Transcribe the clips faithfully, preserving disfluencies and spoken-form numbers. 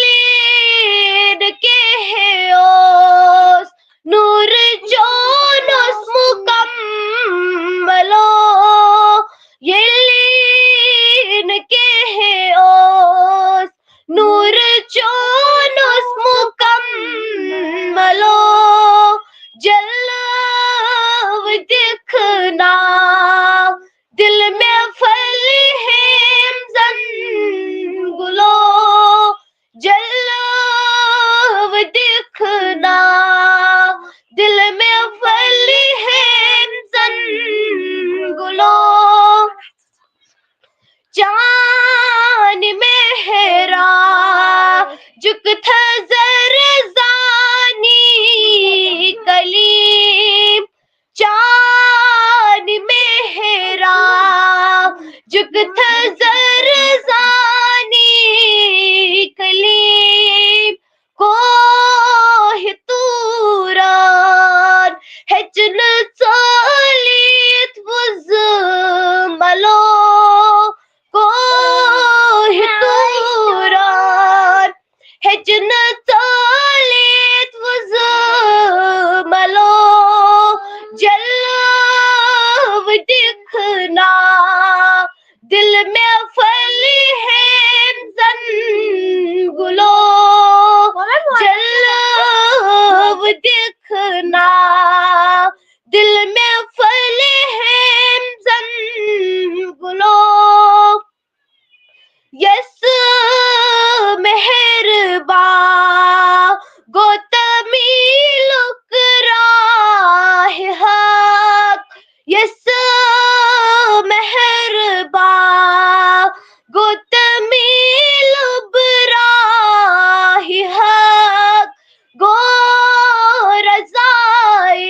ییٚلہِ کینٛہہ اوس نوٗرٕ چون اوس مُکملو، ییٚلہِ نہٕ کینٛہہ اوس نوٗرٕ چون اوس مُکملو، جلوٕ دِکھ نا دِل مےٚ پھٔلۍ ہیمزن گُلو، جلوٕ دِکھ نا دِل مےٚ پھٔلۍ ہیمزن گُلو۔ چانہِ مہراجُک تھزر زانی کلیم، چانہِ مہراجُک تھزر زانی کلیم، کوہ طوران ہیٚچ نہٕ ژٲلِتھ وُزٕ ملو، کوہ طوران ہیٚچ نہٕ ژٲلِتھ وُزٕ ملو، جلوٕ دِکھ نا دِل مےٚ پھٔلۍ ہیمزن گُلو، جلوٕ دِکھ نا دِل مےٚ پھٔلۍ ہیمزن گُلو۔ یس مہربان گوٚو تمیٖلُک راہِ حق، یس مہربان گوٚو تمیٖلُک راہِ حق، گوٚو رضایہِ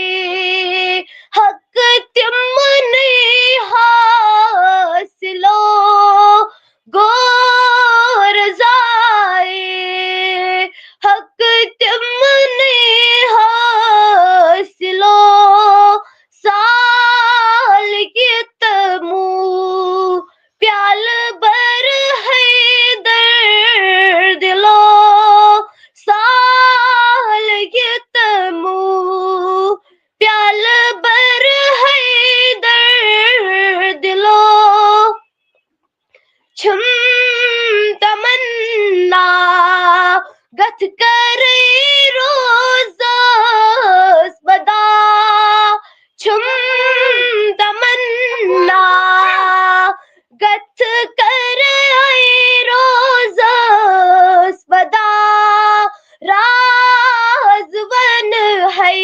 حق تِمنٕے حٲصِلو، گوٚو رضایہِ حق تِمنٕے حٲصِلو، سال یہِ تموٗ پیالہٕ بر حیدر دِلو، سال یہِ تموٗ پیالہٕ بر حیدر دِلو۔ چھُم تمنا گتھ کرے روزس بدا، چھُم تمنا گتھ کرے روزس بدا، راز ون ہے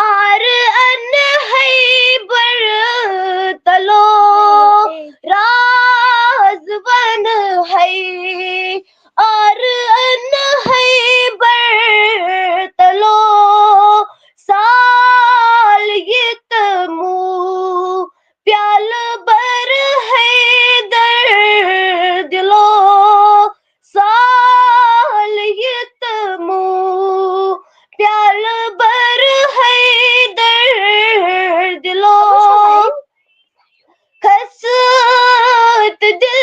آر ان ہے بر تلو، راز ون ہے آر ان ہے بر تلو، سال یہِ تموٗ پیالہٕ بر حیدر دِلو، سال یہِ تموٗ پیالہٕ بر حیدر دِلو۔ کھسوت دل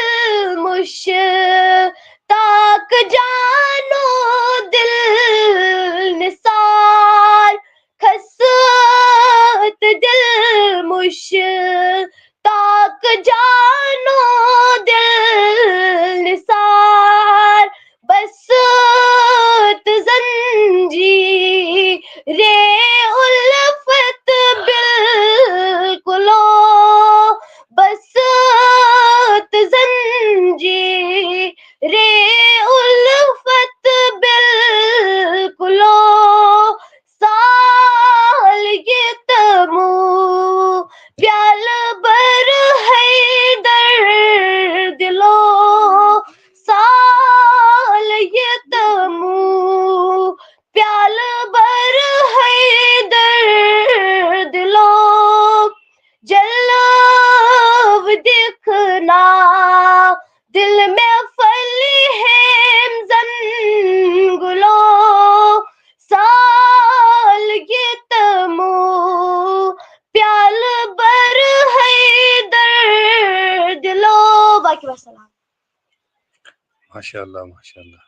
مشتاق جانو دل نثار، کھسوت دل مشتاق جانو دل نثار، بسوت زنجیرے الفت بالکلو، بسوت زنجیرے الفت بالکلو، سال یہِ تموٗ پیالہٕ بر حیدر دِلو، سال یہِ تموٗ پیالہٕ بر حیدر دِلو، جلوٕ دِکھ نا دِل مےٚ پھٔلۍ ہیمزن گُلو، سال یہِ تموٗ پیالہٕ بر حیدر دِلو۔ باقی وسلام۔ ماشاء اللہ، ماشاء اللہ۔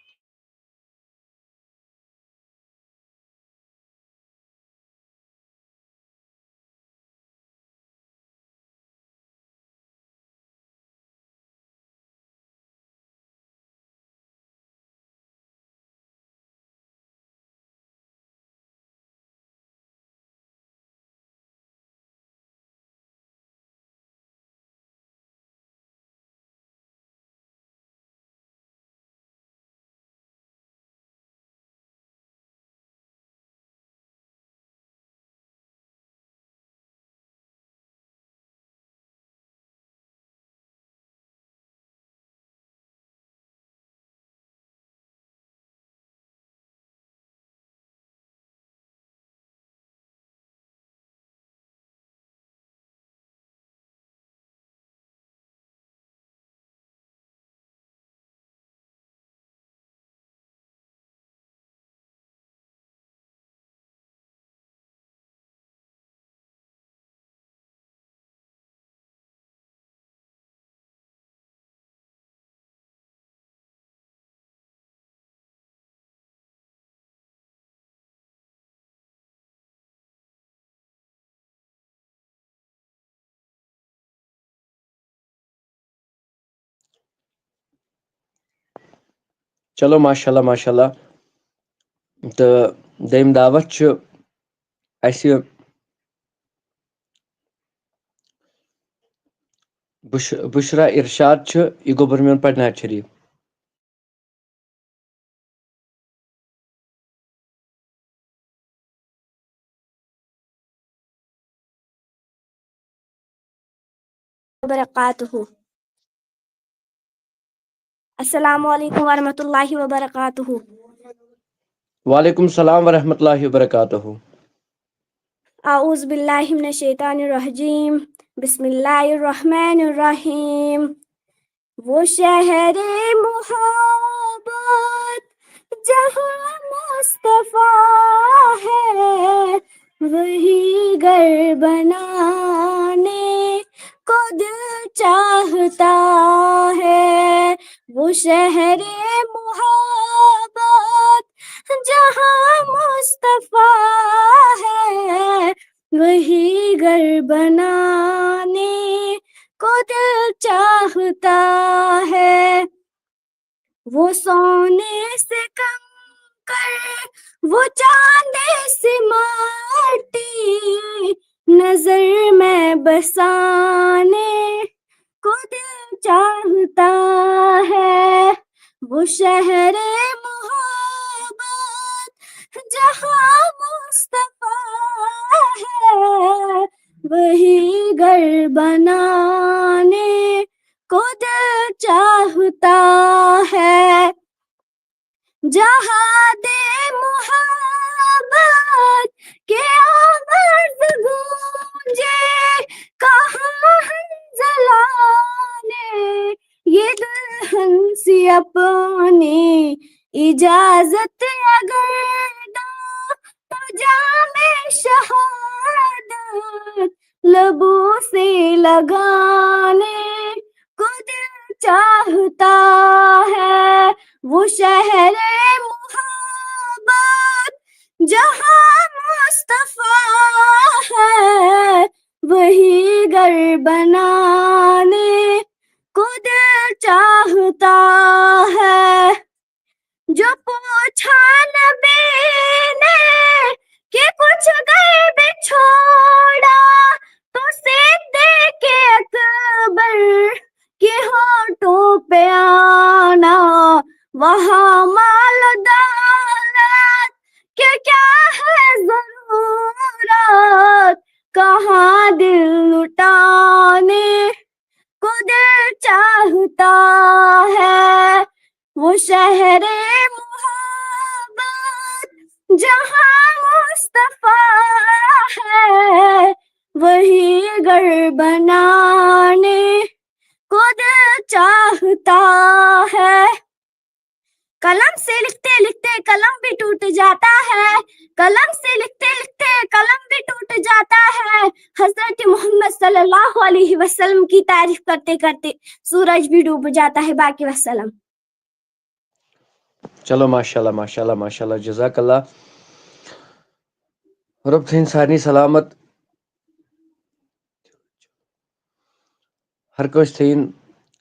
چلو، ماشاء اللہ، ماشاء اللہ۔ تہٕ دوٚیِم دعوت چھُ اَسہِ بُش-، بُشرا اِرشاد چھُ، یہِ گوٚبُر میون پٹنہ شریٖف۔ وبركاته. السلام عليكم ورحمة الله وبركاته. وعلیکم السلام ورحمۃ اللہ وبرکاتہ۔ أعوذ بالله من الشيطان الرجيم. بسم الله الرحمن الرحيم. وہ شہر محبت جہاں مصطفیٰ ہے، وہی گھر بنانے کو دل چاہتا ہے۔ وہ شہر محبت جہاں مصطفیٰ ہے، وہی گھر بنانے کو دل چاہتا ہے۔ وہ سونے سے کنکر، وہ چاندی سی مٹی، نظر میں بسانے کو دل چاہتا ہے۔ وہ شہر محبت جہاں مصطفیٰ ہے، وہی گھر بنانے کو دل چاہتا ہے۔ جہاں دے محبت کے آواز گونجے، کہاں حنزلہ نے یہ دلہن سی اپنی اجازت اگر دو، تو جام شہادت لبوں سے لگانے کو دل چاہتا ہے۔ وہ شہر محبت جہاں مصطفیٰ ہے، وہی گھر بنانے کو دل چاہتا ہے۔ جو پوچھا نبی نے کہ کچھ غیب چھوڑا، تو صدیق اکبر کے ہونٹوں پہ آنا، وہاں مال دولت کے کیا ہے ضرورت، کہاں دل لٹانے کو دل چاہتا ہے۔ وہ شہر محبت جہاں مصطفیٰ ہے، وہی گھر بنانے کو دل چاہتا ہے۔ قلم سے لکھتے لکھتے قلم بھی ٹوٹ جاتا ہے، قلم سے لکھتے لکھتے قلم بھی ٹوٹ جاتا ہے۔ حضرت محمد صلی اللہ علیہ وسلم کی تعریف کرتے کرتے سورج بھی ڈوب جاتا ہے۔ باقی وسلم۔ چلو، ماشاء اللہ، ماشاء اللہ، ماشاء اللہ، جزاک اللہ۔ رۄب تھٲیِن سارنٕے سلامت۔ ہر کٲنٛسہِ تھٲیِن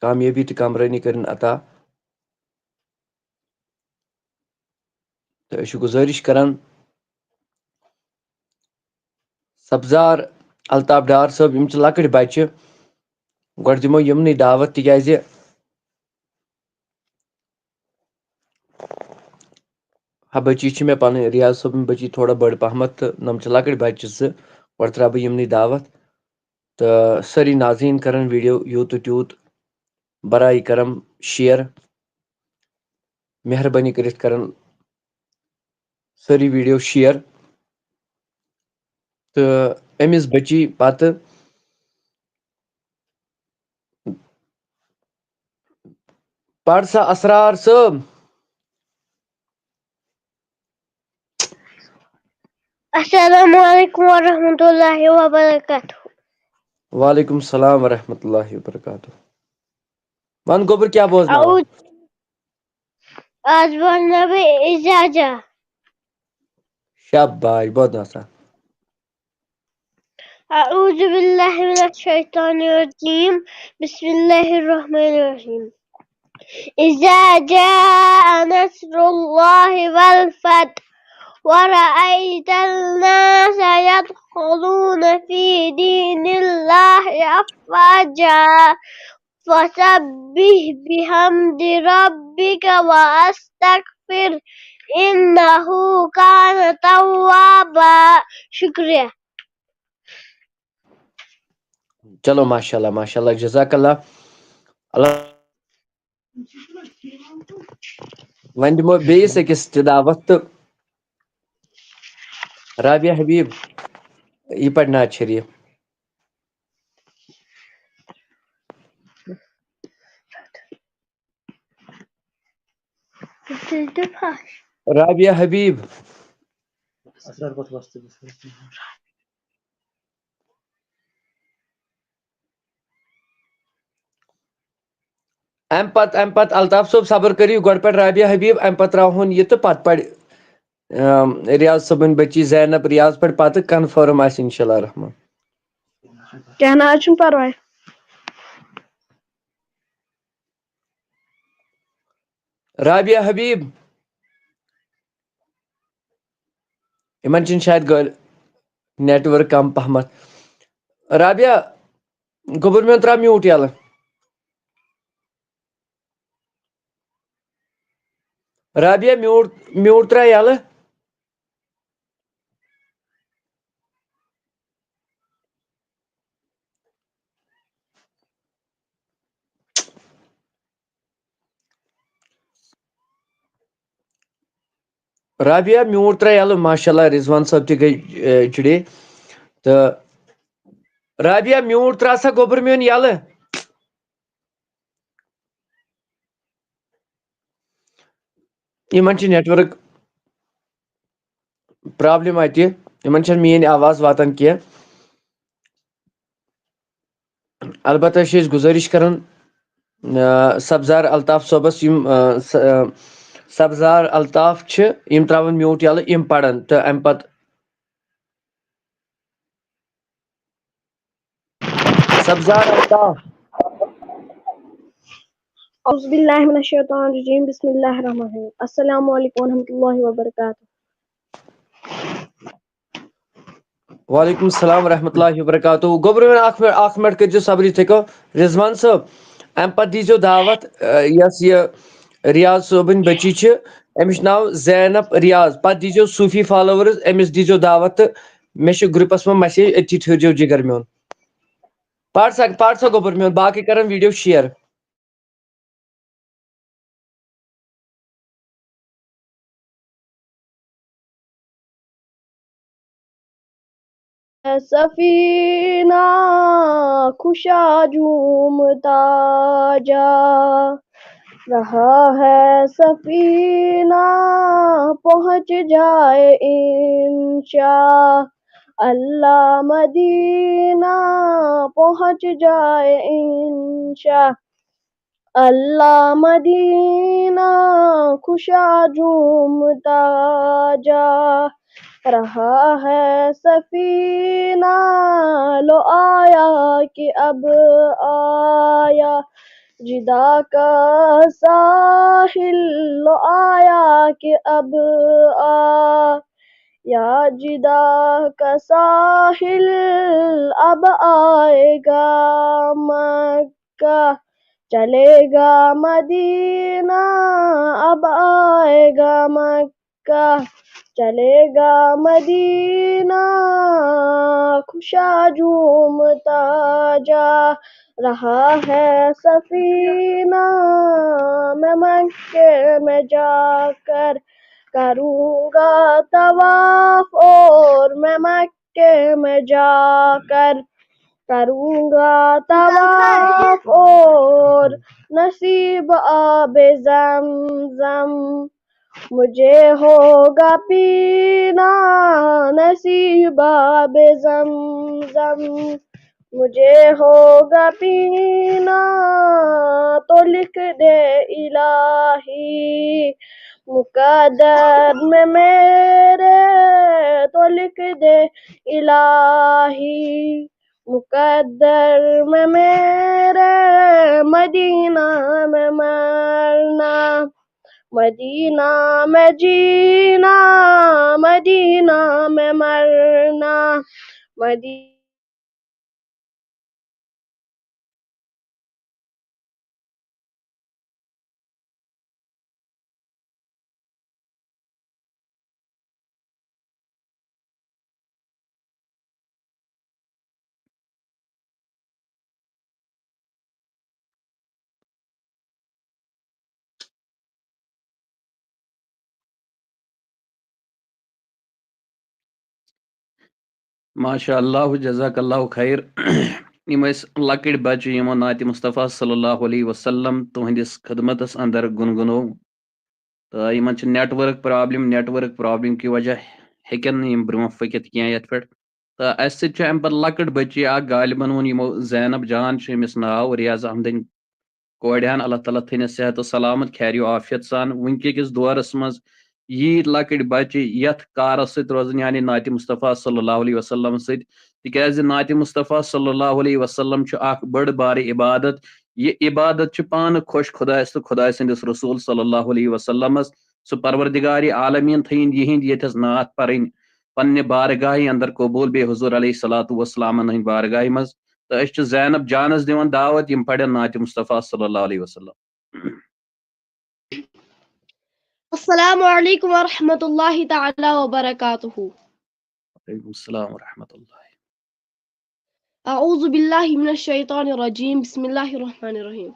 کامیٲبی تہٕ کامرٲنی کٔرِن عطا۔ تہٕ أسۍ چھِ گُزٲرِش کران، سبزار الطاف ڈار صٲب، یِم چھِ لۄکٕٹۍ بچہِ، گۄڈٕ دِمو یِمنٕے دعوت، تِکیازِ ہا بچی چھِ مےٚ پنٕنۍ، ریاض صٲبٕنۍ بچی تھوڑا بٔڑ پہمتھ، تہٕ نۄم چھِ لۄکٕٹۍ بچہِ زٕ، گۄڈٕ ترٛاوٕ بہٕ یِمنٕے دعوت۔ تہٕ سٲری ناظریٖن کرن ویڈیو یوٗت تہٕ تیوٗت برائے کرم شیئر، مہربٲنی کٔرِتھ کرن سٲری ویڈیو شیئر۔ تہٕ أمِس بچی پتہٕ پَر سا اسرار صٲب۔ السلام علیکم ورحمۃ اللہ وبرکاتہ۔ وعلیکم السلام ورحمۃ اللہ وبرکاتہ۔ وَن گوٚبُر، کیٛاہ بوزناوَکھ؟ اعوذ-، آز بوزناوٕ بہٕ اجازہ۔ شاباش، بوزناو سا۔ اعوذ باللہ من الشیطان الرجیم۔ بسم اللہ الرحمن الرحیم۔ إذا جاء نصر الله والفتح ورأيت الناس يدخلون في دين الله أفواجا فسبح بحمد ربك واستغفره إنه كان توابا. شكرا. چلو، ماشاء اللہ، ماشاء اللہ، جزاک اللہ۔ اللہ، وۄنۍ دِمو بیٚیِس أکِس تہِ دعوت تہٕ رابعہ حبیب، یہِ پَرِ نعت شریٖف۔ رابعہ حبیب۔ امہِ پتہٕ، امہِ پتہٕ الطاف صٲب، صبر کٔرِو، گۄڈٕ پرِ رابعہ حبیب، امہِ پتہٕ ترٛاوہون یہِ تہٕ پتہٕ پرِ، اَم، ریاض صٲبٕنۍ بٔچی زینب ریاض پرِ پتہٕ، کنفرم آسہِ انشاءاللہ الرحمان۔ کینٛہہ نہ حظ چھُنہٕ پرواے۔ رابعہ حبیب، یِمن چھِنہٕ شاید گٲڑۍ network کم پہمتھ۔ رابعہ، گوٚبُر میون ترٛاو mute یَلہٕ۔ رابعہ، mute، mute ترٛاو یَلہٕ۔ رابعہ، mute ترٛاو یَلہٕ۔ ماشاء اللہ، رضوان صٲب تہِ گٔے، اے، جُڑے۔ تہٕ رابعہ، mute ترٛاو سا گوٚبُر میون یَلہٕ۔ یِمن چھِ network problem اَتہِ، یِمن چھَنہٕ میٛٲنۍ آواز واتان کینٛہہ۔ البتہ چھِ أسۍ گُزٲرِش کران، آ، سبزار الطاف صٲبس، یِم، آ، س-، آ، سبزار الطاف چھِ، یِم ترٛاوَن mute یَلہٕ، یِم پَرَن تہٕ اَمہِ پتہٕ سبزار الطاف۔ اعوذ باللہ من الشیطان الرجیم، بسم اللہ الرحمن الرحیم۔ السلام علیکم ورحمۃ اللہ وبرکاتہ۔ وعلیکم السلام ورحمۃ اللہ وبرکاتہ۔ گوٚبرِو وۄنۍ اکھ منٹ، اکھ منٹ کٔرۍزیو صبر، یِتھَے کٔنۍ۔ رضوان صٲب، اَمہِ پتہٕ دیٖزیو دعوت، آ، یۄس یہِ ریاض صٲبٕنۍ بٔچی چھِ، أمِس چھُ ناو زینب ریاض۔ پتہٕ دیٖزیو صوٗفی followers، أمِس دیٖزیو دعوت تہٕ مےٚ چھُ groupس منٛز message، أتھی ٹھٔہرزیو جِگر میون۔ پَر سا، پَر سا گوٚبُر میون، باقٕے کرن video share۔ سفینہ کشا جھومتا جا رہا ہے، سفینہ پہنچ جائے انشاء اللہ، مدینہ پہنچ جائے انشاء اللہ، مدینہ کشا جھومتا جا رہا ہے، سفینہ لو آیا کہ اب آیا جدا کا ساحل، لو آیا کہ اب آیا جدا کا ساحل، اب آئے گا مکہ، چلے گا مدینہ، اب آئے گا مکہ، چلے گا مدینہ، کشا جھومتا جا رہا ہے سفینہ۔ میں مکے میں جا کر کروں گا طواف، اور میں مکے میں جا کر کروں گا طواف، اور نصیب آب زمزم مجھے ہوگا پینا، نصیب آب زمزم مجھے ہوگا پینا، تو لکھ دے الٰہی مقدر میں میرے، تو لکھ دے الٰہی مقدر میں میرے مدینہ میں مرنا، مدینہ میں جینا، مدینہ میں مرنا، مدینہ ماشاء اللہ، جزاک اللہ خیر۔ یِم ٲسۍ لۄکٕٹۍ بچہٕ، یِمو نعتِ مصطفیٰ صلی اللہ علیہ وسلم تُہنٛدِس خدمتس اندر گُنگُنو۔ تہٕ یِمن چھِ network problem، network problem کہِ وجہ ہیٚکن نہٕ یِم برونٛہہ پٔکِتھ کینٛہہ یتھ پٮ۪ٹھ۔ تہٕ اسہِ سۭتۍ چھِ امہِ پتہٕ لۄکٕٹ بچی اکھ، غالباً ووٚن یِمو زینب جان چھُ أمِس ناو، ریاض احمدٕنۍ کورِ ہن۔ اللہ تعالیٰ تھٲینس صحت و سلامت، خیری و عافیت سان۔ وٕنکہِ کِس دورس منٛز ییٖتۍ لۄکٕٹۍ بچہِ یتھ کارس سۭتۍ روزن، یعنی نعتِ مصطفیٰ صلی اللہ علیہ وسلم سۭتۍ، تِکیازِ نعتِ مصطفیٰ صلی اللہ علیہ وسلم چھُ اکھ بٔڑ بارٕ عبادت۔ یہِ عبادت چھِ پانہٕ خۄش خۄدایس تہٕ خۄداے سٕنٛدِس رسول صلی اللہ علیہ وسلمس۔ سُہ پروردگار عالمین تھٲیِن یِہِنٛدۍ ییٚتھس نعت پرٕنۍ پننہِ بارگاہہِ اندر قبول، بیٚیہِ حضور علیہ الصلوۃ والسلامن ہٕنٛدۍ بارگاہہِ منٛز۔ تہٕ أسۍ چھِ زینب جانس دِوان دعوت، یِم پرن نعتِ مصطفیٰ صلی اللہ علیہ وسلم۔ السلام عليكم ورحمة الله تعالى وبركاته. وعليكم السلام ورحمة الله. أعوذ بالله من الشيطان الرجيم. بسم الله الرحمن الرحيم.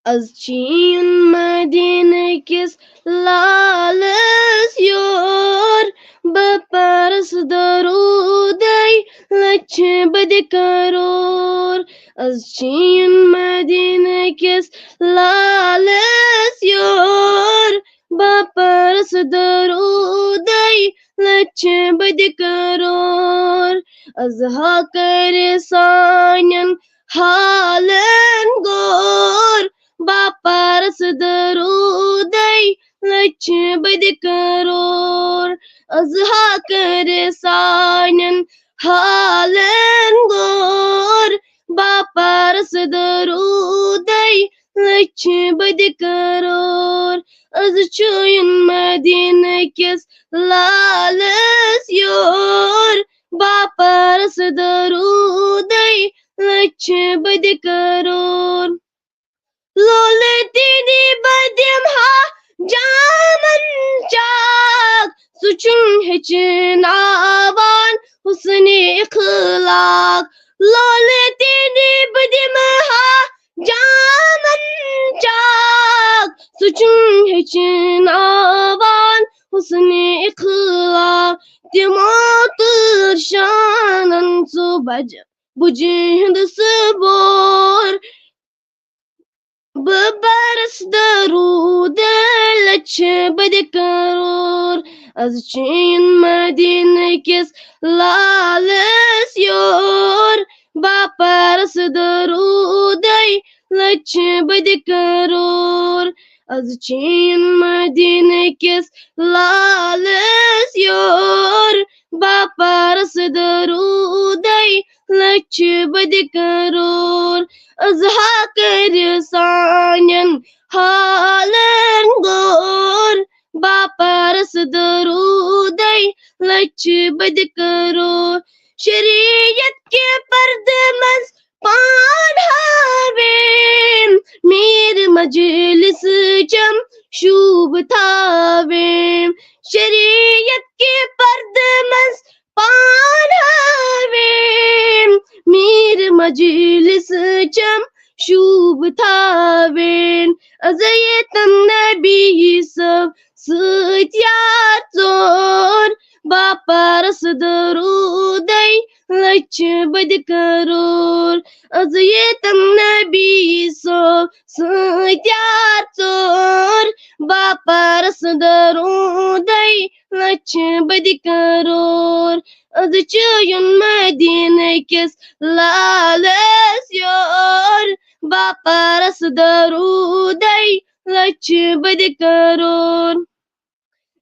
از چین مدینہ کس لالس یور، بہ پرس درودے لچھ بدِ کرور۔ از چین مدینہ کس لالس یور، بہ پرس درودے لچھ بدِ کرور۔ از ہا کر سانین حالن غور، بہ پرس درودے لچھ بدِ کرور۔ از ہا کر سانین حالن غور، بہ پرس درودے لچھ بدِ کرور۔ از چین مدینہ کس لالس یور، بہ پرس درودے لچھ بدِ کرور۔ لولہ تیری بدیم ہا جامن چاک، سُہ چھُنہٕ ہیٚچھناوان حسنِ اخلاق۔ لولہ تیری بدیم ہا جامن چاک، سُہ چھُنہٕ ہیٚچھناوان حسنِ اخلاق۔ تِمو تہٕ شانن سُہ بج-، بُجہِ ہُنٛد سُہ بور۔ بہ پرس درود لچھ بدِ کرور۔ از چین مدینہ کس لالس یور، بہ پرس درودے لچھ بدِ کرور۔ از چین مدینہ کس لالس یور، بہ پرس درودے لچھ بدِ کرور۔ از ہا کر سانین حالن غور، بہ پرس درودے لچھ بدِ کرور۔ شریعت کے پردہ منٛز پان ہاویم، میر مجلس چم شوب تھاویم۔ شریعت کے پردہ منٛز پان ہاویم، میر مجلس چم شوب تھاویم۔ از یتن نبی صٲب سۭتۍ یار ژور، بہ پرس درودے لچھ بدِ کرور۔ از یتن نبی صٲب سۭتۍ یار ژور، بہ پرس درودے لچھ بدِ کرور۔ از چین مدینہ کس لالس یور، بہ پرس درودے لچھ بدِ کرور۔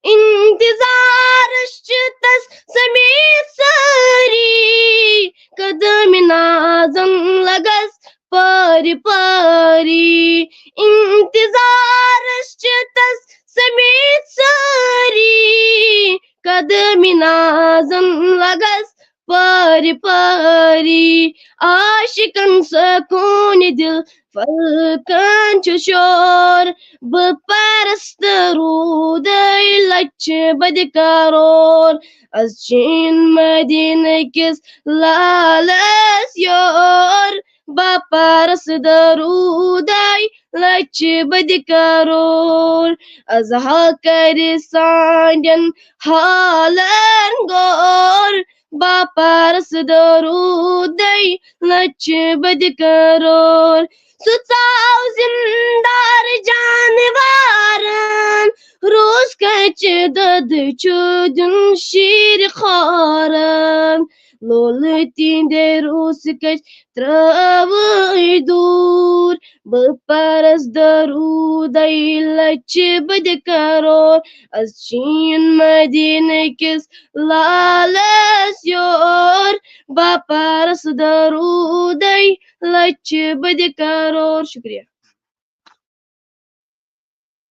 انتظارس چھ تس سمیت سٲری، قدم نازن لگس پٲرۍ پٲرۍ۔ انتظارس چھِ تس سمیت سٲری، قدم نازن لگس پٲرۍ پٲرۍ۔ عاشقن سکوٗن دِل فلکن چھُ شور، بہٕ پرست روٗدے لچھِ بٔدِ کرور۔ از چھِن مدینہٕ کِس لالس یور، بہٕ پرست روٗدے لچھِ بٔدِ کرور۔ از ہا کرِ سانٮ۪ن حالن غور، بہٕ پرست روٗدے لچھِ بٔدِ کرور۔ سُہ ژاو زِندار جانوارن، روٗز کچہِ دۄد چھُ دیُن شیٖرِ خورن۔ لولہٕ تِہنٛدے روٗس کچہِ ترٲوٕے دوٗر۔ بہٕ پرس درودے لچھِ بٔدِ کرور۔ از چھِن مدینہٕ کِس لالس یور، بہٕ پرس درودے لچھِ بٔدِ کرور۔ شُکریہ۔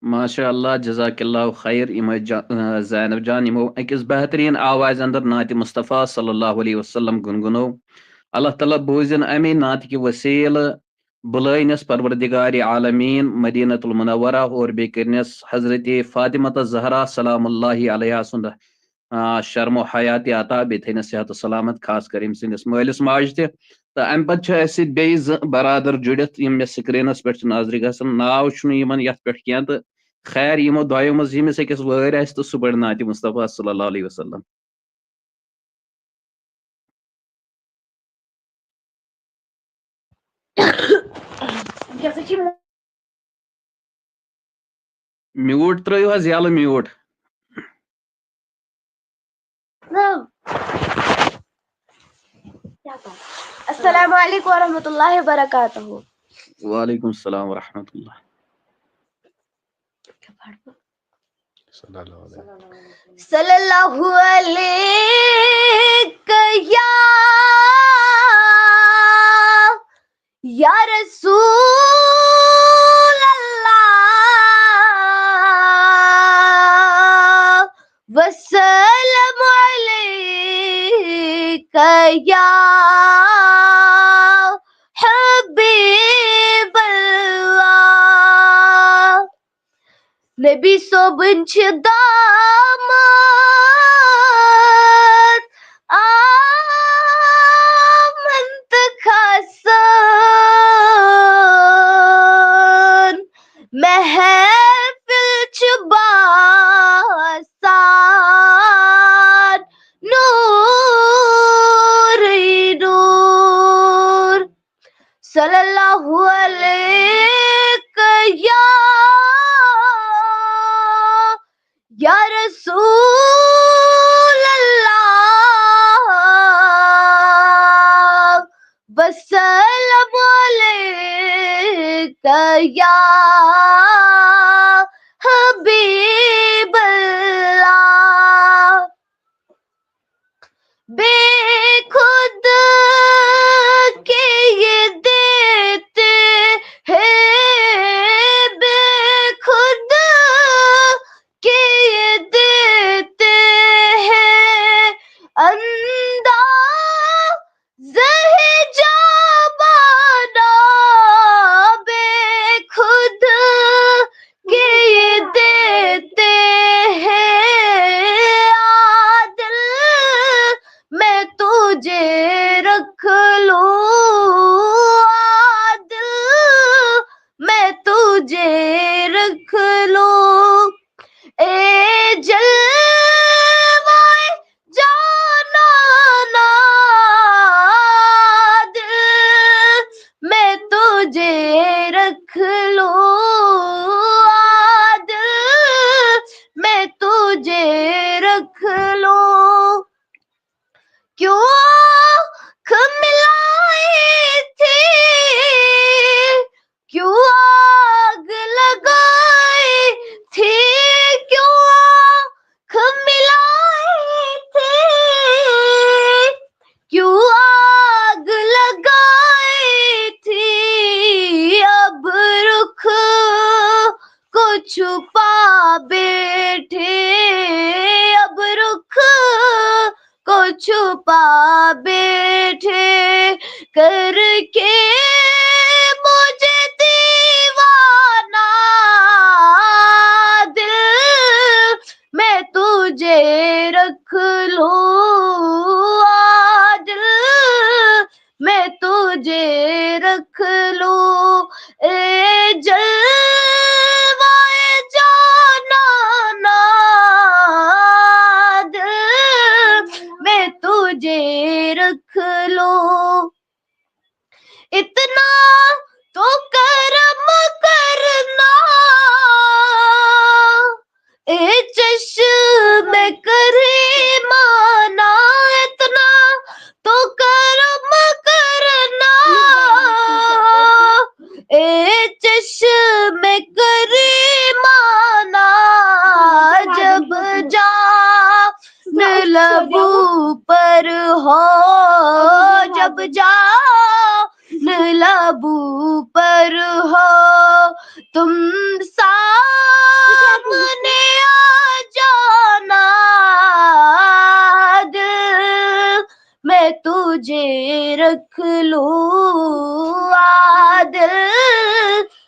ماشاء اللہ، جزاک اللہ خیر۔ یِم ٲسۍ جا-، آ، زینب جان، یِمو أکِس بہتریٖن آوازِ اندر نعتِ مصطفیٰ صلی اللہ علیہ وسلم گُنگُنو۔ اللہ تعالیٰ بوٗزِن اَمی نعتہِ کہِ وسیٖلہٕ بُلٲینَس پروردگارِ عالمیٖن مدینۃ المنورہ اور بیٚیہِ کٔرنَس حضرت فاطمہ الزہرا سلام اللہ علیہا سُنٛد، آ، شرم و حیاتی عطا، بیٚیہِ تھٲینَس صحت و سلامت، خاص کر أمۍ سٕنٛدِس مٲلِس ماجہِ تہِ۔ تہٕ اَمہِ پتہٕ چھِ اَسہِ سۭتۍ بیٚیہِ زٕ برادر جُڑِتھ، یِم مےٚ screenس پٮ۪ٹھ چھِ نظرِ گژھان، ناو چھُنہٕ یِمن یَتھ پٮ۪ٹھ کینٛہہ، تہٕ خیر، یِمو دۄیو منٛز ییٚمِس أکِس وٲرۍ آسہِ تہٕ سُہ پَرِ نعتِ مصطفیٰ صلی اللہ علیہ وسلم۔ Mute ترٲیِو حظ یَلہٕ، mute۔ السلام علیکم ورحمۃ اللہ وبرکاتہ۔ وعلیکم السلام ورحمۃ اللہ۔ صلی اللہ علیہ۔ صلی اللہ علیک یا، یا رسول اللہ، وسلم علیک یا حبیب اللہ۔ نبی صٲبٕنۍ چھِ داماد آمن تہٕ کھسان، محفل چھِ باسان نوٗرٕے نوٗر۔ صلی اللہ علیک یا، یا رسول اللہ، وسلم علیک یا حبیب اللہ۔ بے خود کے یہ دیتے ہیں، بے خود کے یہ دیتے ہیں، انداز زہ جابانا بے خود کے یہ دیتے ہیں، عادل میں تجھے رکھ لوں، عادل میں تجھے رکھ لوں۔ اے جلوہ جانانا، دل میں تجھے رکھ لوں، دل میں تجھے رکھ لوں۔ کیوں آنکھ ملائی تھی، کیوں آگ لگائی تھی، کیوں آنکھ ملائی تھی، کیوں پا بیٹھے کر کے مجھے دیوانہ، دل میں تجھے رکھ لوں، آ دل میں تجھے رکھ لوں، اے جلوہ جانانا، دل میں تجھے رکھ لوں۔ اتنا تو کرم کرنا، اے چشم کریمانہ، اتنا تو کرم کرنا، اے چشم کریمانہ، جب جان لبوں پر ہو، جب جان لبوں پر ہو، تم سامنے آ جانا، دل میں تجھے رکھ لوں، آ دل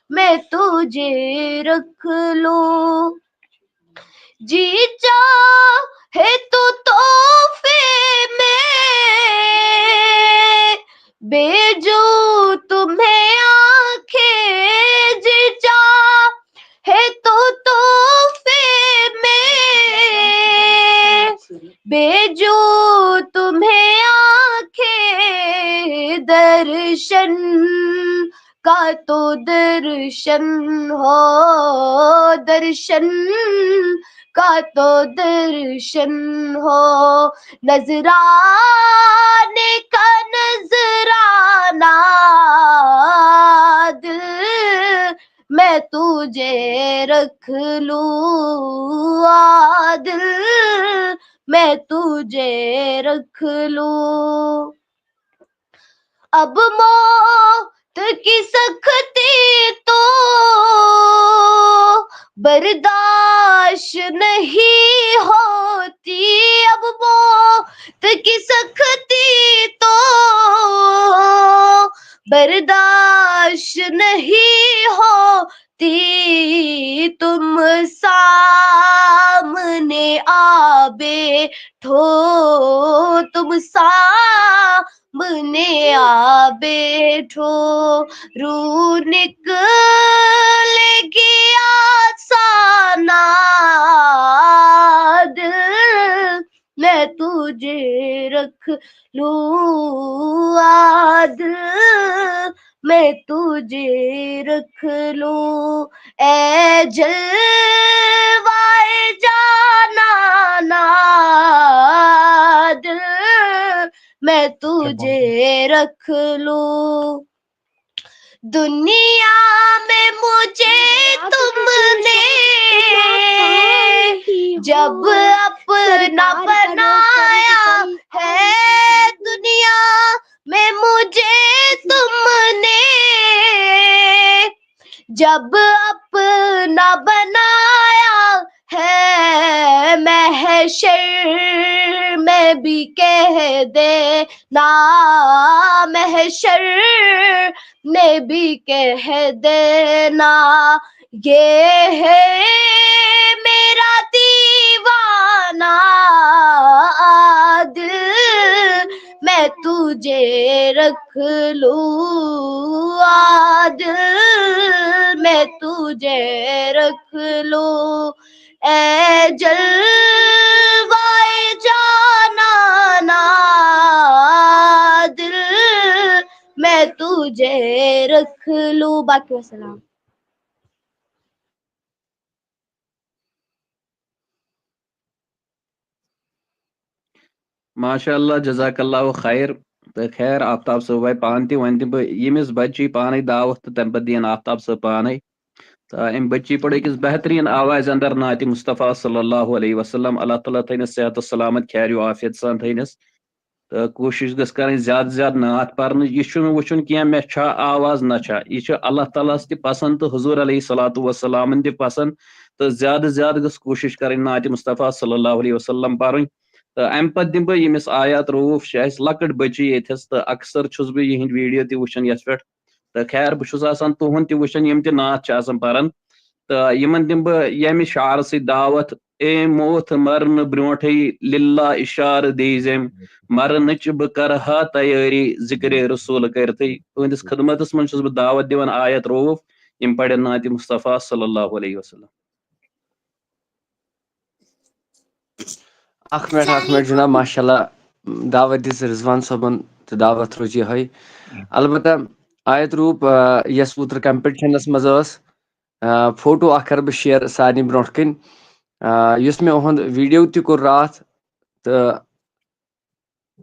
میں تجھے رکھ لوں۔ جی چاہے تو تحفے میں بھیجوں تمہیں آنکھیں، جی چاہے تو تحفے میں بھیجوں تمہیں آنکھیں، درشن کا تو درشن ہو، درشن کا تو درشن ہو، نذرانے کا نذرانہ، دل میں تجھے رکھ لوں، آ دل میں تجھے رکھ لوں۔ اب موت کی سختی تو برداشت نہیں ہوتی، اب موت کی سختی تو برداشت نہیں ہوتی، تم سامنے آ بیٹھو، تم سامنے آ بیٹھو، روح نکلے گی آسانہ، دل میں تجھے رکھ لوں، آ دل میں تجھے رکھ لوں، اے جلوہ جانانا، دل میں تجھے رکھ لوں۔ دنیا میں مجھے تم نے جب اپنا بنایا ہے، دنیا میں مجھے تم نے جب اپنا بنایا ہے، محشر میں بھی کہہ دینا، محشر میں بھی کہہ دینا، یہ ہے میرا دیوانہ، دل میں تجھے رکھ لوں، آ دل میں تجھے رکھ لوں، اے جلوہ جانانا، دل میں تجھے رکھ لوں۔ باقی وسلام۔ ماشاء اللہ، جزاک اللہ خیر۔ تہٕ خیر، آفتاب صٲب واتہِ پانہٕ تہِ، وۄنۍ دِمہٕ بہٕ ییٚمِس بَچی پانے دعوت تہٕ تَمہِ پَتہٕ دِیِن آفتاب صٲب پانے۔ تہٕ أمۍ بَچی پَڑھٲوۍ کِس بہتریٖن آوازِ اندر نعتِ مصطفیٰ صلی اللہ علیہ وسلم۔ اللہ تعالیٰ تھٲینَس صحت و سلامت، خیر و عافیت سان تھٲینَس۔ تہٕ کوٗشِش گٔژھ کَرٕنۍ زیادٕ زیادٕ نعت پَرنٕچ۔ یہِ چھُنہٕ وٕچھُن کینٛہہ مےٚ چھا آواز نہ چھا، یہِ چھُ اللہ تعالیٰ ہَس تہِ پَسنٛد تہٕ حضوٗر علیہ الصلوۃ والسلامَن تہِ پَسنٛد۔ تہٕ زیادٕ زیادٕ گٔژھ کوٗشِش کَرٕنۍ نعتِ مصطفیٰ صلی اللہ علیہ وسلم پَرٕنۍ۔ تہٕ امہِ پتہٕ دِمہٕ بہٕ ییٚمِس آیات روٗف چھِ اَسہِ لۄکٕٹ بٔچی ییٚتھس، تہٕ اکثر چھُس بہٕ یِہِنٛدۍ ویٖڈیو تہِ وٕچھان یَتھ پٮ۪ٹھ۔ تہٕ خیر، بہٕ چھُس آسان تُہُنٛد تہِ وٕچھان، یِم تہِ نعت چھِ آسان پران۔ تہٕ یِمن دِمہٕ بہٕ ییٚمہِ شعرٕ سۭتۍ دعوت، اے موتھ مرنہٕ برونٹھٕے للہ اشارٕ دیٖزٮ۪م، مرنٕچ بہٕ کرٕ ہا تیٲری ذکرِ رسول کٔرتھٕے۔ تُہنٛدِس خدمتس منٛز چھُس بہٕ دعوت دِوان آیت روٗف، یِم پرن نعتِ مصطفیٰ صلی اللہ علیہ وسلم۔ اکھ منٹ، اکھ منٹ جناب، ماشاءاللہ، دعوت دِژ رضوان صٲبن تہٕ دعوت روٗز یِہے۔ البتہ آیت روٗپ، آ، یۄس اوترٕ کمپٹیشنس منٛز ٲس، آ، فوٹو اکھ کرٕ بہٕ شیئر سارنٕے برونٛٹھ کَنۍ۔ آ، یُس مےٚ اُہُنٛد ویڈیو تہِ کوٚر راتھ، تہٕ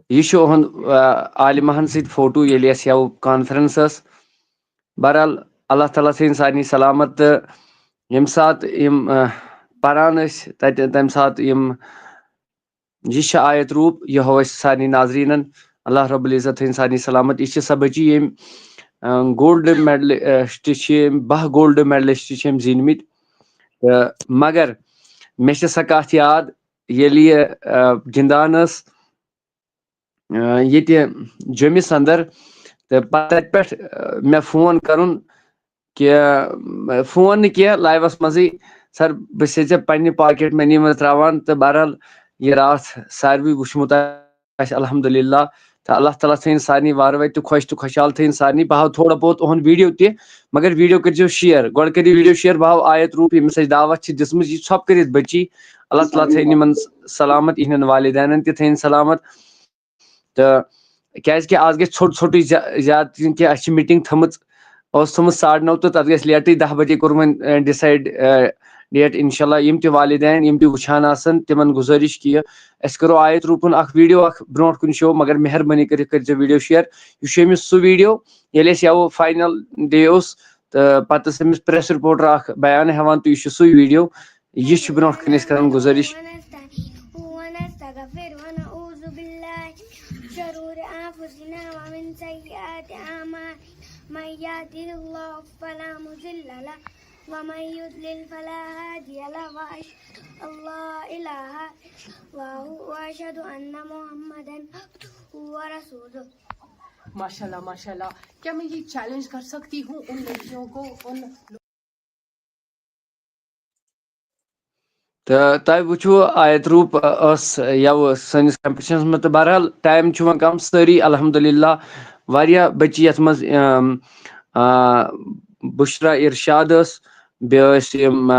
یہِ چھُ اُہُنٛد، آ، عالمہن سۭتۍ فوٹو، ییٚلہِ اَسہِ یَوٕ کانفرنس ٲس۔ بہرحال، اللہ تعالیٰ تھٲیِن سارنٕے سلامت۔ تہٕ ییٚمہِ ساتہٕ یِم، آ، پران ٲسۍ تَتہِ، تَمہِ ساتہٕ یِم، یہِ چھِ آیت روٗپ، یہِ ہٲو اَسہِ سارنٕے ناظریٖنن۔ اللہ رب العزت تھٲیِن سارنٕے سلامت۔ یہِ چھِ سۄ بٔچی، ییٚمۍ، آ، گولڈ میڈل، آ، تہِ چھِ یِم، باہ گولڈ میڈلسٹ چھِ یِم زیٖنمٕتۍ۔ تہٕ مگر مےٚ چھِ سۄ کَتھ یاد، ییٚلہِ یہِ، آ، گِنٛدان ٲس، آ، ییٚتہِ جوٚمِس اندر، تہٕ پتہٕ تتہِ پٮ۪ٹھ، آ، مےٚ فون کرُن کہِ، آ، فون نہٕ کینٛہہ، لایوس منٛزٕے، "سر، بہٕ چھسے ژےٚ پننہِ پاکیٹ منی منٛز تراوان۔" تہٕ بہرحال، یہِ راتھ ساروٕے وٕچھمُت آسہِ، الحمدللہ۔ تہٕ اللہ تعالیٰ تھٲیِن سارنٕے وارٕ وتہِ تہٕ خۄش تہٕ خۄشحال تھٲیِن سارنٕے۔ بہٕ ہاوٕ تھوڑا بہت اُہُنٛد ویڈیو تہِ، مگر ویڈیو کٔرۍزیو شیئر۔ گۄڈٕ کٔرِو ویڈیو شیئر، بہٕ ہاوٕ آیت روٗپ، ییٚمِس اَسہِ دعوت چھِ دِژمٕژ، یہِ چھِ ژھۄپہٕ کٔرِتھ بٔچی۔ اللہ تعالیٰ تھٲیِن یِمن سلامت، یِہنٛدٮ۪ن والدینن تہِ تھٲیِن سلامت۔ تہٕ کیازِ کہِ آز گژھِ ژھوٚٹ ژھوٚٹُے زیا-، زیادٕ، کیونکہِ اَسہِ چھِ میٖٹِنٛگ تھٲمٕژ، ٲس تھٲمٕژ ساڑٕ نَو تہٕ تَتھ گژھِ لیٹٕے، دَہ بجے کوٚر وۄنۍ، آ، ڈِسایڈ، آ، ڈیٹ۔ اِنشاءاللہ یِم تہِ والدین، یِم تہِ وٕچھان آسَن، تِمَن گُزٲرِش کہِ أسۍ کَرو آیت روٗپُن اَکھ ویٖڈیو اَکھ برونٛٹھ کُن شو، مگر مہربٲنی کٔرِتھ کٔرۍزیو ویٖڈیو شِیَر۔ یہِ چھُ أمِس سُہ ویٖڈیو، ییٚلہِ أسۍ یَوٕ فاینَل ڈے اوس تہٕ پَتہٕ ٲس أمِس پرٛٮ۪س رِپورٹَر اَکھ بیان ہٮ۪وان، تہٕ یہِ چھُ سُے ویٖڈیو۔ یہِ چھُ برونٛٹھ کُن أسۍ کَران گُزٲرِش۔ ونستعينه ونستغفره ونعوذ بالله من شرور أنفسنا ومن سيئات أعمالنا. من يهده الله فلا مضل له ومن يضلل فلا هادي له. وأشهد أن لا إله إلا الله وأشهد أن محمدا عبده ورسوله. ماشاءاللہ، ماشاءاللہ۔ کیا میں یہ چیلنج کر سکتی ہوں ان لڑکیوں کو، ان تہٕ تۄہہِ وٕچھو آیت روٗپ، ٲس یَوٕ سٲنِس کمپٹیشنس منٛز۔ تہٕ بہرحال، ٹایم چھُ وۄنۍ کم، سٲری الحمدللہ واریاہ بٔچی یَتھ منٛز، اَم، آ، بُشرا ارشاد ٲس، بیٚیہِ ٲسۍ یِم، آ،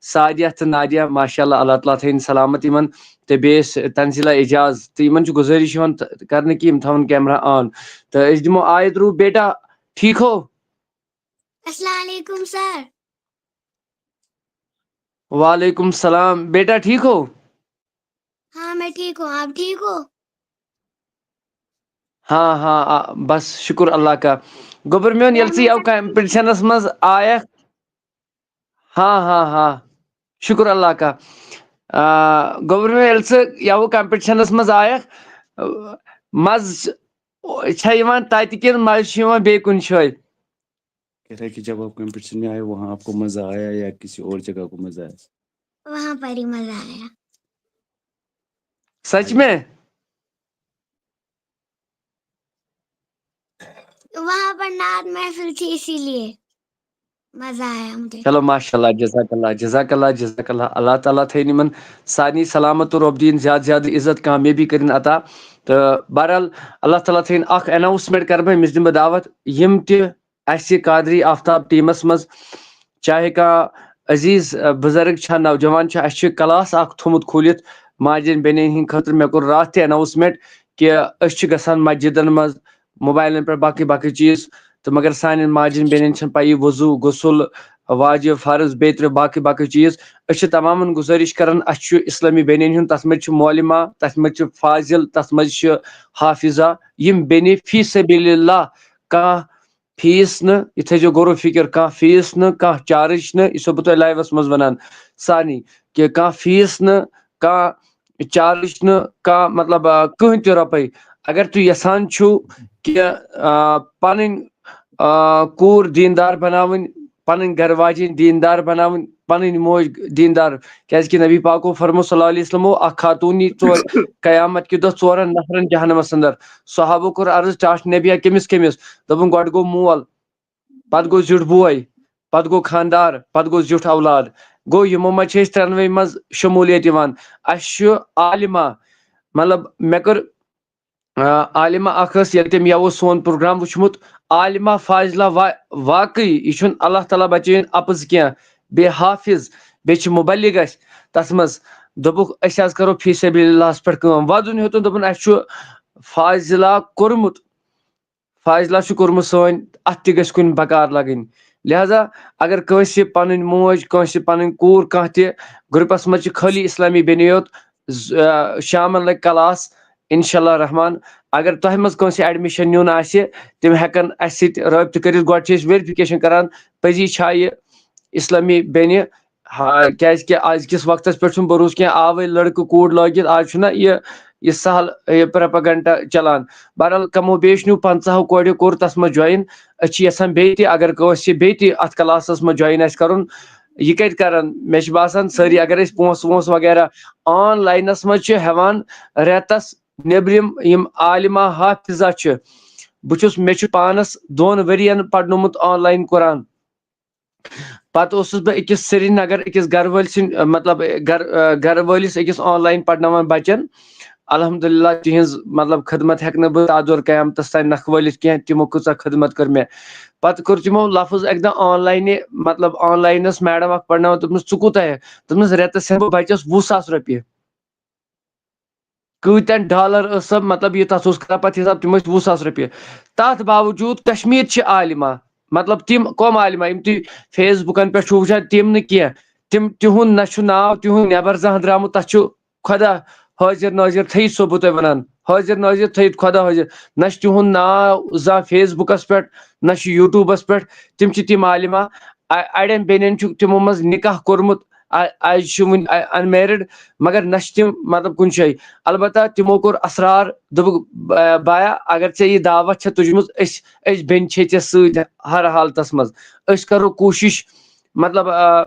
سعدیہ تہٕ نادیہ، ماشاءاللہ، اللہ تعالیٰ تھٲیِن سلامت یِمن، تہٕ بیٚیہِ ٲسۍ تنزیلہ اعجاز، تہٕ یِمن چھُ گُزٲرِش یِوان تہٕ کرنہٕ کہِ یِم تھاوَن کیمرہ آن۔ تہٕ أسۍ دِمو آیت روٗپ، بیٹا، ٹھیٖک ہو؟ السلام علیکم سر۔ وعلیکم السلام، بیٹا ٹھیک ہو؟ ہاں میں ٹھیک ہوں، آپ ٹھیک ہو؟ ہاں ہاں، آ، بس شکر اللہ کا۔ گوٚبُر میون، ییٚلہِ ژٕ یَوٕ کمپٹیشنس منٛز آیکھ، ہاں ہاں ہاں، شکر اللہ کا۔ آ، گوٚبُر میون، ییٚلہِ ژٕ یَوٕ کمپٹیشنس منٛز آیکھ، مزٕ چھا یِوان تتہِ کِنہٕ مزٕ چھُ یِوان بیٚیہِ کُنہِ جایہِ؟ کہہ رہا ہے کہ جب آپ کمپٹیشن میں آئے، وہاں آپ کو مزہ آیا یا کسی اور جگہ کو مزہ آیا؟ وہاں پر ہی مزہ آیا۔ سچ میں؟ وہاں پر نعت محفل تھی، اسی لیے مزہ آیا مجھے۔ چلو، ماشاء اللہ، جزاک اللہ، جزاک اللہ، جزاک اللہ۔ اللہ تعالیٰ تھٲیِن یِمن سارنٕے سلامت تہٕ رۄب دِیِن زیادٕ زیادٕ عزت، کامیٲبی کٔرِن عطا۔ تہٕ بہرحال، اللہ تعالیٰ تھٲیِن۔ اکھ اناؤنسمنٹ کرٕ بہٕ، أمِس دِمہٕ بہٕ دعوت۔ یِم تہِ اَسہِ قادری آفتاب ٹیٖمَس منٛز، چاہے کانٛہہ عزیٖز، آ، بُزرٕگ چھا، نوجوان چھا، اَسہِ چھُ کلاس اکھ تھوٚمُت کھوٗلِتھ ماجٮ۪ن بیٚنٮ۪ن ہِنٛدِ خٲطرٕ۔ مےٚ کوٚر راتھ تہِ اناؤنسمنٹ کہِ أسۍ چھِ گژھان مسجدن منٛز، موبایلن پٮ۪ٹھ، باقٕے باقٕے چیٖز، تہٕ مگر سانٮ۪ن ماجٮ۪ن بیٚنٮ۪ن چھَنہٕ پَیی وضوٗ، غسل، واجب، فرض، بیٚیہِ ترٛےٚ باقٕے باقٕے چیٖز۔ أسۍ چھِ تمامن گُزٲرِش کران، اَسہِ چھُ اِسلٲمی بیٚنٮ۪ن ہُنٛد، تَتھ منٛز چھِ معلمہ، تَتھ منٛز چھِ فاضل، تَتھ منٛز چھِ حافظہ، یِم بیٚنہِ فی سبیل اللہ، کانٛہہ فیٖس نہٕ، یہِ تھٲیزیو غور و فِکر، کانٛہہ فیٖس نہٕ، کانٛہہ چارج نہٕ، یہِ چھُسو بہٕ تۄہہِ لایوَس منٛز وَنان سارنٕے، کہِ کانٛہہ فیٖس نہٕ، کانٛہہ چارج نہٕ، کانٛہہ، مطلب، آ، کٕہٕنۍ تہِ رۄپَے۔ اگر تُہۍ یَژھان چھِو کہِ، آ، پَنٕنۍ، آ، کوٗر دیٖندار بَناوٕنۍ، پَنٕنۍ گَرٕ واجِنۍ دیٖندار بَناوٕنۍ، پنٕنۍ موج دیٖندار، کیازِ کہِ نبی پاکو فرمو صلی اللہ علیہ وسلمو، اکھ خاتوٗن یی ژور قیامت کہِ دۄہ ژورن نفرن جہنمس اندر۔ صحابو کوٚر عرض، ٹاٹھ نبیا، کٔمِس کٔمِس؟ دوٚپُن، گۄڈٕ گوٚو مول، پتہٕ گوٚو زیُٹھ بوے، پتہٕ گوٚو خاندار، پتہٕ گوٚو زیُٹھ اولاد۔ گوٚو یِمو منٛز چھِ أسۍ ترٛٮ۪نوَے منٛز شموٗلیت یِوان۔ اَسہِ چھُ عالمہ، مطلب مےٚ کٔر آ، عالمہ اکھ ٲس، ییٚلہِ تٔمۍ یَوٕ سون پروگرام وٕچھمُت، عالمہ فاضلہ وا-، واقعی یہِ چھُنہٕ اللہ تعالیٰ بچٲیِن اَپُز کینٛہہ، بیٚیہِ حافظ، بیٚیہِ چھِ مُبلِغ اَسہِ تَتھ منٛز۔ دوٚپُکھ، أسۍ حظ کَرو فی سبیل اللہَس پٮ۪ٹھ کٲم۔ وَدُن ہیوٚتُن، دوٚپُن، اَسہِ چھُ فاضلہ کوٚرمُت، فاضلہ چھُ کوٚرمُت سٲنۍ، اَتھ تہِ گژھِ کُنہِ بکار لَگٕنۍ۔ لہذا اگر کٲنٛسہِ پَنٕنۍ موج، کٲنٛسہِ پَنٕنۍ کوٗر، کانٛہہ تہِ گروپَس منٛز چھِ خٲلی اِسلامی بیٚنہِ یوت، ز-، آ، شامَن لَگہِ کلاس، انشاءاللہ رحمان۔ اگر تۄہہِ منٛز کٲنٛسہِ ایڈمیشن نیُن آسہِ، تِم ہٮ۪کن اَسہِ سۭتۍ رٲبطہٕ کٔرِتھ۔ گۄڈٕ چھِ أسۍ ویریفِکیشن کران، پٔزی چھا یہِ اِسلامی بیٚنہِ؟ ہا، کیازِ کہِ أزکِس وقتس پٮ۪ٹھ چھُنہٕ بروسہٕ کینٛہہ، آوے لڑکہٕ کوٗر لٲگِتھ، آز چھُنہ یہِ، یہِ سہل یہِ پروپیگنڈا چلان۔ بہرحال، کمو بیش نیوٗ، پنٛژاہو کورِ کوٚر تَتھ منٛز جوین۔ أسۍ چھِ یژھان بیٚیہِ تہِ، اگر کٲنٛسہِ بیٚیہِ تہِ اَتھ کلاسس منٛز جوین آسہِ کرُن، یہِ کَتہِ کرن؟ مےٚ چھُ باسان، سٲری، اگر أسۍ پونٛسہٕ وونٛسہٕ وغیرہ آن لاینس منٛز چھِ ہٮ۪وان رٮ۪تس نیبرِم یِم عالمہ حافظہ چھِ، بہٕ چھُس، مےٚ چھُ پانس دۄن ؤرین پرنومُت آن لاین قرآن۔ پتہٕ اوسُس بہٕ أکِس سرینگر أکِس گرٕ وٲلۍ سٕنٛدۍ، مطلب، گرٕ، گرٕ وٲلِس أکِس آن لاین پرناوان بچن۔ الحمدللہ، تِہنٛز، مطلب، خدمت ہٮ۪کہٕ نہٕ بہٕ تادور قیامتس تام نکھٕ وٲلِتھ کینٛہہ، تِمو کۭژاہ خدمت کٔر مےٚ۔ پتہٕ کوٚر تِمو لفظ اکہِ دۄہ آن لاینہِ، مطلب، آن لاینس میڈم اکھ پرناوان، دوٚپمس، "ژٕ کوٗتاہ ہٮ۪کھ؟" دوٚپمس، "رٮ۪تس ہٮ۪مہٕ بہٕ بچس وُہ ساس رۄپیہِ۔" کۭتٮ۪ن ڈالر ٲس سۄ، مطلب، یہِ تَتھ اوس کران پَتہٕ حِساب، تِم ٲسۍ وُہ ساس رۄپیہِ۔ تَتھ باوجوٗد کشمیٖر چھِ عالمہ، مطلب، تِم کۄم عالمہ، یِم تُہۍ فیس بُکَن پٮ۪ٹھ چھِو وٕچھان، تِم نہٕ کینٛہہ۔ تِم، تِہُنٛد نہ چھُ ناو تِہُنٛد نٮ۪بر زانٛہہ درٛامُت، تَتھ چھُ خۄدا حٲضِر نٲضِر تھٲیِتھ، سو بہٕ تۄہہِ وَنان، حٲضِر نٲضِر تھٲیِتھ خۄدا حٲضِر۔ نہ چھُ تِہُنٛد ناو زانٛہہ فیس بُکَس پٮ۪ٹھ، نہ چھُ یوٗٹیوٗبَس پٮ۪ٹھ۔ تِم چھِ تِم عالمہ، اَ-، اَڑٮ۪ن بیٚنٮ۪ن چھُ تِمو منٛز نِکاح کوٚرمُت، اَ-، اَجہِ چھِ وٕنہِ اَ-، unmarried، مگر نہ چھِ تِم، مطلب، کُنہِ جایہِ۔ البتہ تِمو کوٚر اصرار، دوٚپُکھ، "با-، بایا، اگر ژےٚ یہِ دعوت چھےٚ تُجمٕژ، أسۍ، أسۍ بیٚنہِ چھے ژےٚ سۭتۍ ہر حالتس منٛز۔ أسۍ کرو کوٗشش، مطلب، آ، آ،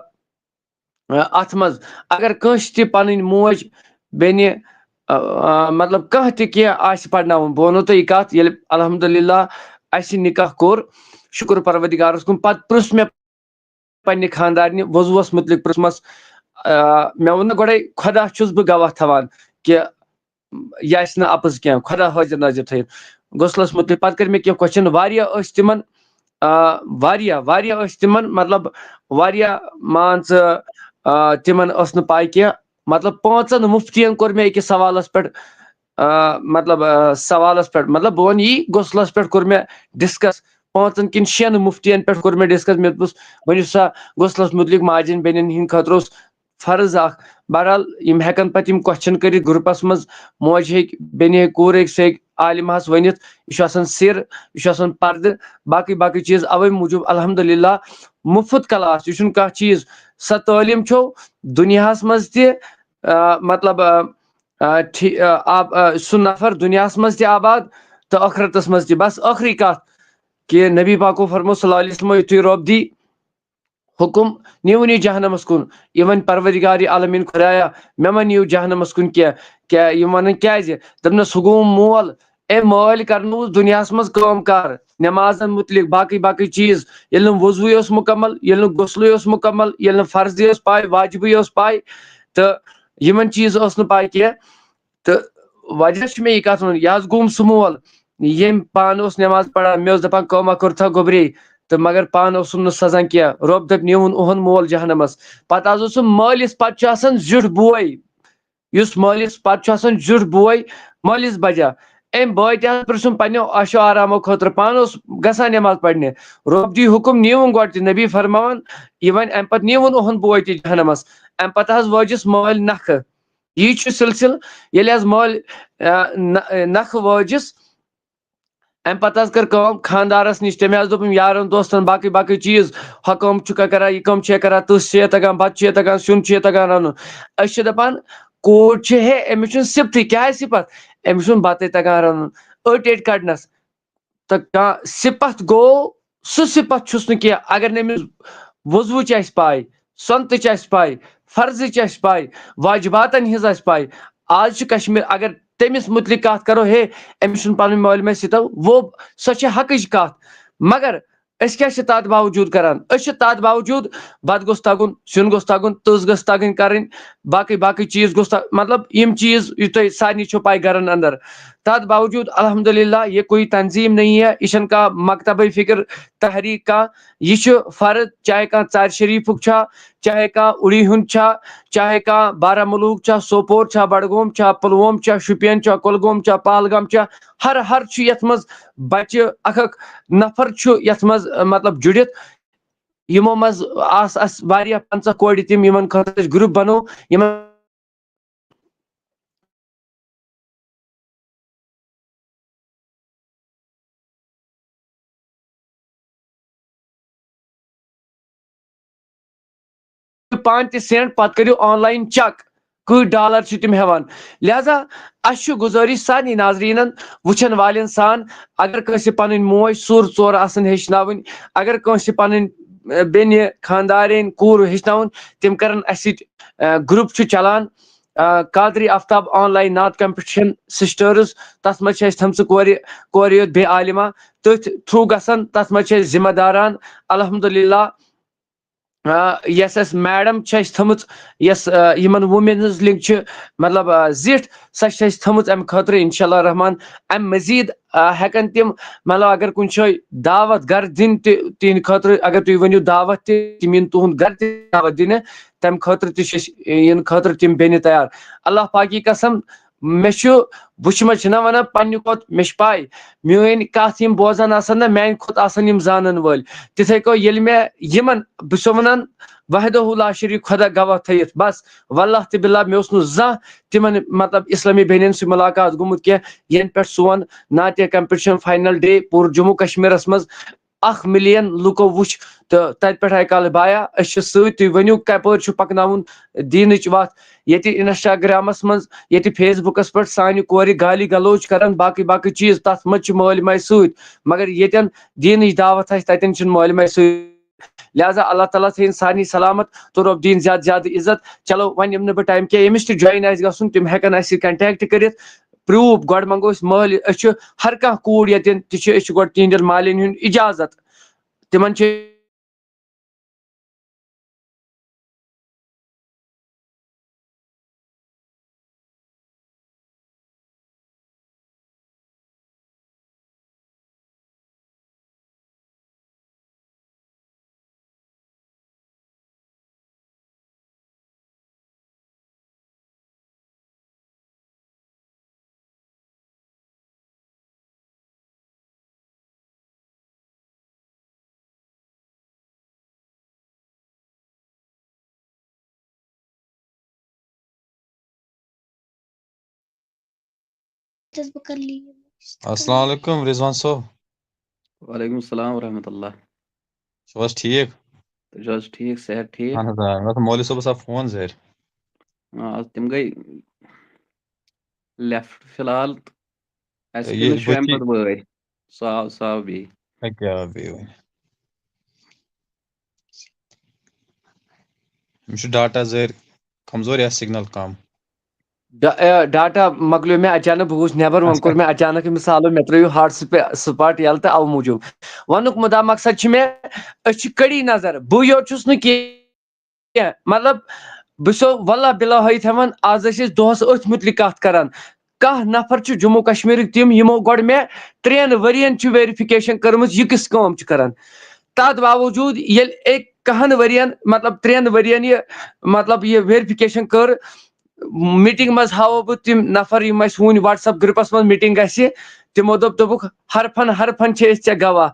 اتھ منٛز اگر کٲنٛسہِ تہِ پنٕنۍ موج بیٚنہِ، آ، آ، مطلب، کانٛہہ تہِ کینٛہہ آسہِ پرناوُن۔" بہٕ ونو تۄہہِ یہِ کتھ، ییٚلہِ الحمدللہ اسہِ نکاح کوٚر، شُکر پروردگارس کُن، پتہٕ پرُژھ مےٚ پننہِ خاندارنہِ وضوٗوس مُتعلق پرژھمس۔ آ، مےٚ ووٚن نہٕ گۄڈے، خۄدا چھُس بہٕ گواہ تھاوان کہِ یہِ آسہِ نہٕ اپُز کینٛہہ، خۄدا حٲضِر نٲضِر تھٲیِتھ۔ غسلس مُتعلق پتہٕ کٔرۍ مےٚ کینٛہہ کوسچن، واریاہ ٲسۍ تِمن، آ، واریاہ، واریاہ ٲسۍ تِمن، مطلب، واریاہ، مان ژٕ، آ، تِمن ٲس نہٕ پاے کینٛہہ۔ مطلب، پانٛژن مُفتین کوٚر مےٚ أکِس سوالس پٮ۪ٹھ، آ، مطلب، آ، سوالس پٮ۪ٹھ، مطلب، بہٕ ونہٕ یی، غسلس پٮ۪ٹھ کوٚر مےٚ ڈسکس، پانٛژن کِنہٕ شٮ۪ن مُفتین پٮ۪ٹھ کوٚر مےٚ ڈسکس۔ مےٚ دوٚپُس، ؤنِو سا، غسلس مُتعلق ماجن بیٚنٮ۪ن ہِنٛدِ خٲطرٕ اوس فرض اکھ۔ بہرحال، یِم ہٮ۪کن پتہٕ یِم کوسچن کٔرِتھ گروپس منٛز، موج ہیٚکہِ، بیٚنہِ ہیٚکہِ، کوٗر ہیٚکہِ، سُہ ہیٚکہِ عالمہس ؤنِتھ۔ یہِ چھُ آسان سِر، یہِ چھُ آسان پردٕ، باقٕے باقٕے چیٖز۔ اوے موٗجوٗب الحمدللہ مُفت کلاس، یہِ چھُنہٕ کانٛہہ چیٖز۔ سۄ تعلیٖم چھو دُنیاہس منٛز تہِ، آ، مطلب، آ، آ، ٹھی-، آ، آب-، آ، سُہ نفر دُنیاہس منٛز تہِ آباد تہٕ ٲخرتس منٛز تہِ۔ بس ٲخری کتھ کہِ نبی پاکو فرمو صلی اللہ علیہ وسلمو، یُتھُے رۄب دی حُکُم، "نیٖوُن یہِ جہنمس کُن"، یہِ وَنہِ پروردگار عالمیٖن، "خۄدایا، مےٚ مہ نِیِو جہنمس کُن کینٛہہ"۔ کیٛاہ یِم وَنان کیٛازِ؟ دوٚپنَس، "ہُہ گوٚو مول، أمۍ مٲلۍ کرنووُس دُنیاہس منٛز کٲم کار، نٮ۪مازن مُتعلق، باقٕے باقٕے چیٖز، ییٚلہِ نہٕ وضوٗے اوس مُکمل، ییٚلہِ نہٕ غسلٕے اوس مُکمل، ییٚلہِ نہٕ فرضٕے اوس پاے، واجبٕے اوس پاے، تہٕ یِمن چیٖز ٲس نہٕ پاے کینٛہہ۔" تہٕ وجہ چھُ مےٚ یہِ کتھ وَنُن، یہِ حظ گوٚوُم سُہ مول، ییٚمۍ پانہٕ اوس نٮ۪ماز پران، مےٚ اوس دپان، "کٲمہ کٔرتھا گوٚبرے"، تہٕ مگر پانہٕ اوسُم نہٕ سَزان کینٛہہ۔ رۄب دَپہِ، "نیٖوُن اُہُنٛد مول جہنمس"۔ پتہٕ حظ اوس سُہ مٲلِس، پتہٕ چھُ آسان زیُٹھ بوے، یُس مٲلِس پتہٕ چھُ آسان زیُٹھ بوے، مٲلِس بجا۔ أمۍ بٲے تہِ حظ پرٛژھُم پننیو عشو آرامو خٲطرٕ، پانہٕ اوس گژھان نٮ۪ماز پرنہِ۔ رۄب دی حُکُم، نیٖوُن گۄڈٕ تہِ، نبی فرماوان، یہِ وۄنۍ امہِ پتہٕ نیٖوُن اُہُنٛد بوے تہِ جہنمس۔ امہِ پتہٕ حظ وٲجِس مٲلۍ نکھٕ۔ یی چھُ سلسلہٕ، ییٚلہِ حظ مٲلۍ، آ، نہ-، نکھٕ وٲجِس، امہِ پتہٕ حظ کٔر کٲم، خانٛدارس نِش، تٔمۍ حظ دوٚپُن یارن دوستن، باقٕے باقٕے چیٖز، ہۄ کٲم چھُکھا کران، یہِ کٲم چھے کران، تٕژھ چھے تگان، بتہٕ چھے تگان، سیُن چھے تگان رنُن۔ أسۍ چھِ دپان، کوٗر چھِ ہے، أمِس چھُنہٕ صفتٕے، کیٛاہ آسہِ صفت؟ أمِس چھُنہٕ بتٕے تگان رنُن، أٹۍ أٹۍ کڑنس۔ تہٕ کانٛہہ صفت گوٚو، سُہ صفت چھُس نہٕ کینٛہہ۔ اگر نہٕ أمِس وضوٗچ آسہِ پاے، سۄنتٕچ آسہِ پاے، فرضٕچ آسہِ پاے، واجباتن ہٕنٛز آسہِ پاے۔ آز چھُ کشمیر، اگر تٔمِس مُتعلِق کتھ کرو، ہے، أمِس چھُنہٕ پنٕنۍ مٲلۍ ماجہِ سۭتۍ، وہ، سۄ چھِ حقٕچ کتھ۔ مگر أسۍ کیٛاہ چھِ تَتھ باوجوٗد کران؟ أسۍ چھِ تَتھ باوجوٗد، بَتہٕ گوٚژھ تَگُن، سیُن گوٚژھ تَگُن، تٔژ گٔژھ تَگٕنۍ کَرٕنۍ، باقٕے باقٕے چیٖز گوٚژھ تَ-، مطلب، یِم چیٖز یہِ تۄہہِ سارنٕے چھو پَے گرَن اندر۔ تَتھ باوجوٗد، الحمدللہ، یہ کوئی تنظیم نہیں ہے، یہِ چھَنہٕ کانٛہہ مکتبے فکر، تحریک کانٛہہ۔ یہِ چھُ فرض، چاہے کانٛہہ ژارِ شریٖفُک چھا، چاہے کانٛہہ اُڑی ہُنٛد چھا، چاہے کانٛہہ بارہمولہُک چھا، سوپور چھا، بڈگوم چھا، پلووم چھا، شُپین چھا، کۄلگوم چھا، پہلگام چھا، ہر ہر چھُ یَتھ منٛز بچہِ اکھ اکھ نفر چھُ یَتھ منٛز، مطلب، جُڑِتھ۔ یِمو منٛز آس اَسہِ واریاہ پنٛژاہ کورِ تِم، یِمن خٲطرٕ أسۍ گروپ بنوو، یِمن پانہٕ تہِ سینڈ، پتہٕ کٔرِو آن لاین چیک کۭتۍ ڈالر چھِ تِم ہٮ۪وان۔ لہذا اَسہِ چھُ گُزٲرِش سارنٕے ناظریٖنن، وٕچھن والٮ۪ن سان، اگر کٲنٛسہِ پنٕنۍ موج سُر ژور آسن ہیٚچھناوٕنۍ، اگر کٲنٛسہِ پنٕنۍ، اَ، بیٚنہِ، خانٛدارِنۍ، کوٗر ہیٚچھناوُن، تِم کرن اَسہِ سۭتۍ، اَ، گروپ چھُ چلان، اَ، قادری آفتاب آن لاین نعت کمپٹیشن سسٹرز، تتھ منٛز چھِ اَسہِ تھٲمژٕ کورِ، کورِ یوت بے عالمہ، تٔتھۍ تھرو گژھن، تتھ منٛز چھِ أسۍ ذمہ داران، الحمدللہ۔ آ، یۄس اَسہِ میڈم چھِ اَسہِ تھٲمٕژ، یۄس، آ، یِمن وومینز ونگ چھِ، مطلب، آ، زِٹھ، سۄ چھِ اَسہِ تھٲمٕژ اَمہِ خٲطرٕ، انشاءاللہ الرحمن۔ اَمہِ مزید، آ، ہٮ۪کن تِم، مطلب، اگر کُنہِ جایہِ دعوت گرٕ دِنۍ تہِ تِہنٛدِ خٲطرٕ، اگر تُہۍ ؤنِو دعوت تہِ، تِم یِن تُہُنٛد گرٕ تہِ دعوت دِنہِ، تَمہِ خٲطرٕ تہِ چھِ أسۍ یِنہٕ خٲطرٕ تِم بیٚنہِ تیار۔ اللہ پاکی قسم، مےٚ چھُ، وٕچھ، مےٚ چھِنہ وَنان پنٛنہِ کھۄتہٕ، مےٚ چھِ پَے، میٛٲنۍ کَتھ یِم بوزان آسَن نہ، میٛانہِ کھۄتہٕ آسَن یِم زانَن وٲلۍ۔ تِتھَے کٔنۍ ییٚلہِ مےٚ یِمَن، بہٕ چھُسو وَنان، وحدہ لا شریٖک خۄدا گواہ تھٲیِتھ، بَس، واللہ تہٕ باللہ، مےٚ اوس نہٕ زانٛہہ تِمَن، مطلب، اِسلٲمی بیٚنٮ۪ن سۭتۍ مُلاقات گوٚمُت کینٛہہ، یَنہٕ پٮ۪ٹھ سون نعتیہ کمپٹیشن فاینل ڈے پوٗرٕ جموں کشمیٖرَس منٛز اکھ ملین لُکو وُچھ، تہٕ تتہِ پٮ۪ٹھ آیہِ کالہٕ، بایا، أسۍ چھِ سۭتۍ، تُہۍ ؤنِو کپٲرۍ چھُ پکناوُن دیٖنٕچ وتھ۔ ییٚتہِ انسٹاگرامس منٛز، ییٚتہِ فیس بُکس پٮ۪ٹھ سانہِ کورِ گالی گلوچ کران، باقٕے باقٕے چیٖز، تتھ منٛز چھِ مٲلۍ ماجہِ سۭتۍ، مگر ییٚتٮ۪ن دیٖنٕچ دعوت آسہِ، تتٮ۪ن چھِنہٕ مٲلۍ ماجہِ سۭتۍ۔ لہذا اللہ تعالیٰ تھٲیِن سارنٕے سلامت تہٕ رۄب دِیِن زیادٕ زیادٕ عزت۔ چلو، وۄنۍ یِم نہٕ بہٕ ٹایم کینٛہہ، ییٚمِس تہِ جوین آسہِ گژھُن، تِم ہٮ۪کن اَسہِ سۭتۍ کنٹیکٹ کٔرِتھ۔ پروٗف گۄڈٕ منٛگو أسۍ مٲلۍ، أسۍ چھِ ہر کانٛہہ کوٗر ییٚتٮ۪ن تہِ چھِ، أسۍ چھِ گۄڈٕ تِہنٛدٮ۪ن مالٮ۪ن ہُنٛد اجازت۔ تِمن چھِ السلام علیکم رضوان صٲب۔ وعلیکم السلام ورحمۃ اللہ۔ چھِو حظ ٹھیٖک؟ تُہۍ چھِو حظ ٹھیٖک، صحت ٹھیٖک؟ اہن حظ، آ، مےٚ دوٚپ مولوی صٲبَس آو فون زہرۍ۔ آ، تِم گٔے لیفٹ فی الحال، تہٕ اَسہِ یہِ پیٚو نہٕ شامہِ بٔچی پَتہٕ وٲرۍ۔ سُہ آو، سُہ آو بیٚیہِ۔ اَدٕ کیٛاہ آو بیٚیہِ وۄنۍ؟ أمِس چھُ ڈاٹا زہرۍ کمزور یا سگنل کم؟ ڈا-، اے، ڈاٹا مۄکلیو مےٚ اچانک، بہٕ گوس نٮ۪بر، وۄنۍ اچھا۔ کوٚر مےٚ اچانک مثالو، مےٚ ترٲیِو ہاٹ سپے-، سپاٹ یَلہٕ تہٕ اَوٕ موٗجوٗب۔ وَنُک مُدا مقصد چھُ مےٚ، أسۍ چھِ کٔڑی نظر، بٕے یوت چھُس نہٕ کینٛہہ، مطلب، بہٕ چھُسو واللہ باللہ ہٲیِتھ ہٮ۪وان، آز ٲسۍ أسۍ دۄہس أتھۍ مُتعلِق کتھ کران۔ کانٛہہ نفر چھُ جموں کشمیرٕکۍ تِم، یِمو گۄڈٕ مےٚ ترٛٮ۪ن ؤرین چھُ ویریفکیشن کٔرمٕژ، یہِ کِژھ کٲم چھِ کران۔ تتھ باوجوٗد ییٚلہِ أکۍ کہن ؤرین، مطلب، ترٛٮ۪ن ؤرین یہِ، مطلب، یہِ ویریفکیشن کٔر، میٹنگ منٛز ہاوو بہٕ تِم نفر، یِم اَسہِ وُنہِ WhatsApp گروپس منٛز میٹنگ گژھِ، تِمو دوٚپ، دوٚپُکھ، حرفن حرفن چھِ أسۍ ژےٚ گواہ،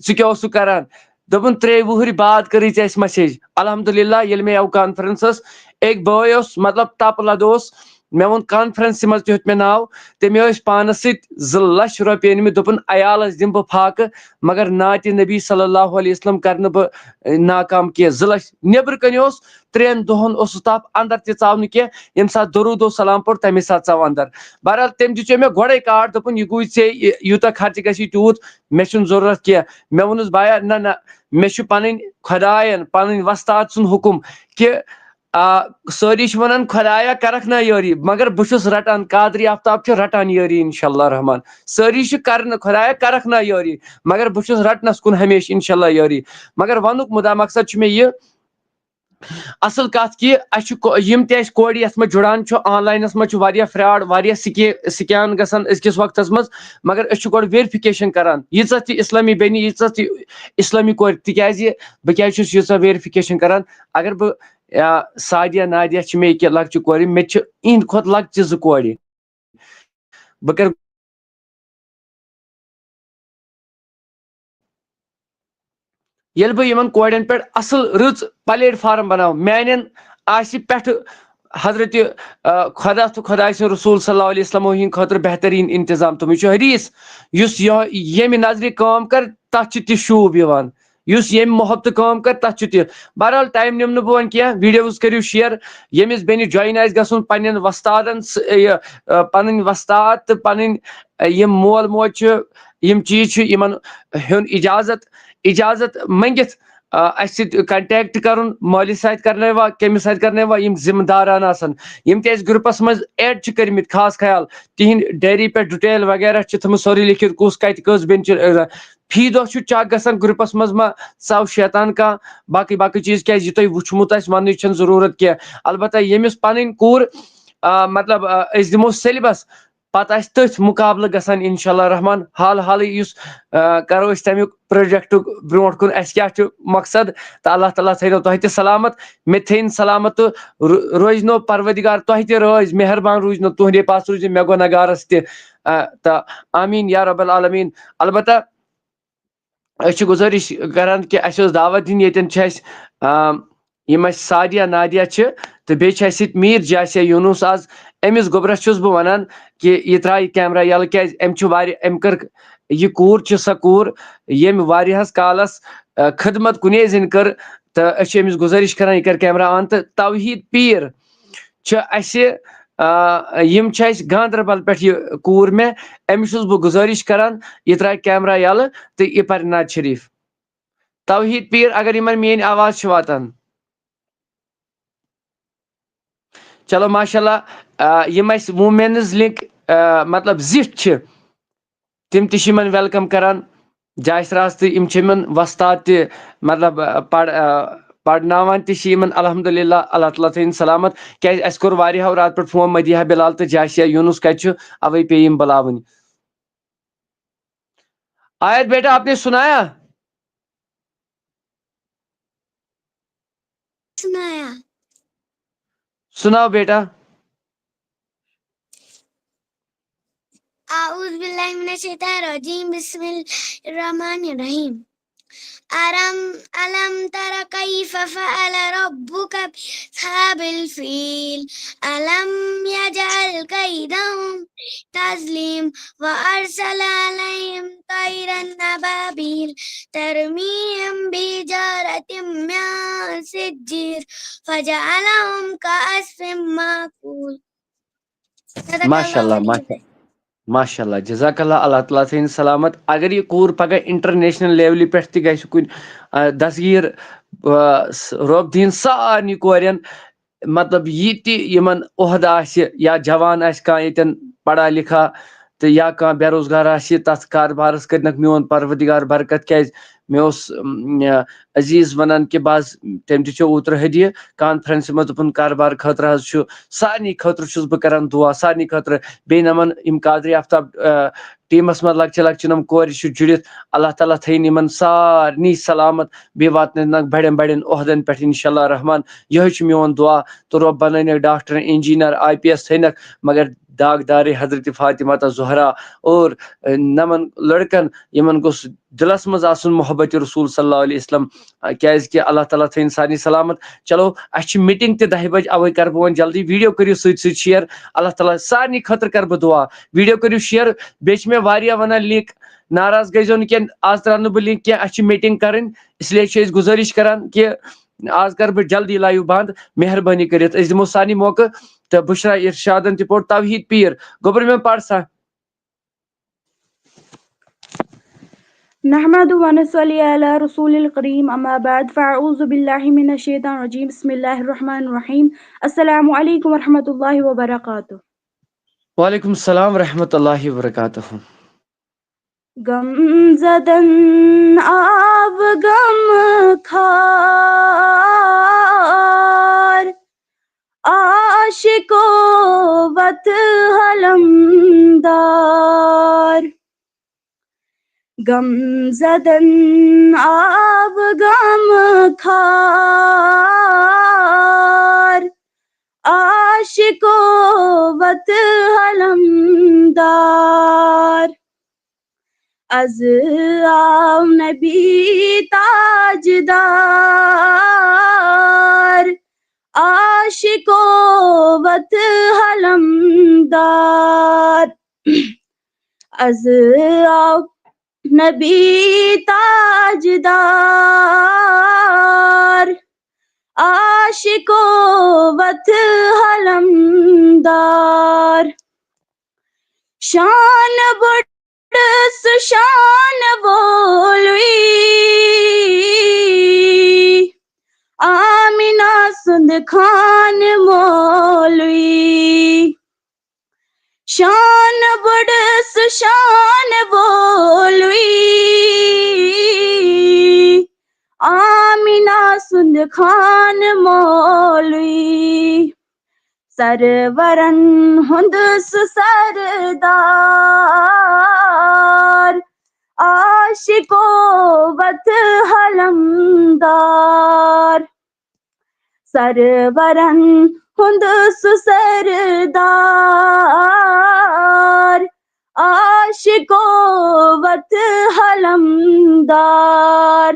ژٕ کیٛاہ اوسُکھ کران؟ دوٚپُن، ترٛیٚیہِ وُہٕرۍ بعد کٔرٕے ژےٚ اَسہِ مسیج۔ الحمدللہ، ییٚلہِ مےٚ یَوٕ کانفرنس ٲس، أکۍ بٲے اوس، مطلب، تپہٕ لدٕ اوس، مےٚ ووٚن کانفرنس منٛز تہِ ہیوٚت مےٚ ناو، تٔمۍ ٲسۍ پانس سۭتۍ زٕ لچھ رۄپیہِ أنمٕتۍ، دوٚپُن، عیالس دِمہٕ بہٕ فاقہٕ، مگر نعتِ نبی صلی اللہ علیہ وسلم کرنہٕ بہٕ، اے، ناکام کینٛہہ۔ زٕ لچھ نیٚبرٕ کنہِ اوس، ترٛٮ۪ن دۄہن اوسُس تپھ، اندر تہِ ژاو نہٕ کینٛہہ، ییٚمہِ ساتہٕ درود و سلام پوٚر، تمے ساتہٕ ژاو اندر۔ بہرحال، تٔمۍ دِژے مےٚ گۄڈے کارڈ، دوٚپُن، یہِ گوٚوُے ژےٚ، یہِ، یوٗتاہ خرچہٕ گژھی تیوٗت، مےٚ چھُنہٕ ضروٗرت کینٛہہ۔ مےٚ ووٚنُس، بایا، نہ، نہ، مےٚ چھُ پنٕنۍ خۄداین، پنٕنۍ وۄستاد سُنٛد حُکُم کہِ، آ، سٲری چھِ ونان، "خۄدایا، کرکھ نا یٲری؟" مگر بہٕ چھُس رٹان، قادری آفتاب چھُ رٹان یٲری، انشاءاللہ رحمان۔ سٲری چھِ کران، "خۄدایا، کرکھ نا یٲری؟" مگر بہٕ چھُس رٹنس کُن ہمیشہِ، انشاءاللہ، یٲری۔ مگر ونُک مُدا مقصد چھُ مےٚ یہِ، اصل کتھ کہِ اسہِ چھُ کو-، یِم تہِ اسہِ کورِ یتھ منٛز جُڑان چھُ، آن لاینس منٛز چھُ واریاہ فراڈ، واریاہ سکے-، سکیم گژھان أزکِس وقتس منٛز، مگر أسۍ چھِ گۄڈٕ ویریفکیشن کران، ییٖژاہ تہِ اسلامی بیٚنہِ، ییٖژاہ تہِ اسلامی کورِ، تِکیازِ بہٕ کیازِ چھُس ییٖژاہ ویریفکیشن کران؟ اگر بہٕ، یا، سعدیہ نادیہ چھِ مےٚ ییٚکیاہ لۄکچہِ کورِ، مےٚ تہِ چھِ اِہِنٛدِ کھۄتہٕ لۄکچہِ زٕ کورِ۔ بہٕ کرٕ ییٚلہِ بہٕ یِمن کورٮ۪ن پٮ۪ٹھ اصل رٕژ پلیٹ فارم بناوٕ، میانٮ۪ن آسہِ پٮ۪ٹھٕ حضرت، آ، خۄدا تہٕ خۄداے سٕنٛد رسول صلی اللہ علیہ وسلم ہٕنٛدِ خٲطرٕ بہتریٖن انتظام۔ تِمن چھُ حدیث، یُس یہِ، ییٚمہِ نظرِ کٲم کر، تتھ چھُ تہِ شوٗب یِوان، یُس ییٚمہِ محبتہٕ کٲم کر، تتھ چھُ تہِ۔ بہرحال، ٹایم نِمہٕ نہٕ بہٕ وۄنۍ کینٛہہ، ویڈیوز کٔرِو شیئر۔ ییٚمِس بیٚنہِ جوین آسہِ گژھُن پننٮ۪ن وۄستادن س-، یہِ، آ، پنٕنۍ وۄستاد تہٕ پنٕنۍ، آ، یِم مول موج چھِ، یِم چیٖز چھِ، یِمن ہیوٚن اجازت، اجازت منٛگِتھ، آ، اسہِ سۭتۍ کنٹیکٹ کرُن، مٲلِس سۭتۍ کرنٲیوا، کٔمِس سۭتۍ کرنٲیوا، یِم ذمہٕ داران آسن، یِم تہِ اسہِ گروپس منٛز ایڈ چھِ کٔرمٕتۍ، خاص خیال تِہنٛدۍ ڈیری پٮ۪ٹھ ڈیٹیل وغیرہ چھِ تھٲومٕژ سورُے لیکھِتھ، کُس کتہِ کٔژ بیٚنہِ چھِ، آ، فی دۄہ چھُ چیک گژھان گروپس منٛز ما ژاو شیطان کانٛہہ، باقٕے باقٕے چیٖز، کیازِ یہِ تۄہہِ وُچھمُت آسہِ، وننٕچ چھنہٕ ضروٗرت کینٛہہ۔ البتہ ییٚمِس پنٕنۍ کوٗر، آ، مطلب، آ، أسۍ دِمو سیلبس، پتہٕ آسہِ تٔتھۍ مُقابلہٕ گژھان، انشاءاللہ رحمان۔ حال حالٕے یُس، آ، کرو أسۍ تمیُک پروجیکٹُک برونٛٹھ کُن، اسہِ کیٛاہ چھُ مقصد، تہٕ اللہ تعالیٰ تھٲینو تۄہہِ تہِ سلامت، مےٚ تہِ تھٲیِن سلامت، تہٕ رو-، روزنو پروردگار تۄہہِ تہِ رٲضۍ، مہربان روٗزنو، تُہنٛدے پاس روٗزِو، مےٚ گۄناہ گارس تہِ، آ، تہٕ آمیٖن یا رب العالمین۔ البتہ أسۍ چھِ گُزٲرِش کران کہِ اَسہِ ٲس دعوت دِنۍ، ییٚتٮ۪ن چھِ اَسہِ، آم، یِم اَسہِ سعدیہ نادیہ چھِ، تہٕ بیٚیہِ چھِ اَسہِ ییٚتہِ میٖر جاسیہ یوٗنُس آز۔ أمِس گوٚبرَس چھُس بہٕ وَنان کہِ یہِ ترٛایہِ کیمرہ یَلہٕ، کیٛازِ أمۍ چھُ واریاہ، أمۍ کٔر، یہِ کوٗر چھِ سۄ کوٗر، ییٚمۍ واریاہَس کالَس، آ، خدمت کُنے زٔنۍ کٔر، تہٕ أسۍ چھِ أمِس گُزٲرِش کران، یہِ کَرِ کیمرہ آن۔ تہٕ توحیٖد پیٖر چھِ اَسہِ، آ، یِم چھِ اَسہِ گاندربل پٮ۪ٹھ یہِ کوٗر مےٚ، أمِس چھُس بہٕ گُزٲرِش کران، یہِ ترٛایہِ کیمرہ یَلہٕ تہٕ یہِ پَرِ نعت شریٖف۔ توحیٖد پیٖر، اگر یِمن میٲنۍ آواز چھِ واتان۔ چلو، ماشاءاللہ، آ، یِم اَسہِ ووٗمینز لِنک، آ، مطلب، زِٹھۍ چھِ، تِم تہِ چھِ یِمن ویلکم کران۔ جاسراز تہٕ یِم چھِ یِمن وۄستاد تہِ، مطلب، آ، پَر-، آ، پرناوان تہِ چھِ یِمن، الحمدللہ، اللہ تعالیٰ تھٲیِن سلامت۔ کیازِ اَسہِ کوٚر واریاہو راتہٕ پٮ۪ٹھ فون، مدیحہ بلال تہٕ جاسیہ یوٗنُس کَتہِ چھُ، اَوَے پیٚیہِ یِم بُلاوٕنۍ۔ آیت بیٹا، آپ نے سنایا؟ سنایا۔ سناؤ بیٹا۔ أعوذ باللہ من الشیطان الرجیم۔ بسم اللہ الرحمن الرحیم۔ ألم ألم تر كيف فعل ربك بأصحاب الفيل؟ ألم يجعل كيدهم تضليل وأرسل عليهم طيرا أبابيل ترميهم بحجارة من سجيل فجعلهم كعصف مأكول. صدق الله ماشاءاللہ، العظيم. ماشاء-، ماشاءاللہ، جزاک اللہ، اللہ تعالیٰ تھٲیِن سلامت۔ اگر یہِ کوٗر پگاہ انٹرنیشنل لیولہِ پٮ۪ٹھ تہِ گژھِ کُنہِ، آ، دستگیٖر، آ، س-، رۄب دِیِن سارنٕے کورٮ۪ن، مطلب، یہِ تہِ یِمن عہدٕ آسہِ یا جوان آسہِ کانٛہہ ییٚتٮ۪ن پڑھا لکھا تہٕ یا کانٛہہ بے روزگار آسہِ، تتھ کاربارس کٔرنکھ میون پروردگار برکت، کیازِ مےٚ اوس، اۭم، عزیز ونان کہِ بہٕ حظ، تٔمۍ تہِ چھُ اوترٕ ہدیہِ کانفرنسہِ منٛز دوٚپُن، کاربار خٲطرٕ حظ چھُ سارنٕے خٲطرٕ چھُس بہٕ کران دُعا، سارنٕے خٲطرٕ۔ بیٚیہِ نمن یِم قادری آفتاب، آ، ٹیمس منٛز لۄکچہِ لۄکچہِ نۄم کورِ چھِ جُڑِتھ، اللہ تعالیٰ تھٲیِن یِمن سارنٕے سلامت، بیٚیہِ واتنٲینکھ بڑٮ۪ن بڑٮ۪ن عہدن پٮ۪ٹھ انشاءاللہ رحمان۔ یِہوٚے چھُ میون دُعا۔ تہٕ رۄب بنٲینکھ doctor, engineer, I P S تھٲینکھ، مگر داغدارے حضرت فاطمہ تہٕ زہرا اور، آ، نمن لڑکن، یِمن گوٚژھ دِلس منٛز آسُن محبت رسول صلی اللہ علیہ وسلم، آ، کیازِ کہِ اللہ تعالیٰ تھٲیِن سارنٕے سلامت۔ چلو، اَسہِ چھِ میٖٹِنٛگ تہِ دَہہِ بجہِ، اَوَے کَرٕ بہٕ وۄنۍ جلدی۔ ویٖڈیو کٔرِو سۭتۍ سۭتۍ شِیَر۔ اللہ تعالیٰ سارنٕے خٲطرٕ کَرٕ بہٕ دُعا۔ ویٖڈیو کٔرِو شِیَر۔ بیٚیہِ چھِ مےٚ واریاہ وَنان لِنک، ناراض گٔژھۍزیو نہٕ کینٛہہ، آز ترٛاونہٕ بہٕ لِنک کینٛہہ۔ اَسہِ چھِ میٖٹِنٛگ کَرٕنۍ، اِسلیے چھِ أسۍ گُزٲرِش کَران کہِ آز کَرٕ بہٕ جلدی لایِو بنٛد۔ مہربٲنی کٔرِتھ، أسۍ دِمو سارنٕے موقعہٕ۔ تہٕ بُشرا اِرشادَن تہِ پوٚر توحیٖد پیٖر۔ گوٚبُر مےٚ پَر سا۔ نحمد ونصلي على رسول الكريم، أما بعد، فأعوذ بالله من الشيطان الرجيم، بسم الله الرحمن الرحيم. السلام عليكم ورحمة الله وبركاته. وعلیکم السلام ورحمۃ اللہ وبرکاتہ. غم زدن آب غم خار، عاشقو وت حلمدار. غم زدن آب غم خار، عاشقو وت حلمدار. از آو نبی تاجدار، عاشقو وت حلمدار. از آو نبی تاجدار، عاشقو وت حلمدار. شان بڑ سُہ شان وولوی، آمنہ سُنٛد خان مولوی. شان بڑ سُہ شان وولوی، آمنہ سُنٛد خان مولوی. سرورن ہُنٛد سُہ سردار، عاشقو وت حلمدار. سرورن ہُنٛد سُہ سردار، عاشقو وت حلمدار.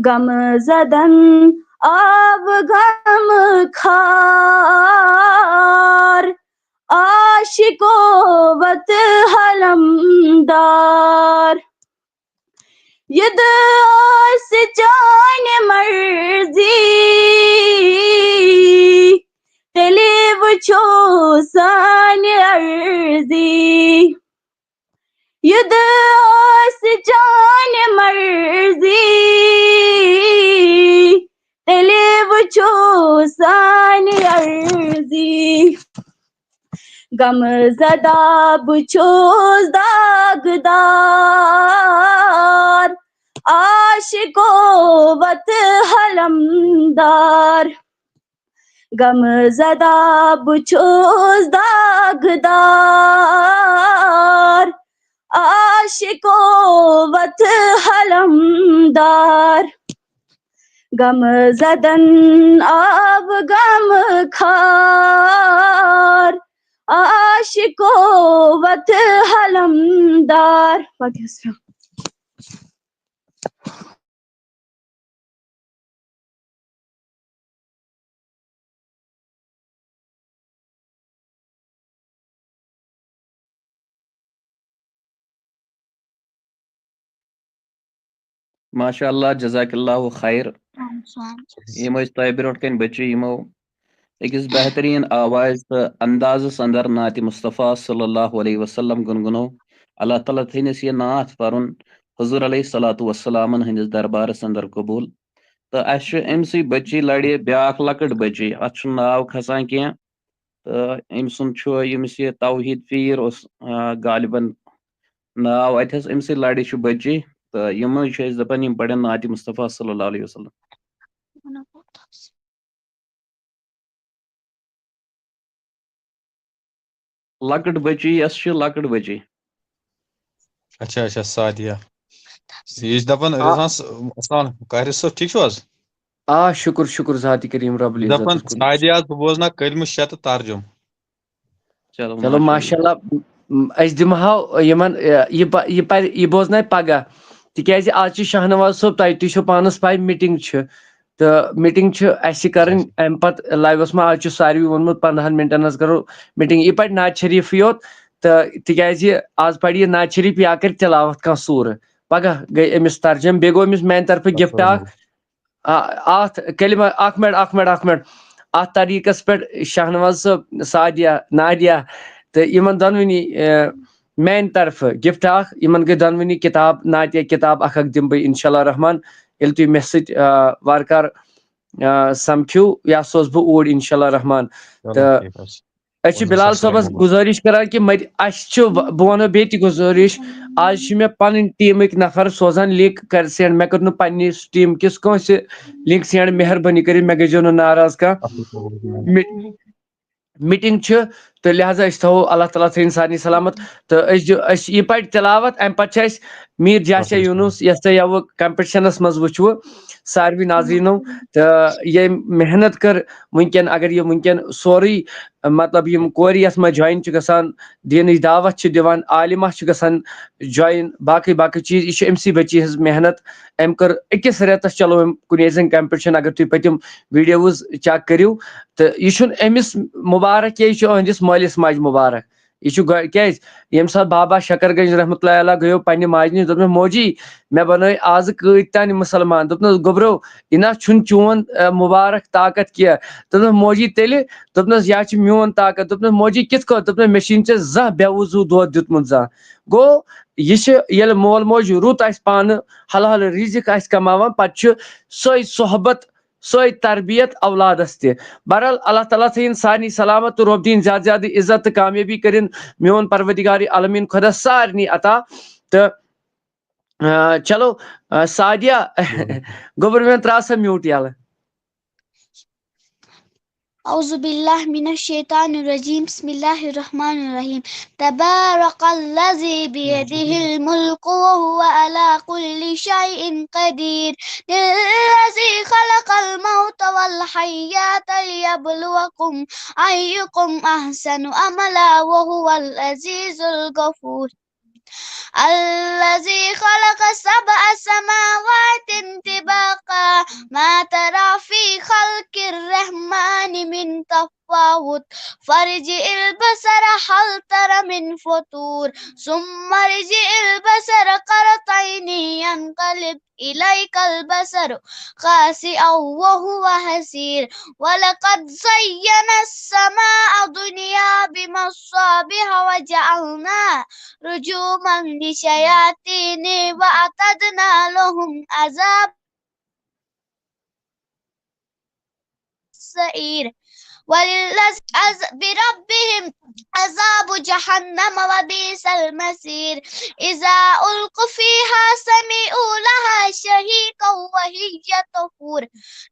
غم زدن آو غم خار، عاشقو وت حلمدار. یہِ دۄہ آسہِ چانہِ مرضی، تیٚلے وٕچھو سانہِ عرضی. یہِ دۄہ آسہِ چانہِ مرضی، تیٚلے وٕچھو سانہِ عرضی. غم زدہ بہٕ چھُس داغدار، عاشقو وت حلمدار. غم زدہ بہٕ چھُس داغدار، عاشقو وت حلمدار. غم زدن آو غم خار، عاشقو وت حلمدار. پتہٕ حظ چھُ ماشاء اللہ، جزاک اللہ خیر۔ یِم ٲسۍ تۄہہِ برونٛٹھ کنہِ بچی، یِمو أکِس بہتریٖن آوازِ تہٕ اندازس اندر نعتِ مصطفیٰ صلی اللہ علیہ وسلم گُنگُنو۔ اللہ تعالیٰ تھٲینس یہِ نعت پرُن حضور علیہ الصلوۃ والسلامن ہٕنٛدِس دربارس اندر قبول۔ تہٕ اسہِ چھُ أمۍ سٕے بچی لڑِ بیاکھ لۄکٕٹ بچی، اتھ چھُنہٕ ناو کھسان کینٛہہ۔ تہٕ أمۍ سُنٛد چھُ، ییٚمِس یہِ توحید پیٖر اوس، آ، غالباً ناو اتہِ حظ، أمۍ سٕے لڑِ چھُ بچی۔ تہٕ یِمے چھِ أسۍ دپان، یِم پرن نعتِ مصطفیٰ صلی اللہ علیہ وسلم۔ لۄکٕٹ بچی یۄس چھِ، لۄکٕٹ بچی۔ اچھا اچھا، سعدیہ۔ یہِ چھِ دپان، آ۔ رضوان صٲب، السلام علیکم، قاہرِ صٲب، ٹھیٖک چھِو حظ؟ آ، شُکُر، شُکُر ذاتِ کریٖم رب العزتس کُن۔ سعدیہ، بہٕ بوزناو کلمہٕ شےٚ تہٕ ترجُم۔ چلو، ماشاء اللہ۔ م، أسۍ دِمہو یِمن، ٲ، یہِ پ-، یہِ پرِ، یہِ بوزنایہِ پگاہ، تِکیازِ آز چھُ شاہنواز صٲب، تۄہہِ تہِ چھو پانس پاے، میٖٹِنگ چھِ، تہٕ میٖٹِنگ چھِ اَسہِ کَرٕنۍ اَمہِ پَتہٕ لایوَس منٛز۔ آز چھُ ساروی ووٚنمُت، پنٛدہَن مِنٹَن حظ کَرو میٖٹِنگ۔ یہِ پَرِ نعت شریٖفٕے یوت، تہٕ تِکیٛازِ آز پَرِ یہِ نعت شریٖف، یا کَرِ تِلاوت کانٛہہ سوٗرٕ۔ پَگاہ گٔے أمِس ترجمہٕ۔ بیٚیہِ گوٚو أمِس میٛانہِ طرفہٕ گفٹ اَکھ۔ آ، اَتھ کلمہ، اَکھ مِنٹ، اَکھ مِنٹ، اَکھ مِنٹ۔ اَتھ طریٖقَس پٮ۪ٹھ شاہنواز صٲب، سعدیہ، نادیہ تہٕ یِمَن دۄنوٕنی، اے، میانہِ طرفہٕ گفٹ اکھ، یِمن گٔے دۄنوٕنی کِتاب، نعتیہ کِتاب اکھ اکھ دِمہٕ بہٕ انشاء اللہ رحمان، ییٚلہِ تُہۍ مےٚ سۭتۍ، آ، وارٕ کارٕ، آ، سمکھِو، یا سوزٕ بہٕ اوٗرۍ انشاء اللہ رحمان۔ چلو، تہٕ ٹھیٖک حظ چھُ۔ أسۍ چھِ وعلیکم بِلال السلام صٲبس ورحمۃ اللہ۔ گُزٲرِش کران کہِ مےٚ تہِ، اَسہِ چھُ و-، بہٕ وَنو بیٚیہِ تہِ گُزٲرِش، آز چھِ مےٚ پنٕنۍ ٹیٖمٕکۍ نفر سوزان لِنک کر سینڈ، مےٚ کٔر نہٕ پننِس ٹیٖم کِس کٲنٛسہِ لِنک سینڈ، مہربٲنی کٔرِتھ مےٚ گٔژھزیو نہٕ ناراض کانٛہہ۔ اَصٕل پٲٹھۍ۔ مےٚ، میٖٹِنٛگ چھِ، تہٕ لہذا أسۍ تھاوو اللہ تعالیٰ تھٲیِن سارنٕے سلامت۔ تہٕ أسۍ دِ-، أسۍ یہِ پَرِ تِلاوت، اَمہِ پَتہٕ چھِ اَسہِ میٖر جاسیا اَصٕل۔ یوٗنُس، یَتھ تۄہہِ یَوٕ کمپِٹشنَس منٛز وٕچھوٕ ساروٕے ناظریٖنو، تہٕ ییٚمۍ محنت کٔر وٕنکٮ۪ن، اگر یہِ وٕنکٮ۪ن سورُے، مطلب، یِم کورِ یَتھ منٛز جویِن چھِ گژھان، دیٖنٕچ دعوت چھِ دِوان، عالمہ چھِ گژھان جویِن، باقٕے باقٕے چیٖز، یہِ چھِ أمۍ سٕے بٔچی ہٕنٛز محنت۔ أمۍ کٔر أکِس رٮ۪تَس، چلو، أمۍ کُنہِ زٔنۍ کمپِٹشن، اگر تُہۍ پٔتِم ویٖڈیوز چیک کٔرِو، تہٕ یہِ چھُنہٕ أمِس مُبارک کینٛہہ، یہِ چھُ أہٕنٛدِس مٲلِس ماجہِ مُبارک۔ یہِ چھُ گۄ-، کیٛازِ؟ ییٚمہِ ساتہٕ بابا شکر گنج رحمتہ اللہ علیہ گٔیو پننہِ ماجہِ نِش، دوٚپنَس، "موجی، مےٚ بنٲے آزٕ کۭتۍ تام مُسلمان۔" دوٚپنَس، "گوٚبرو، یہِ نہ چھُنہٕ چون، آ، مُبارک طاقت کینٛہہ۔" دوٚپنَس، "موجی تیٚلہِ؟" دوٚپنَس، "یا چھُ میون طاقت۔" دوٚپنَس، "موجی کِتھ کٲٹھۍ؟" دوٚپنَس، "مےٚ چھُنہٕ ژےٚ زانٛہہ بے وضوٗ دۄد دیُتمُت زانٛہہ۔" گوٚو، یہِ چھِ، ییٚلہِ مول موج رُت آسہِ پانہٕ، حلال رِزِق آسہِ کماوان، پتہٕ چھُ سۄے صحبت، سۄے تربیت اولادس تہِ۔ بہرحال، اللہ تعالیٰ تھٲیِن سارنٕے سلامت تہٕ رۄب دِیِن زیادٕ زیادٕ عزت تہٕ کامیٲبی کٔرِن میون پروردگار عالمیٖن خۄدا سارنٕے عطا۔ تہٕ، آ، چلو، آ، سعدیہ، گوٚبُر میون، ترٛاو سا میوٗٹ یَلہٕ۔ أعوذ باللہ من الشیطان الرجیم۔ بسم اللہ الرحمن الرحیم۔ تبارک الذی بیدہ الملک وهو علی کل شیء قدیر۔ الذی خلق الموت والحیات لیبلوکم ایکم احسن عملا وهو العزیز الغفور۔ الذي خلق سبع سماوات طباقا ما ترى في خلق الرحمن من تفاوت فارجع البصر هل ترى من فطور ثم ارجع البصر كرتين ينقلب إليك البصر خاسئا وهو حسير ولقد زينا السماء الدنيا بمصابيح وجعلناها رجوما للشياطين وأعتدنا لهم عذاب السعير وللذين بربهم عذاب جهنم وبئس المصير إذا ألقوا فيها سمعوا لها شهيقا وهي تفور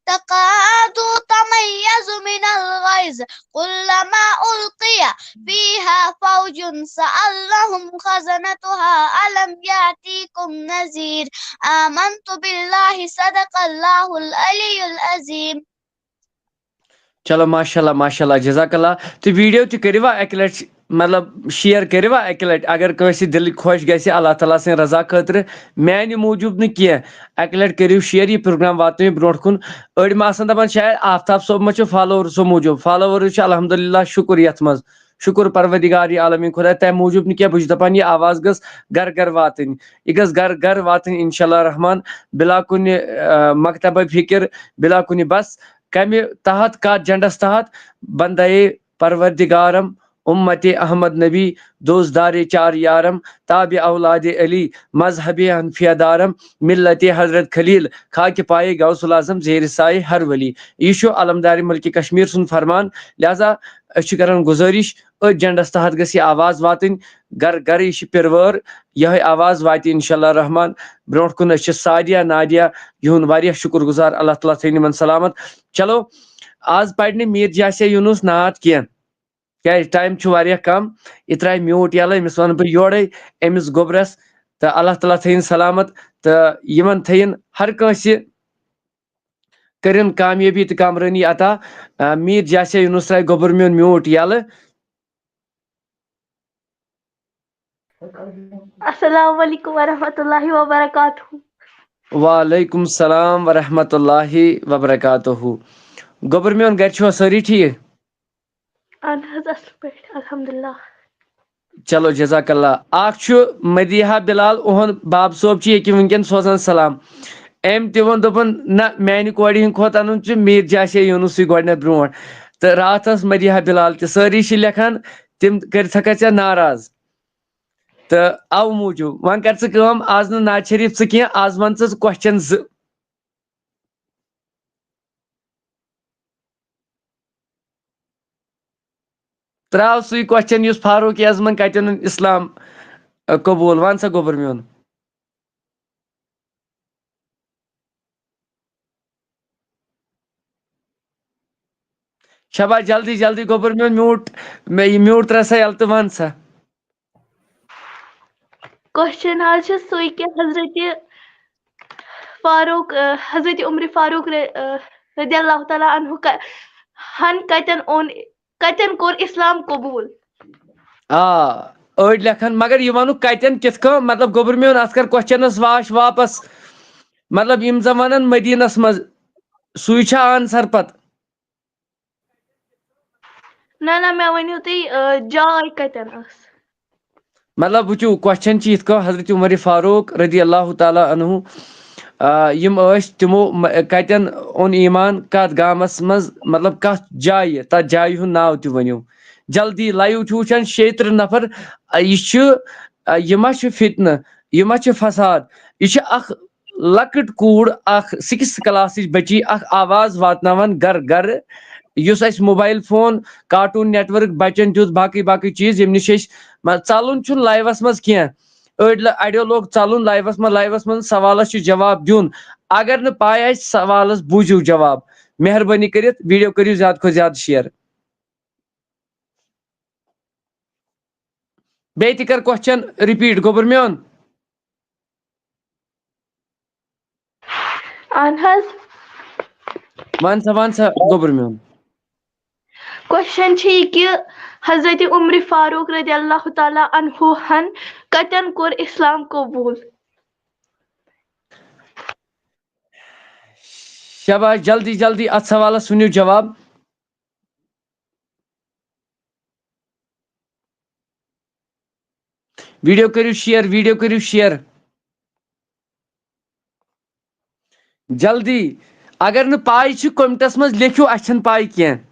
تكاد تميز من الغيظ كلما ألقي فيها فوج سألهم خزنتها ألم يأتكم نذير آمنت بالله صدق الله العلي العظيم چلو، ماشاء اللہ، ماشاء اللہ، جزاک اللہ۔ تُہۍ ویٖڈیو تہِ کٔرِوا اَکہِ لَٹہِ، مطلب، شیئر کٔرِوا اَکہِ لَٹہِ، اگر کٲنٛسہِ دِلٕکۍ خۄش گژھِ اللہ تعالیٰ سٕنٛدِ رضا خٲطرٕ، میٛانہِ موٗجوٗب نہٕ کینٛہہ، اَکہِ لَٹہِ کٔرِو شیئر، یہِ پروگرام واتنٲیِو برونٛٹھ کُن۔ أڑۍ ما آسَن دَپان، شاید آفتاب صٲب ما چھُ فالوورسو موٗجوٗب، فالوورٕز چھِ الحمدللہ، شُکُر یَتھ منٛز، شُکُر پروردگار یہِ عالمیٖن خۄداے، تَمہِ موٗجوٗب نہٕ کینٛہہ، بہٕ چھُس دَپان، یہِ آواز گٔژھ گَرٕ گَرٕ واتٕنۍ، یہِ گٔژھ گَرٕ گَرٕ واتٕنۍ، انشاء اللہ رحمان، بِلا کُنہِ، آ، مکتبہ فِکر، بِلا کُنہِ بس، کمہِ تحت، کتھ جنڈس تحت؟ بندے پروردگارم، امت احمد نبی، دوست دار چار یارم، تابع اولاد علی، مذہب حنفیہ دارم، ملت حضرت خلیل، خاک پائے غوث الاعظم، زیر سائے ہر ولی۔ یہِ چھُ علمدار ملک کشمیر سُنٛد فرمان۔ لہذا أسۍ چھِ کران گزٲرِش، أتھۍ جنڈس تحت گژھِ یہِ آواز واتٕنۍ گرٕ گرٕ۔ یہِ چھِ پِروٲر، یِہوٚے آواز واتہِ انشاء اللہ رحمان برونٛٹھ کُن۔ أسۍ چھِ سعدیہ نادیہ یِہُنٛد واریاہ شُکُر گُزار، اللہ تعالیٰ تھٲینۍ یِمن سلامت۔ چلو، آز پرِ نہٕ میٖر جاسیا یوٗنُس نعت کینٛہہ، کیٛازِ ٹایم چھُ واریاہ کم۔ یہِ ترٛایہِ میوٗٹ یَلہٕ، أمِس وَنہٕ بہٕ یورَے، أمِس گوٚبرَس، تہٕ اللہ تعالیٰ تھٲیِن سلامت، تہٕ یِمن تھٲیِن ہر کٲنٛسہِ کٔرِن کامیٲبی تہٕ کامرٲنی عطا۔ آ، میٖر جاسیا یوٗنُس ترٛایہِ گوٚبُر میون میوٗٹ یَلہٕ۔ السلام علیکم ورحمۃ اللہ وبرکاتہ۔ وعلیکم السلام ورحمۃ اللہ وبرکاتہ۔ گوٚبُر میون، گرِ چھِوا سٲری ٹھیٖک؟ اہن حظ، اصل پٲٹھۍ، الحمدللہ۔ چلو، جزاک اللہ۔ اکھ چھُ مدیحہ بلال، اُہُنٛد باب صٲب چھُ ییٚکیٛاہ وٕنکٮ۪ن سوزان سلام۔ أمۍ تہِ ووٚن، دوٚپُن، نہ، میانہِ کورِ ہٕنٛدِ کھۄتہٕ اَنُن ژٕ میٖر جاسے یوٗنُسٕے گۄڈٕنٮ۪تھ برونٛٹھ۔ تہٕ راتھس مدیحہ بلال تہِ، سٲری چھِ لیکھان، تِم کٔرِتھ ہٮ۪کھ ژےٚ ناراض۔ تہٕ اَوٕ موٗجوٗب وۄنۍ کر ژٕ کٲم، آز نہٕ ناز شریف ژٕ کینٛہہ، آز وَن ژٕ question زٕ۔ ترٛاو سُے question یُس فاروق اعظمن کَتٮ۪ن اوٚن اسلام، ٲ، قبوٗل؟ وَن سا گوٚبُر میون۔ شاباش، جلدی جلدی گوٚبُر میون، mute، مےٚ یہِ mute ترٛاو سا یَلہٕ تہٕ وَن سا۔ Question حظ چھُ سُے کہِ حضرت فاروق، ٲ، حضرت عمر فاروق ر-، ٲ، رضی اللہ تعالیٰ عنہ ک-، ہن کتٮ۪ن اوٚن، کتٮ۪ن کوٚر اسلام قبول؟ آ، أڑۍ لیکھن، مگر یہِ وَنُکھ کتٮ۪ن، کِتھ کٔنۍ؟ مطلب، گوٚبُر میون، اتھ کر questionس واش واپس۔ مطلب، یِم زن ونن مدینس منٛز، سُے چھا answer پتہٕ؟ نہ نہ، مےٚ ؤنِو تُہۍ، ٲ، جاے کتٮ۪ن ٲس؟ مطلب، وٕچھِو، question چھِ یِتھ کٔنۍ، حضرت عمر فاروق رضی اللہ تعالیٰ عنہ، آ، یِم ٲسۍ، تِمو م-، کتٮ۪ن اوٚن ایمان، کتھ گامس منٛز، مطلب، کتھ جایہِ، تتھ جایہِ ہُنٛد ناو تہِ ؤنِو۔ جلدی، live چھُ وٕچھان شیٚیہِ ترٕٛہ نفر۔ آ، یہِ چھُ، آ، یہِ ما چھُ فتنہٕ؟ یہِ ما چھُ فساد؟ یہِ چھُ اکھ لۄکٕٹ کوٗر، اکھ sixth classٕچ بچی، اکھ آواز واتناوان گرٕ گرٕ، یُس اسہِ mobile phone، Cartoon Network، بچن دیُت، باقٕے باقٕے چیٖز، یِم نِش أسۍ، مطلب، ژلُن چھُنہٕ liveس منٛز کینٛہہ۔ أڑۍ ل-، اڑیو لوگ ژلُن liveس منٛز، liveس منٛز سوالس چھُ جواب دیُن۔ اگر نہٕ پاے آسہِ سوالس، بوٗزِو جواب۔ مہربٲنی کٔرِتھ video کٔرِو زیادٕ کھۄتہٕ زیادٕ share۔ بیٚیہِ تہِ کر question repeat، گوٚبُر میون۔ اہن حظ۔ وَن سا، وَن سا، گوٚبُر میون۔ Question چھُ یہِ کہِ حضرت عمر فاروق رضی اللہ تعالیٰ عنہ ہن کتٮ۪ن کوٚر اسلام قبول؟ شاباش، جلدی جلدی اتھ سوالس ؤنِو جواب۔ Video کٔرِو share، video کٔرِو share۔ جلدی، اگر نہٕ پاے چھِ، commentس منٛز لیکھِو، اَسہِ چھَنہٕ پاے کینٛہہ۔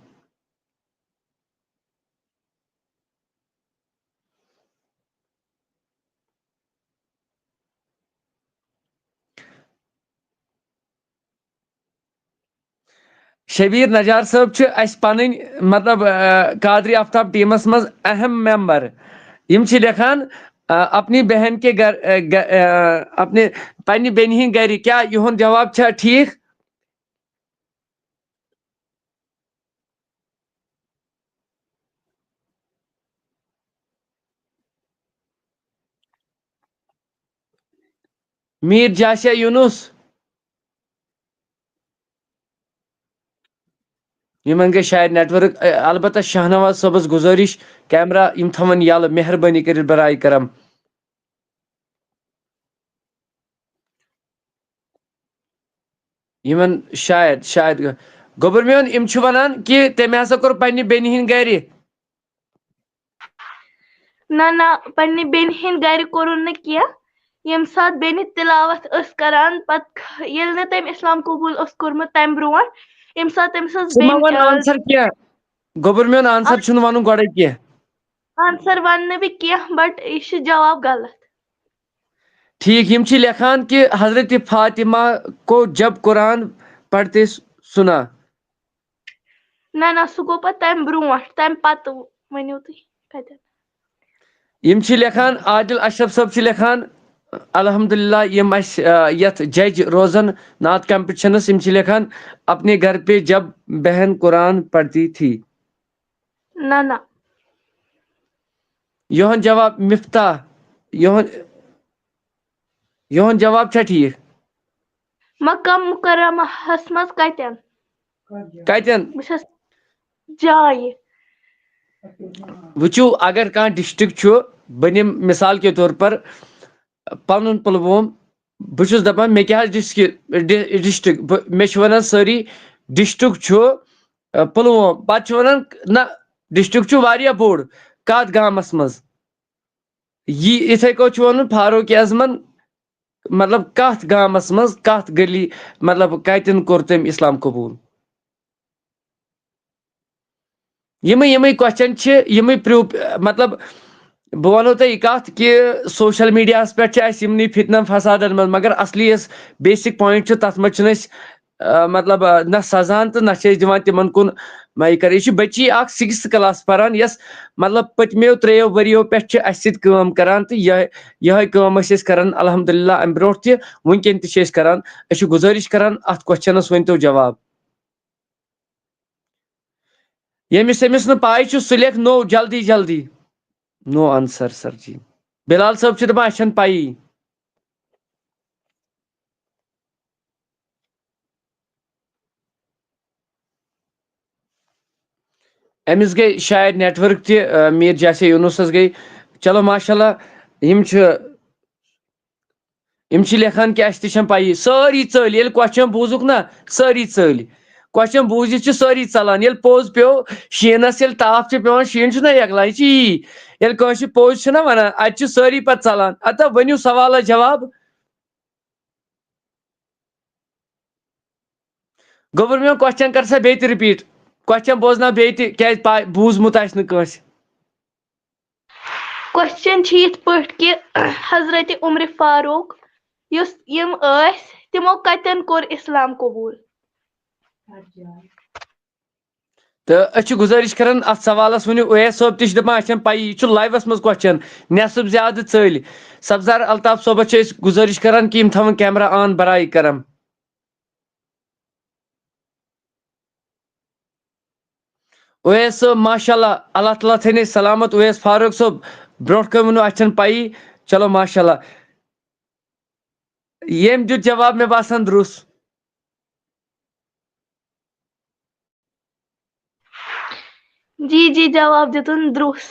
شبیر نجار صٲب چھِ اَسہِ پَنٕنۍ، مطلب، آ، قادری آفتاب teamس منٛز اہم member۔ یِم چھِ لیکھان، آ، اپنی بہن کے گھر، آ، گ-، آ، اپنے، پننہِ بیٚنہِ ہٕنٛدۍ گرِ۔ کیٛاہ یِہُنٛد جواب چھا ٹھیٖک؟ میٖر جاسیا یوٗنُس۔ یِمن گٔے شاید network، اے، البتہ شاہنواز صٲبس گُزٲرِش، camera یِم تھاوَن یَلہٕ، مہربٲنی کٔرِتھ، برائے کرم۔ یِمن شاید، شاید گوٚبُر میون، یِم چھِ وَنان کہِ تٔمۍ ہسا کوٚر پننہِ بیٚنہِ ہٕنٛدۍ گرِ۔ نہ نہ، پننہِ بیٚنہِ ہٕنٛدۍ گرِ کوٚرُن نہٕ کینٛہہ۔ ییٚمہِ ساتہٕ بیٚنہِ تلاوت ٲس کران، پتہٕ خ-، ییٚلہِ نہٕ تٔمۍ اسلام قبول اوس کوٚرمُت تمہِ برونٛٹھ، ییٚمہِ ساتہٕ تٔمِس ٲس ژٕ ما بیٚنہِ، وَن آ، answer کینٛہہ؟ گوٚبُر میون، answer چھُنہٕ وَنُن گۄڈَے کینٛہہ۔ answer وَنہٕ نہٕ بہٕ کینٛہہ، but یہِ چھُ جواب غلط۔ ٹھیٖک، یِم چھِ لیکھان کہِ حضرت فاطمہ کو جب قرآن پڑھتے سنا۔ نہ نہ، سُہ گوٚو پتہٕ تمہِ برونٛٹھ، تمہِ پتہٕ ؤنِو تُہۍ کتٮ۪ن۔ یِم چھِ لیکھان، عادل اشرف صٲب چھِ لیکھان، الحمدللہ، یِم اَسہِ، آ، یَتھ judge روزان نعت competitionس، یِم چھِ لیکھان، اپنے گھر پہ جب بہن قرآن پڑھتی تھی۔ نہ نہ۔ یِہُنٛد جواب مفتاح، یِہُنٛد، یِہُنٛد جواب چھا ٹھیٖک؟ مکہ مکرمہس منٛز کتٮ۪ن؟ کتٮ۪ن؟ بہٕ چھَس جایہِ۔ وٕچھِو، اگر کانٛہہ district چھُ، بہٕ نِمہٕ مثال کے طور پر پنُن پُلووم، بہٕ چھُس دپان، مےٚ کیٛاہ حظ district، ڈِ-، district، بہٕ، مےٚ چھِ ونان سٲری district چھُ، آ، پُلووم، پتہٕ چھِ ونان، نہ، district چھُ واریاہ بوٚڑ، کتھ گامس منٛز؟ یی اِتھے کٔنۍ چھُ ونُن فاروق اعظمن، مطلب، کتھ گامس منٛز، کتھ گلی، مطلب، کتٮ۪ن کوٚر تٔمۍ اسلام قبول؟ یِمے، یِمے question چھِ، یِمے پرٛو-، مطلب، بہٕ وَنو تۄہہِ یہِ کَتھ کہِ سوشل میٖڈیاہَس پٮ۪ٹھ چھِ اَسہِ یِمنٕے فِتنَن فسادَن منٛز، مگر اَصلی یۄس بیسِک پویِنٹ چھُ، تَتھ منٛز چھِنہٕ أسۍ، آ، مطلب، آ، نہ سَزان تہٕ نہ چھِ أسۍ دِوان تِمَن کُن۔ مَے کَر، یہِ چھِ بٔچی اَکھ سِکِستھ کلاس پَران، یۄس، مطلب، پٔتمیو ترٛیٚیو ؤرِیو پٮ۪ٹھ چھِ اَسہِ سۭتۍ کٲم کَران، تہٕ یِہوٚے، یِہوٚے کٲم ٲسۍ أسۍ کَران، الحمدللہ، اَمہِ برونٛٹھ تہِ، وٕنکٮ۪ن تہِ چھِ أسۍ کَران۔ أسۍ چھِ گُزٲرِش کَران، اَتھ کوسچنَس ؤنۍتو جواب۔ ییٚمِس، ییٚمِس نہٕ پَے چھُ، سُہ لیکھ نو، جلدی جلدی۔ نو آنسر، سر جی۔ بلال صٲب چھِ دَپان، اَسہِ چھَنہٕ پَیی۔ أمِس گٔے شاید نیٹورک تہِ، آ، میٖر جاسے یوٗنُسَس گٔے۔ چلو، ماشاءاللہ، یِم چھِ، یِم چھِ لیکھان کہِ اَسہِ تہِ چھَنہٕ پَیی۔ سٲری ژٔلۍ، ییٚلہِ کوسچن بوٗزُکھ نہ، سٲری ژٔلۍ۔ کوسچن بوٗزِتھ چھِ سٲری ژَلان۔ ییٚلہِ پوٚز پیوٚو، شیٖنَس ییٚلہِ تاپھ چھِ پٮ۪وان، شیٖن چھُنہ یَکلان، یہِ چھِ یی۔ ییٚلہِ کٲنٛسہِ پوٚز چھُنہ وَنان، اَتہِ چھِ سٲری پَتہٕ ژَلان۔ اَدٕ وَنِو سوالَس جواب۔ گوٚبُر میون، کوسچن کر سا بیٚیہِ تہِ رِپیٖٹ۔ کوسچن بوزناو بیٚیہِ تہِ، کیازِ پاے بوٗزمُت آسہِ نہٕ کٲنٛسہِ۔ کوسچن چھِ یِتھ پٲٹھۍ کہِ حضرت عمر فاروق یُس، یِم ٲسۍ، تِمو کتٮ۪ن کوٚر اسلام قبول؟ تہٕ أسۍ چھِ گُزٲرِش کران، اتھ سوالس ؤنِو، اویس صٲب تہِ چھِ دپان، اسہِ چھنہٕ پَیی، یہِ چھُ لایوَس منٛز کوسچن، نٮ۪صٕف زیادٕ ژٔلۍ۔ سبزار الطاف صٲبس چھِ أسۍ گُزٲرِش کران کہِ یِم تھاوَن کیمرہ آن، برائے کرم۔ اویس صٲب، ماشاء اللہ، اللہ تعالیٰ تھٲینَے سلامت۔ اویس فاروق صٲب، برونٛٹھ کَنہِ ووٚنوُ، اَسہِ چھَنہٕ پَیی۔ چلو، ماشاء اللہ۔ ییٚمۍ دیُت جواب، مےٚ باسان، درُس۔ جی، جی، جواب دیُتُن درُس۔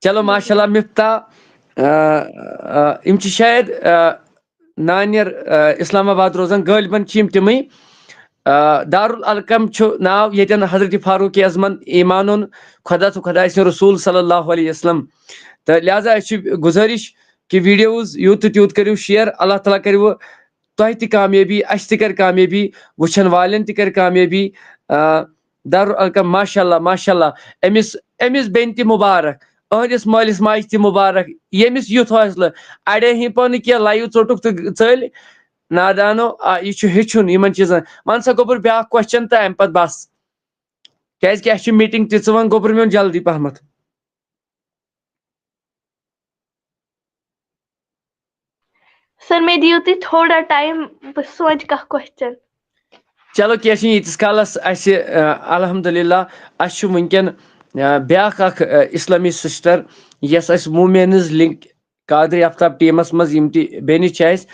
چلو، ماشاء اللہ، مفتاح۔ آ، آ، یِم چھِ شاید، آ، نانیر، آ، اسلام آباد روزان، غٲلباً چھِ یِم تِمٕے۔ آ، دارالارقم چھُ ناو ییٚتٮ۪ن حضرت فاروق اعظمن ایمان اوٚن خۄدا تہٕ خۄداے سٕنٛدِ رسول صلی اللہ علیہ وسلم۔ تہٕ لہذا أسۍ چھِ گُزٲرِش کہِ videos یوٗت تہٕ تیوٗت کٔرِو share۔ اللہ تعالیٰ کَرِ وۄنۍ تۄہہِ تہِ کامیٲبی، اَسہِ تہِ کَرِ کامیٲبی، وٕچھَن والٮ۪ن تہِ کَرِ کامیٲبی۔ آ، دارالارقم، ماشاء اللہ، ماشاء اللہ۔ أمِس، أمِس بیٚنہِ تہِ مُبارک، أہٕنٛدِس مٲلِس ماجہِ تہِ مُبارک، ییٚمِس یُتھ حوصلہٕ۔ اَڑے ہی پانہٕ کینٛہہ لایِو ژوٚٹُکھ تہٕ ژٔلۍ۔ نادانو، آ، یہِ چھُ ہیٚچھُن یِمَن چیٖزَن۔ وَن سا گوٚبُر بیٛاکھ کوسچن تہٕ اَمہِ پَتہٕ بَس۔ کیٛازِکہِ اَسہِ چھِ meeting تہِ، ژٕ وَن گوٚبُر میون جلدی پَہمَتھ۔ سر، مےٚ دِیِو تُہۍ تھوڑا ٹایم، بہٕ سونٛچہٕ کانٛہہ کوسچن۔ چلو، کینٛہہ چھُنہٕ، ییٖتِس کالَس اَسہِ، آ، الحمدللہ، اَسہِ چھُ وٕنکٮ۪ن، آ، بیٛاکھ اَکھ، آ، اِسلامی سِسٹَر، یۄس اَسہِ ووٗمینٕز لِنک قادری آفتاب ٹیٖمَس منٛز یِم تہِ بیٚنہِ چھِ اَسہِ،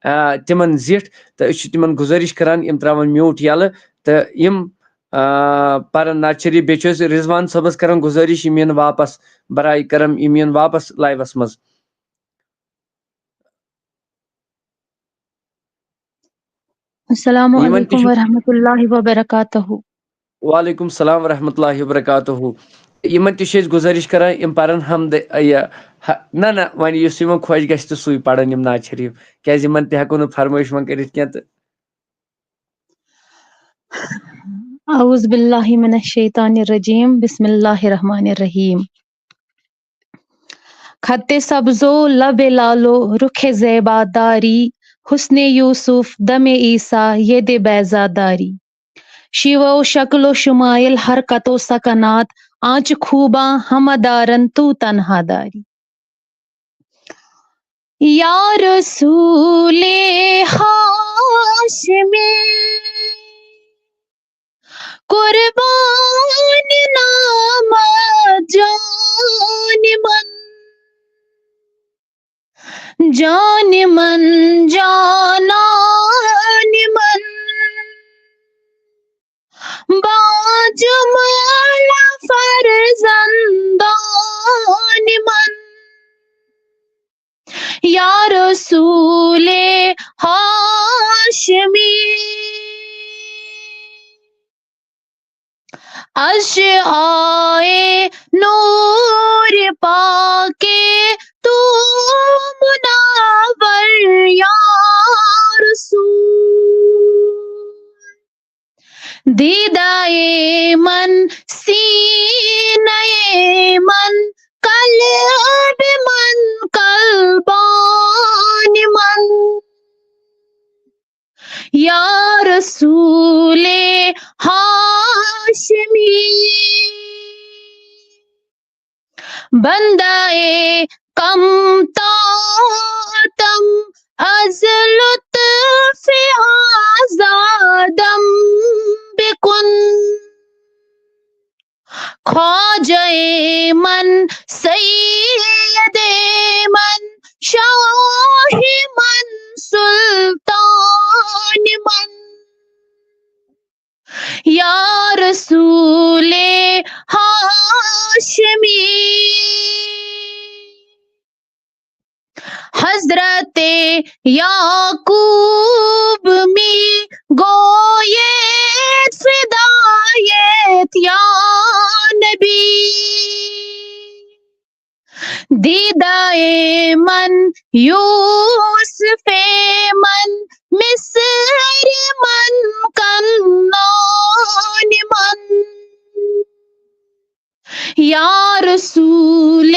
آ، تِمَن زِٹھ، تہٕ أسۍ چھِ تِمَن گُزٲرِش کَران، یِم ترٛاوَن mute یَلہٕ، تہٕ یِم، آ، پَرَن نعت شریٖف۔ بیٚیہِ چھِ أسۍ رضوان صٲبَس کَران گُزٲرِش، یِم یِن واپَس، برائے کرم، یِم یِن واپَس لایوَس منٛز۔ السلام یِمن تہِ علیکم چھُ ورحمۃ اللہ وبرکاتہ۔ وعلیکم السلام ورحمۃ اللہ وبرکاتہ۔ یِمن تہِ چھِ أسۍ گُزٲرِش کران، یِم پرن حمد، یہِ، ہ-، نہ نہ، وۄنۍ یُس یِمن خۄش گژھِ تہٕ سُے پرن یِم نعت شریٖف، کیازِ یِمن تہِ ہٮ۪کو نہٕ فرمٲیش وۄنۍ کٔرِتھ کینٛہہ تہٕ۔ اعوذ باللہ من الشیطان الرجیم، بسم اللہ الرحمن الرحیم۔ خط سبز و لب لال و رخ زیبا داری، حسن یوسف دم عیسیٰ ید بیضا داری۔ شیوہ و شکل و شمائل حرکت و سکنات، آنچ خوباں ہمہ دارن تو تنہا داری۔ یا رسول ہاشمی، قربان نام جان من، جان من، جانان من، با جملہ فرزندان من، یا رسول ہاشمی۔ از شعاع نور پاک تو منور یا رسول۔ دیدہ من، سینہ من، بندہ کم طاقتم از لطف آزادم بکن. خواجہ من، سید من، شاہ من، سلطان من، یا رسول ہاشمی، حضرت یعقوب می گوید فدایت یا نبی. دیدہ من، یوسف من، مصر من، کنعان من، یا رسول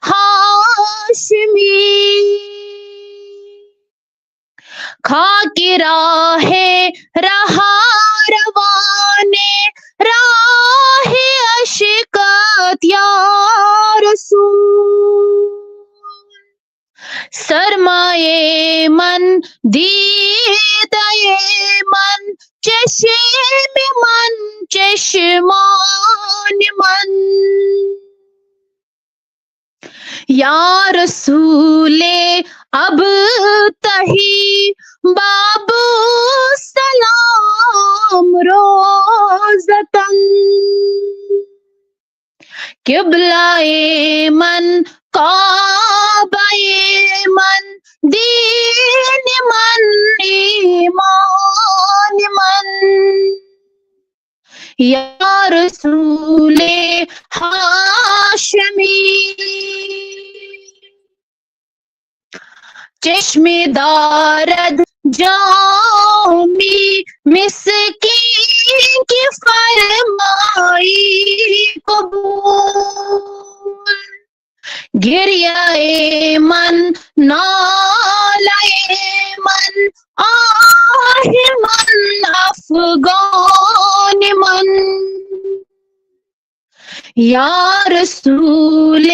ہاشمی. خاک راہ رہا روان، راہ عشقت یا رسول. سرمایہ من، دیدہ من، چشم من، چشمان من، یا رسول ابتہی، باب السلام روضتاً. قبلہ من، کعبہ من، دین من، ایمان من، یا رسول ہاشمی. چشم دارد جامی مسکین کی، فرمائی قبول. گریہ من، نالہ من، آہ من، افغان من، یا رسول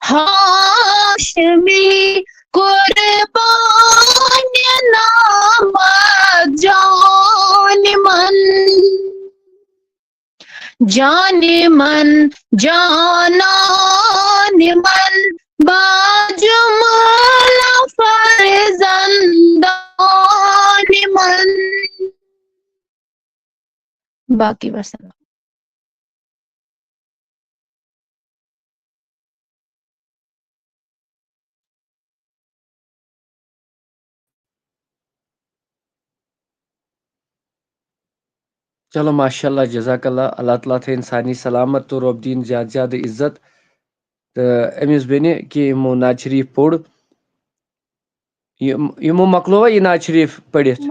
ہاشمی، قربان نامت جان من. جان من، جانان من، با جملہ فرزندان من. باقی وسلام. چلو، ماشاء اللہ، جزاک اللہ، اللہ تعالیٰ تھٲیِن سارنٕے سلامت تہٕ رۄب دِیِن زیادٕ زیادٕ عزت تہٕ أمِس بیٚنہِ کہِ یِمو نعت شریٖف پوٚر. یِم-، یِمو مۄکلووا یہِ نعت شریٖف پٔرِتھ؟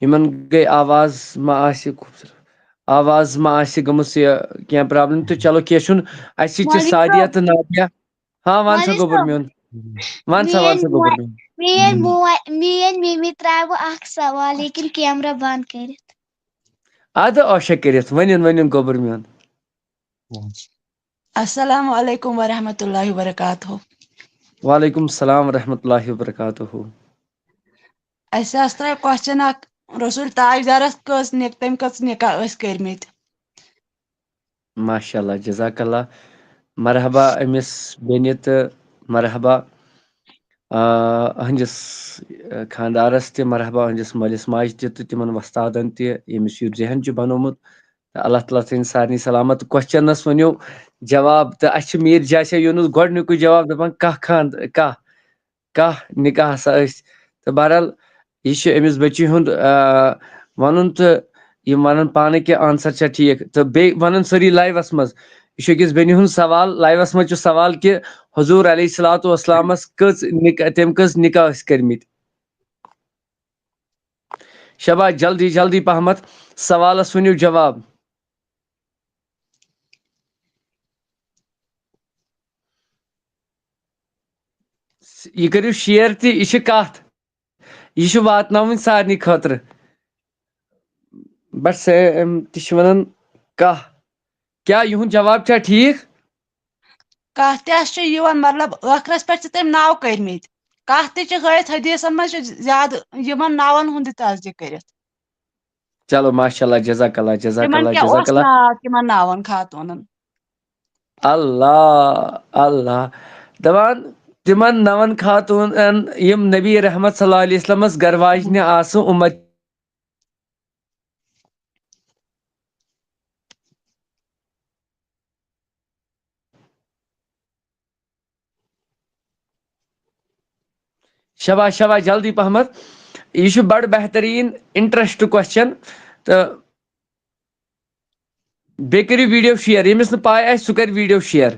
یِمن گٔے آواز ما آسہِ خوٗبصوٗرت، آواز ما آسہِ گٔمٕژ یہِ کینٛہہ پرابلم؟ تہٕ چلو، کینٛہہ چھُنہٕ، اَسہِ چھِ وعلیکم۔ سعدیہ تہٕ نادیہ. ہاں، وَن سا وعلیکم۔ گوٚبُر میون۔ وَن سا، وَن سا میٲنۍ گوٚبُر مو-، میون۔ میٲنۍ مو-، میٲنۍ مِمی ترٛاوٕ اکھ سوال، لیکن کیمرہ بنٛد کٔرِتھ۔ اَدٕ عٲشہ کٔرِتھ، ؤنِن، ؤنِن گوٚبُر میون۔ السلام علیکم ورحمۃ اللہ وبرکاتہ۔ وعلیکم السلام ورحمۃ اللہ وبرکاتہ۔ اَسہِ حظ ترٛایہِ question اکھ، رسول تاجدارس کٔژ نِک-، تٔمۍ کٔژ نکاح ٲسۍ کٔرمٕتۍ؟ ماشاء اللہ، جزاک اللہ۔ مرحبا أمِس بیٚنہِ تہٕ مرحبا، آ، أہنٛدِس، آ، خانٛدارس تہِ، مرحبا أہنٛدِس مٲلِس ماجہِ تہِ تہٕ تِمن وۄستادن تہِ، ییٚمِس یُتھ ذہن چھُ بنومُت۔ تہٕ اللہ تعالیٰ تھٲیِن سارنٕے سلامت۔ Questionس ؤنِو جواب، تہٕ اَسہِ چھُ میٖر جاسیا یوٗنُس گۄڈٕنیُکُے جواب دَپان، کاہ خانٛد-، کاہ، کاہ نِکاح ہسا ٲسۍ۔ تہٕ بہرحال، یہِ چھُ أمِس بٔچی ہُنٛد، آ، وَنُن، تہٕ یِم وَنَن پانہٕ کہِ answer چھا ٹھیٖک، تہٕ بیٚیہِ وَنَن سٲری liveس منٛز۔ یہِ چھُ أکِس بیٚنہِ ہُنٛد سوال، liveس منٛز چھُ سوال کہِ حضوٗر علیہ الصلوۃ والسلامَس کٔژ نِکاح، تٔمۍ کٔژ نِکاح ٲسۍ کٔرمٕتۍ؟ شاباش، جلدی، جلدی پہمتھ، سوالس ؤنِو جواب۔ یہِ کٔرِو share تہِ، یہِ چھِ کتھ، یہِ چھِ واتناوٕنۍ سارنٕے خٲطرٕ۔ But سے-، أم، تہِ چھِ ونان کاہ۔ کیٛاہ یِہُنٛد جواب چھا ٹھیٖک؟ کَتھ تہِ ہَس چھِ یِوان، مطلب، ٲخرَس پٮ۪ٹھ چھِ تٔمۍ ناو کٔرمٕتۍ۔ کَتھ تہِ چھِ ہٲیِتھ، حدیثَن منٛز چھِ زیادٕ یِمَن ناوَن ہُنٛد تذکرٕ کٔرِتھ۔ چلو، ماشاء اللہ، جزاک اللہ، جزاک تِمَن اللہ، کیٛاہ جزاک اوس اللہ۔ ناو تِمَن ناوَن خاتوٗنَن؟ اللہ، اللہ۔ دَپان، تِمَن نَوَن خاتوٗنَن، یِم نبی رحمت صلی اللہ علیہ وسلمس گرواجنہِ آسہٕ، اُمت شاباش، شاباش، جلدی پہمتھ۔ یہِ چھُ بڑٕ بہتریٖن، interesting question۔ تہٕ بیٚیہِ کٔرِو video share، ییٚمِس نہٕ پاے آسہِ، سُہ کَرِ video share۔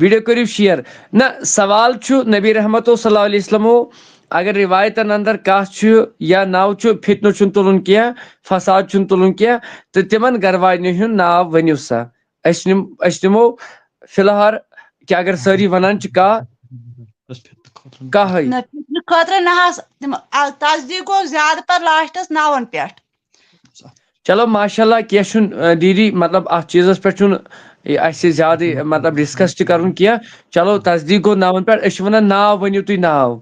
Video کٔرِو share۔ نہ، سوال چھُ، نبی رحمتو صلی اللہ علیہ وسلمو اگر روایتن اندر کانٛہہ چھُ یا ناو چھُ، فتنہٕ چھُنہٕ تُلُن کینٛہہ، فساد چھُنہٕ تُلُن کینٛہہ، تہٕ تِمن گرواجنہِ ہُنٛد ناو ؤنِو سا۔ أسۍ نِم-، أسۍ نِمو فی الحال کہِ اگر سٲری ونان چھِ کانٛہہ، کانٛہہ ہٕے۔ نہ، فتنہٕ خٲطرٕ نہ حظ، تِم، آ، تصدیٖق گوٚو زیادٕ پَر لاسٹَس ناوَن پٮ۪ٹھ۔ چلو، ماشاء اللہ، کینٛہہ چھُنہٕ، آ، دیٖدی، مطلب، اَتھ چیٖزَس پٮ۪ٹھ چھُنہٕ، یہِ، اَسہِ زیادٕ، مطلب، discuss تہِ کَرُن کینٛہہ۔ چلو، تصدیٖق گوٚو ناوَن پٮ۪ٹھ، أسۍ چھِ وَنان ناو ؤنِو تُہۍ، ناو۔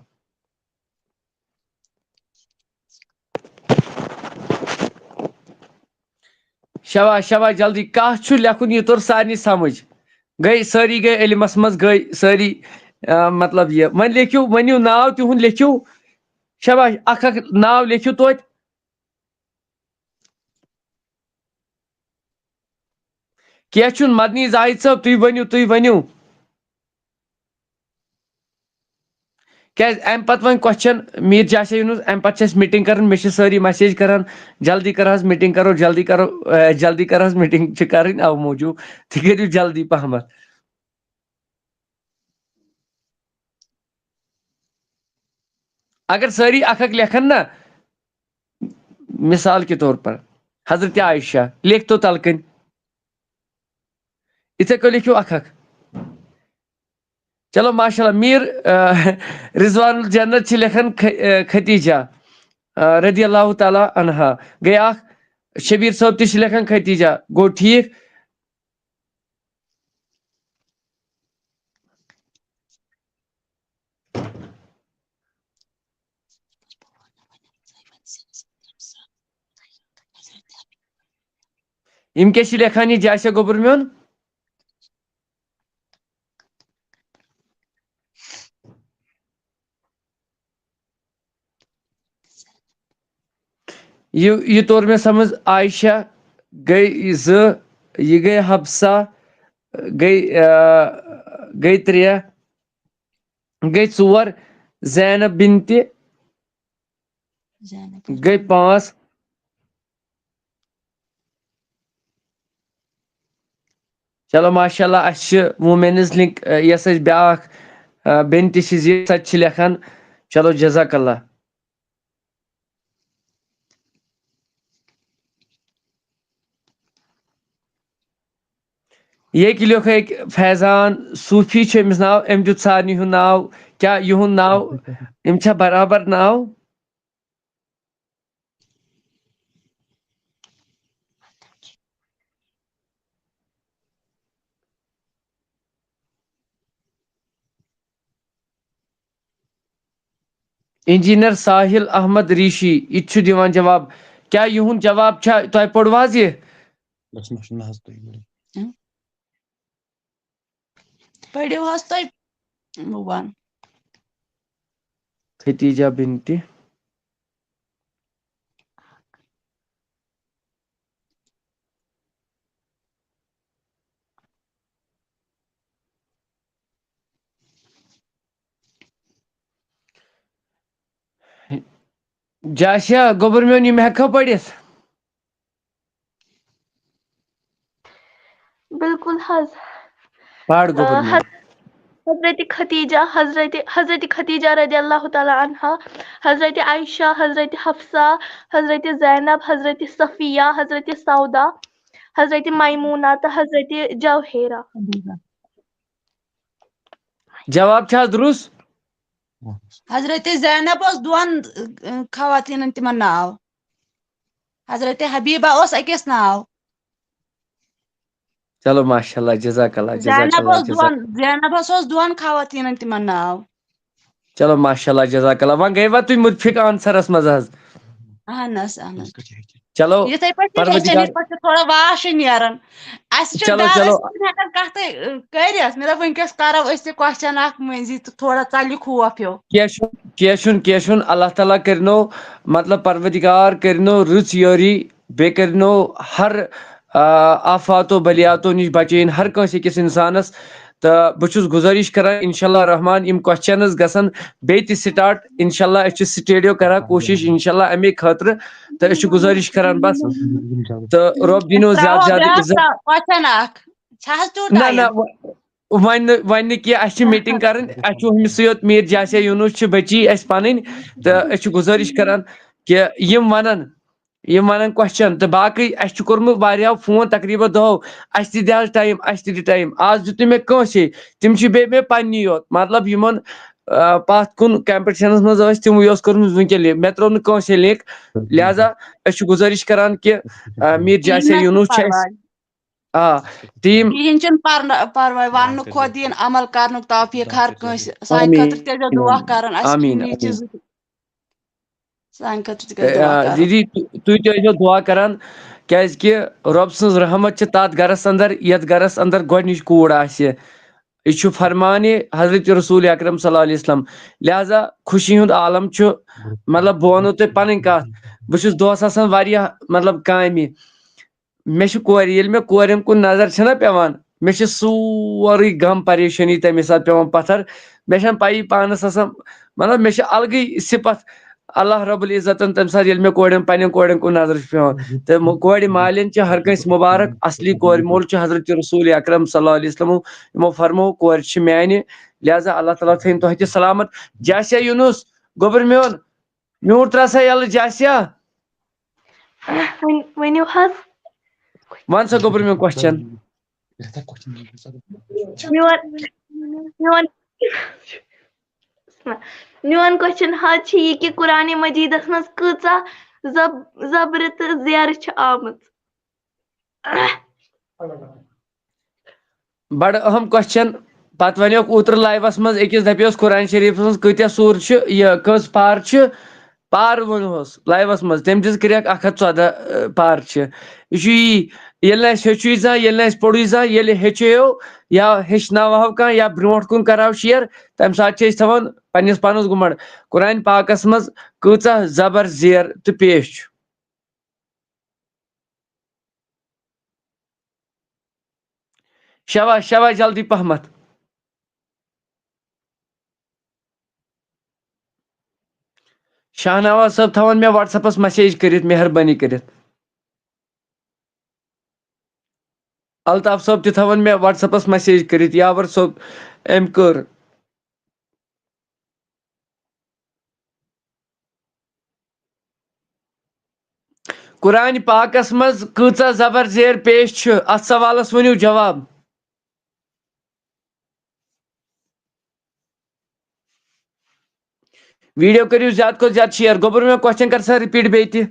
شاباش، شاباش، جلدی، کَتھ چھُ لیکھُن، یہِ توٚر سارنٕے سمجھ۔ گٔے سٲری، گٔے علمَس منٛز، گٔے سٲری، آ، مطلب، یہِ۔ وۄنۍ لیکھِو، ؤنِو ناو تِہُنٛد، لیکھِو۔ شاباش، اَکھ اَکھ ناو لیکھِو توتہِ۔ کینٛہہ چھُنہٕ، مدنی زاہد صٲب، تُہۍ ؤنِو، تُہۍ ؤنِو۔ کیٛازِ اَمہِ پتہٕ وۄنۍ question، میٖر جاسیا یوٗنُس، اَمہِ پتہٕ چھِ اَسہِ meeting کَرٕنۍ، مےٚ چھِ سٲری message کَران، "جلدی کَر حظ meeting کَرو، جلدی کَرو، اے، جلدی کَر حظ meeting چھِ کَرٕنۍ، اَوٕ موٗجوٗب تُہۍ کٔرِو جلدی پَہمَتھ۔" اگر سٲری اَکھ اَکھ لیکھن نا، مثال کے طور پر، حضرت عائشہ، لیکھ تو تَلہٕ کَنۍ۔ یِتھَے کٔنۍ لیکھِو اَکھ اَکھ۔ چلو، ماشاء اللہ۔ میٖر، آ، رضوان الجنت چھِ لیکھان خ-، آ، ختیجہ، آ، رضی اللہ تعالیٰ عنہا۔ گٔے اَکھ۔ شبیٖر صٲب تہِ چھِ لیکھان ختیجہ۔ گوٚو ٹھیٖک۔ یِم کیٛاہ چھِ لیکھان یہِ جاسیا گوٚبُر میون؟ یہِ، یہِ توٚر مےٚ سمجھ، عائشہ گٔے زٕ، یہِ گٔے حفصہ، گٔے، آ، گٔے ترٛےٚ، گٔے ژور، زینب بنتِ زینب۔ گٔے پانٛژھ۔ چلو، ماشاء اللہ، اَسہِ چھِ women's link، آ، یۄس اَسہِ بیٛاکھ، آ، بیٚنہِ تہِ چھِ زِ، سۄ تہِ چھِ لیکھان۔ چلو، جزاک اللہ۔ ییٚکہِ لیوٚکھ أکۍ فیضان صوٗفی چھُ أمِس ناو، أمۍ دیُت سارنٕے ہُنٛد ناو۔ کیٛاہ یِہُنٛد ناو، یِم چھا برابر ناو؟ انجینئر ساحل احمد ریشی، یہِ تہِ چھُ دِوان جواب۔ کیٛاہ یِہُنٛد جواب چھا، تۄہہِ پوٚروا حظ یہِ؟ بس، مےٚ چھُنہٕ حظ تُہۍ ؤنِو۔ پٔرِو حظ تُہۍ، بہٕ وَنہٕ۔ ختیجہ بنتِ۔ جاسیا گوٚبُر میون، یِم ہٮ۪کھا پٔرِتھ؟ بِلکُل حظ۔ پَر گوٚبُر آ، میون۔ حض-، حضرت ختیجہ، حضرت، حضرت ختیجہ رضی اللہ تعالیٰ عنہا، حضرت عائشہ، حضرت حفصہ، حضرت زینب، حضرت صفیہ، حضرت سودا، حضرت میمونہ تہٕ حضرت جوہیرہ۔ جواب چھا درست؟ حضرت زینب اوس دۄن، ٲ، خواتیٖنن تِمن ناو۔ حضرت حبیبہ اوس أکِس ناو۔ چلو، ماشاء اللہ، جزاک اللہ، جزاک زینب اللہ، اوس جزاک دۄن زینب حظ اوس دۄن خواتیٖنن تِمن ناو۔ چلو، ماشاء اللہ، جزاک اللہ۔ وۄنۍ گٔیوا تُہۍ مُتفِق آنسرس منٛز حظ؟ اہن حظ، اہن حظ۔ چلو، یِتھے پٲٹھۍ چھِ پروردگار ہیٚچھان، یِتھ پٲٹھۍ چھِ تھوڑا واش نیران۔ اَسہِ چھُ چلو، ڈر، چلو۔ أسۍ چھِنہٕ ہٮ۪کان کَتھٕے، ٲ، کٔرِتھ۔ مےٚ دوٚپ، وٕنکیٚس کَرو أسۍ تہِ question اکھ مٔنٛزی تہٕ تھوڑا ژَلہِ خوف ہیوٗ۔ کینٛہہ چھُنہٕ، کینٛہہ چھُنہٕ، کینٛہہ چھُنہٕ۔ اللہ تعالیٰ کٔرِنو، مطلب، پروردگار کٔرِنو رٕژ یٲری، بیٚیہِ کٔرِنو ہر، آ، آفاتو بلیاتو نِش بچٲیِن ہر کٲنٛسہِ أکِس اِنسانَس۔ تہٕ بہٕ چھُس گُزٲرِش کران، انشاءاللہ رحمان، یِم questions گژھن بیٚیہِ تہِ start۔ انشاءاللہ أسۍ چھِ studio کران کوٗشِش، انشاءاللہ، اَمے خٲطرٕ۔ تہٕ أسۍ چھِ گُزٲرِش کران بس۔ تہٕ رۄب دِنو زیادٕ ترٛاوو زیادٕ بیٛاکھ عزت۔ سا-، question اکھ۔ چھا حظ تیوٗت نہ، time؟ نہ، وۄنۍ نہٕ، وۄنۍ نہٕ کینٛہہ، اَسہِ چھِ meeting کرٕنۍ، اَسہِ چھُ ہُمِسٕے یوت میٖر جاسیا یوٗنُس چھِ بٔچی اَسہِ پَنٕنۍ، تہٕ أسۍ چھِ گُزٲرِش کران کہِ یِم وَنَن، یِم وَنَن question۔ تہٕ باقٕے اَسہِ چھُ کوٚرمُت واریاہو phone، تقریٖباً دَہو، اَسہِ تہِ دِ حظ time، اَسہِ تہِ دِ time۔ آز دیُت نہٕ مےٚ کٲنٛسے، تِم چھِ بیٚیہِ مےٚ پنٛنی یوت، مطلب یِمَن، آ، پَتھ کُن competitionس منٛز ٲسۍ تِموٕے اوس کوٚرمُت وٕنکٮ۪ن link، مےٚ ترٛوو نہٕ کٲنٛسے link۔ لہذا أسۍ چھِ گُزٲرِش کران کہِ، آ، میٖر جاسیا یوٗنُس چھِ اَسہِ، آ، team۔ کِہیٖنۍ چھُنہٕ پَرنہٕ پَرواے، وَننہٕ کھۄتہٕ دِیِن عمل کَرنُک توفیٖق ہر کٲنٛسہِ۔ سانہِ آمیٖن۔ خٲطرٕ تہِ ٲسۍزیو دُعا کَران، اَسہِ چھِ آمیٖن، یِم یہِ آمیٖن۔ چیٖز۔ سانہِ خٲطرٕ تہِ گژھِ دُعا آ، کَرُن۔ دیٖدی، تُ-، تُہۍ تہِ ٲسۍزیو دُعا کران، کیٛازِ کہِ رۄب سٕنٛز رحمت چھِ تَتھ گرَس اندر، یَتھ گرَس اندر گۄڈٕنِچ کوٗر آسہِ۔ یہِ چھُ فرمانہِ حضرت رسول اکرم صلی اللہ علیہ وسلم۔ لہذا خوشی ہُنٛد عالم چھُ، مطلب، بہٕ وَنو تۄہہِ پَنٕنۍ کَتھ، بہٕ چھُس دۄہَس آسان واریاہ، مطلب، کامہِ۔ مےٚ چھِ کورِ، ییٚلہِ مےٚ کورٮ۪ن کُن نظر چھَنہ پٮ۪وان، مےٚ چھِ سورُے غم پریشٲنی تَمے ساتہٕ پٮ۪وان پَتھر۔ مےٚ چھَنہٕ پَیی پانَس آسان، مطلب، مےٚ چھِ الگٕے صفت اللہ رب العزتن تَمہِ ساتہٕ، ییٚلہِ مےٚ کورٮ۪ن، پنٛنٮ۪ن کورٮ۪ن کُن نظر چھِ پٮ۪وان۔ تہٕ مو-، کورِ مالٮ۪ن چھِ ہر کٲنٛسہِ مُبارک، اَصلی کورِ مول چھُ حضرت رسول اکرم صلی اللہ علیہ وسلم۔ یِمو فرمو، کورِ چھِ میٛانہِ، لہذا اللہ تعالیٰ تھٲیِن تۄہہِ تہِ سلامت۔ جاسیا یوٗنُس، گوٚبُر میون، میوٗٹ ترٛاو سا یَلہٕ جاسیا۔ ؤنۍ-، ؤنِو حظ۔ وَن سا گوٚبُر میون question۔ میون، میون، میون question حظ چھُ یہِ کہِ قرآنِ مجیٖدَس منٛز کۭژاہ زب-، زبرٕ تہٕ زیرٕ چھِ آمٕژ؟ بڑٕ اہم question۔ پتہٕ ونیوکھ اوترٕ liveس منٛز أکِس، دپیوس قرآن شریٖفس منٛز کۭتیاہ سوٗر چھِ، یہِ کٔژ پار چھِ؟ پار ووٚنہوس liveس منٛز، تٔمۍ دِژ کرٛیکھ اکھ ہتھ ژۄدہ، ٲ، پار چھِ۔ یہِ چھُ یی، ییٚلہِ نہٕ اَسہِ ہیوٚچھُے زانٛہہ، ییٚلہِ نہٕ اَسہِ پوٚرُے زانٛہہ، ییٚلہِ ہیٚچھیو یا ہیٚچھناوہو کانٛہہ یا برونٛٹھ کُن کرہو share، تمہِ ساتہٕ چھِ أسۍ تھاوان پننِس پانس گُمنڈ۔ قرآن پاکس منٛز کۭژاہ زبر زیر تہٕ پیش چھُ؟ شاباش، شاباش، جلدی پہمتھ۔ شاہنواز صٲب تھاوان مےٚ WhatsAppس message کٔرِتھ، مہربٲنی کٔرِتھ۔ الطاف صٲب تہِ تھاوان مےٚ WhatsAppس message کٔرِتھ، یاور صٲب، أمۍ کٔر۔ قرآن پاکس منٛز کۭژاہ زبر زیر پیش چھِ؟ اتھ سوالس ؤنِو جواب۔ Video کٔرِو زیادٕ کھۄتہٕ زیادٕ share۔ گوٚبُر، مےٚ question کر سا repeat بیٚیہِ تہِ۔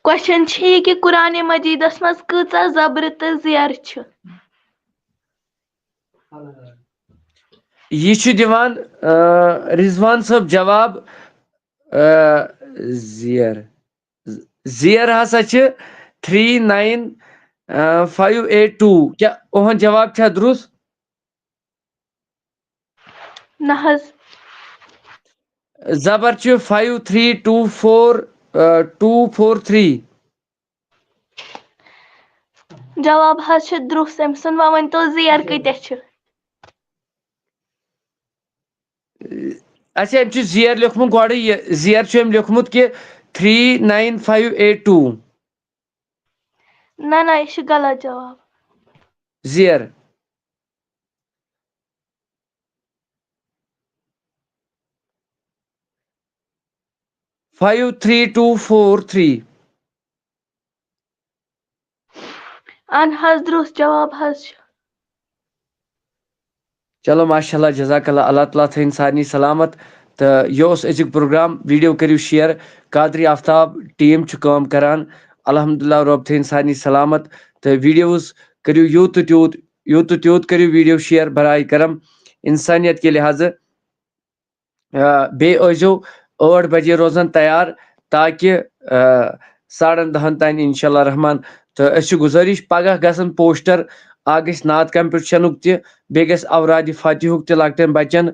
Question چھُ یہِ کہِ قرآنِ مجیٖدس منٛز کۭژاہ زبرٕ تہٕ زیرٕ چھِ؟ یہِ چھُ دِوان، آ، رضوان صٲب جواب، آ، زیر۔ زیر ہسا چھِ three nine five eight two۔ کیٛاہ اُہُنٛد جواب چھا درُست؟ نہ حظ۔ زبر چھُ five three two four two four three۔ جواب حظ چھُ درُست أمۍ سُنٛد۔ وۄنۍ ؤنۍ تو زیر کۭتیٛاہ چھِ؟ اچھا، أمۍ چھُ زیر لیوٚکھمُت گۄڈٕ، یہِ زیر چھُ أمۍ لیوٚکھمُت کہِ three nine five eight two۔ نہ نہ، یہِ چھُ غلط جواب۔ زیر۔ Five three two four three۔ اہن حظ، درست جواب حظ چھُ۔ چلو، ماشاء اللہ، جزاک اللہ، اللہ تعالیٰ تھٲیِن سارنٕے سلامت۔ تہٕ یہِ اوس أزیُک پروگرام، video کٔرِو share۔ قادری آفتاب team چھُ کٲم کران، الحمدللہ، رۄب تھٲیِن سارنٕے سلامت۔ تہٕ videos کٔرِو یوٗت تہٕ تیوٗت، یوٗت تہٕ تیوٗت کٔرِو video share، برائے کرم، انسانیت کے لحاظہٕ۔ آ، بیٚیہِ ٲسۍزیو ٲٹھ بجے روزان تیار، تاکہِ، آ، ساڑن دَہن تام، انشاءاللہ رحمان۔ تہٕ أسۍ چھِ گُزٲرِش، پگاہ گژھن poster، اکھ گژھِ نعت competitionُک تہِ، بیٚیہِ گژھِ اورادِ فاتحُک تہِ لۄکٹٮ۪ن بچن،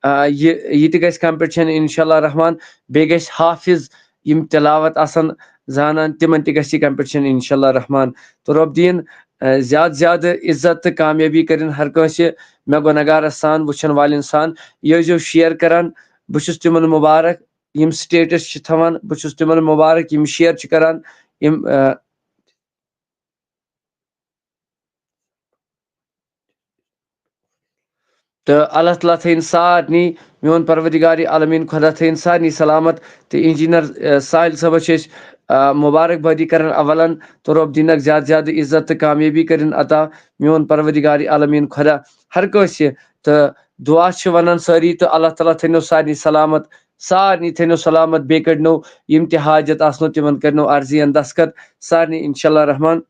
آ، یہِ، یہِ تہِ گژھِ competition انشاءاللہ رحمان۔ بیٚیہِ گژھِ حافظ، یِم تلاوت آسن زانان، تِمن تہِ گژھِ یہِ competition انشاءاللہ رحمان۔ تہٕ رۄب دِیِن، آ، زیادٕ زیادٕ عزت تہٕ کامیٲبی کٔرِن ہر کٲنٛسہِ مےٚ گۄنہگارس سان، وٕچھن والٮ۪ن سان۔ یہِ ٲسۍزیو share کران، بہٕ چھُس تِمن مُبارک، یِم status چھِ تھاوان، بہٕ چھُس تِمن مُبارک، یِم share چھِ کران، یِم، آ، تہٕ اللہ تعالیٰ تھٲیِن سارنٕے، میون پروردگار عالمین خۄدا تھٲیِن سارنٕے سلامت۔ تہٕ engineer، آ، ساحل صٲبس چھِ أسۍ، آ، مُبارکبٲدی کران اولن، تہٕ رۄب دِنکھ زیادٕ زیادٕ عزت تہٕ کامیٲبی کٔرِن عطا، میون پروردگار عالمین خۄدا ہر کٲنٛسہِ۔ تہٕ دُعا چھِ ونان سٲری، تہٕ اللہ تعالیٰ تھٲینو سارنٕے سلامت، سارنٕے تھٲینو سلامت، بیٚیہِ کٔڑنو یِم تہِ حاجت آسنو، تِمن کٔرنو عرضین دستخط سارنٕے، انشاءاللہ رحمان۔